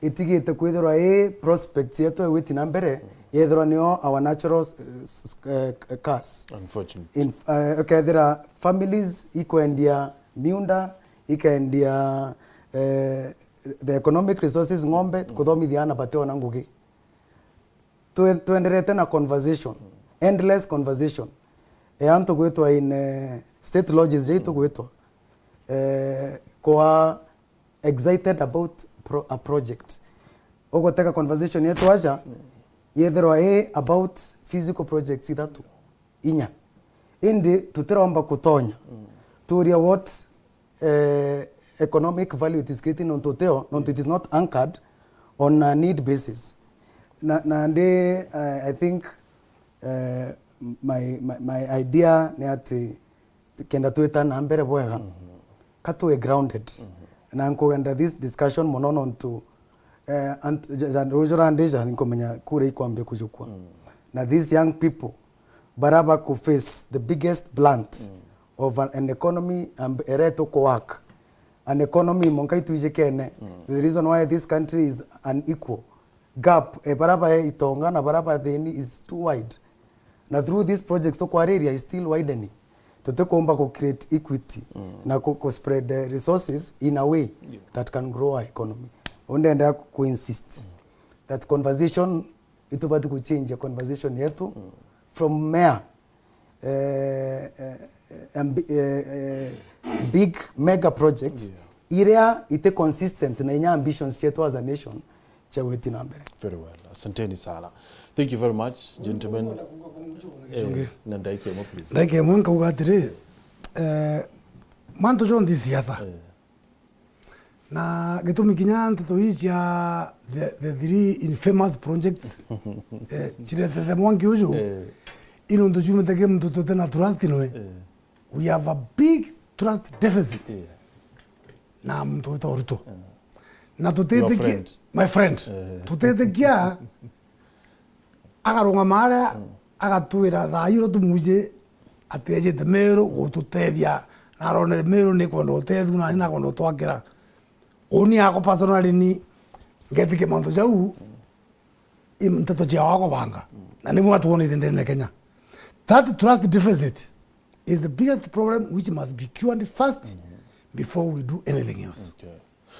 itigite kwithirwa i prospects yetu igwiti na mbere, yethirwa nio our natural, eh, s-, eh, curse. Unfortunately. In, eh, ukethira families ikwendia miunda, ikendia, eh, the economic resources, ng'ombe, kuthomithia ana bati ona ngugi. Twe-, twenderete na conversation, endless conversation. E antu gwitwa in, eh, state lodges jaitu gwitwa, eh, kwa excited about pro-, a project. Ugutega conversation yetu aja, yethirwa i about physical projects ithatu, inya. Indi tutiromba kutonya. Turia what, eh, economic value it is creating nontu uteo, nontu it is not anchored on a need basis. Na, nandi, eh, I think, eh, my, my, my idea ni ati kenda twita na mbere bwega, ka tuwe grounded. Na nkugenda this discussion mono nontu, eh, ant-, ja, ja, ruju randi ja nkumenya kura ikwambia kujukwa. Na these young people, bara baku face the biggest blunt of an, an economy, um, ere tuku work. An economy monka itwijikene. The reason why this country is unequal. Gap, eh, bara bae itonga na bara bathini is too wide. Na through these projects tukwariria is still widening. Tutikumba ku create equity na ku, ku spread, eh, resources in a way that can grow our economy. Undenda ku, ku insist that conversation, itubati ku change conversation yetu from mere, eh, eh, eh, ambi-, eh, eh, big mega projects iria ite consistent na inya ambitions cietu as a nation cia gwiti na mbere. Very well. Asanteni sana. Thank you very much, gentlemen. Eh, na ndaika imwe, please. Ndaika imwe nkauga atiri, eh, mantu jonthe i siasa. Eh. Na gitumi kinya nteto ii cia the, the three infamous projects, eh, ciretete mwanki uju, i nontu ciumite ki muntu tute na trust noe. We have a big trust deficit na muntu witwa Ruto. Na tutitikia, my friend, tutitikia akarungama aria, agatwira thaa iu tumuji ati ejite Meru gututethia, na aronere Meru ni kwenda utethua, na ni nakwenda utwakira. Uni ako personally ni ngetikia mantu jau, i nteto ciao akubanga. Na niguo twonete ndene Kenya. That trust deficit is the biggest problem which must be cured first before we do anything else. Okay.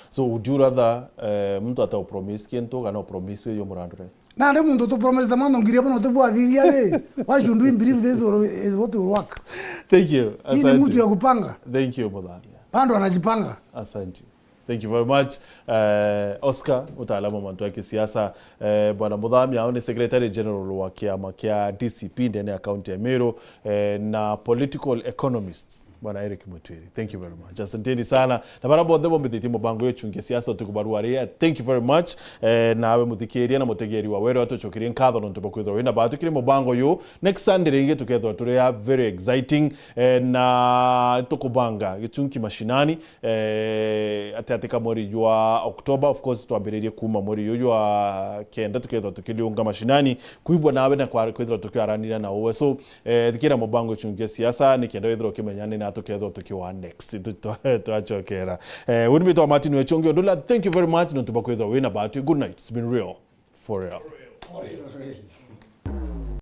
So would you rather, eh, muntu ata promise kintu kana promise yo murandure? Na ndi muntu tu promise the man ngiri bono te bwa thithia ri. Why should we believe this or is what will work? Thank you. Hii ni mtu ya kupanga. Thank you, Muthamia. Bado anajipanga. Asante. Thank you very much. Eh, Oscar, mutaalamu wa mantu ya kisiasa, eh, Bwana Muthamia, au ni Secretary General wa kiama kia D C P ndene ya kaunti ya Meru, eh, na political economist, Bwana Eric Mutwiri. Thank you very much. Asanteni sana. Na bara bonthe bombithitie mubango yo chungia siasa utuku barua ria. Thank you very much. Eh, nawe muthikiria na mutegeri wa Weru, atucokerie nkatho nontu bwa kwithirwa wina batu kiri mubango yu. Next Sunday ringi tukethirwa turi a very exciting, eh, na tukubanga gichunki mashinani. Eh, ati ati ka mweri jwa October, of course, twambiririe kuma mweri uyu jwa kenda, tukethirwa tukiliunga mashinani, kwibwa nawe na kwa-, kwithirwa tukiaranira na uwe. So, eh, thikira mubango chungia siasa, ni kenda withirwa ukimenya ni na tukethirwa tukiwa next. Tu-, twa-, twachokera. Eh, uni mitwa Martin Wechonge Ondula, thank you very much, nontu bwa kwithirwa wina batu. Good night. It's been real. For real.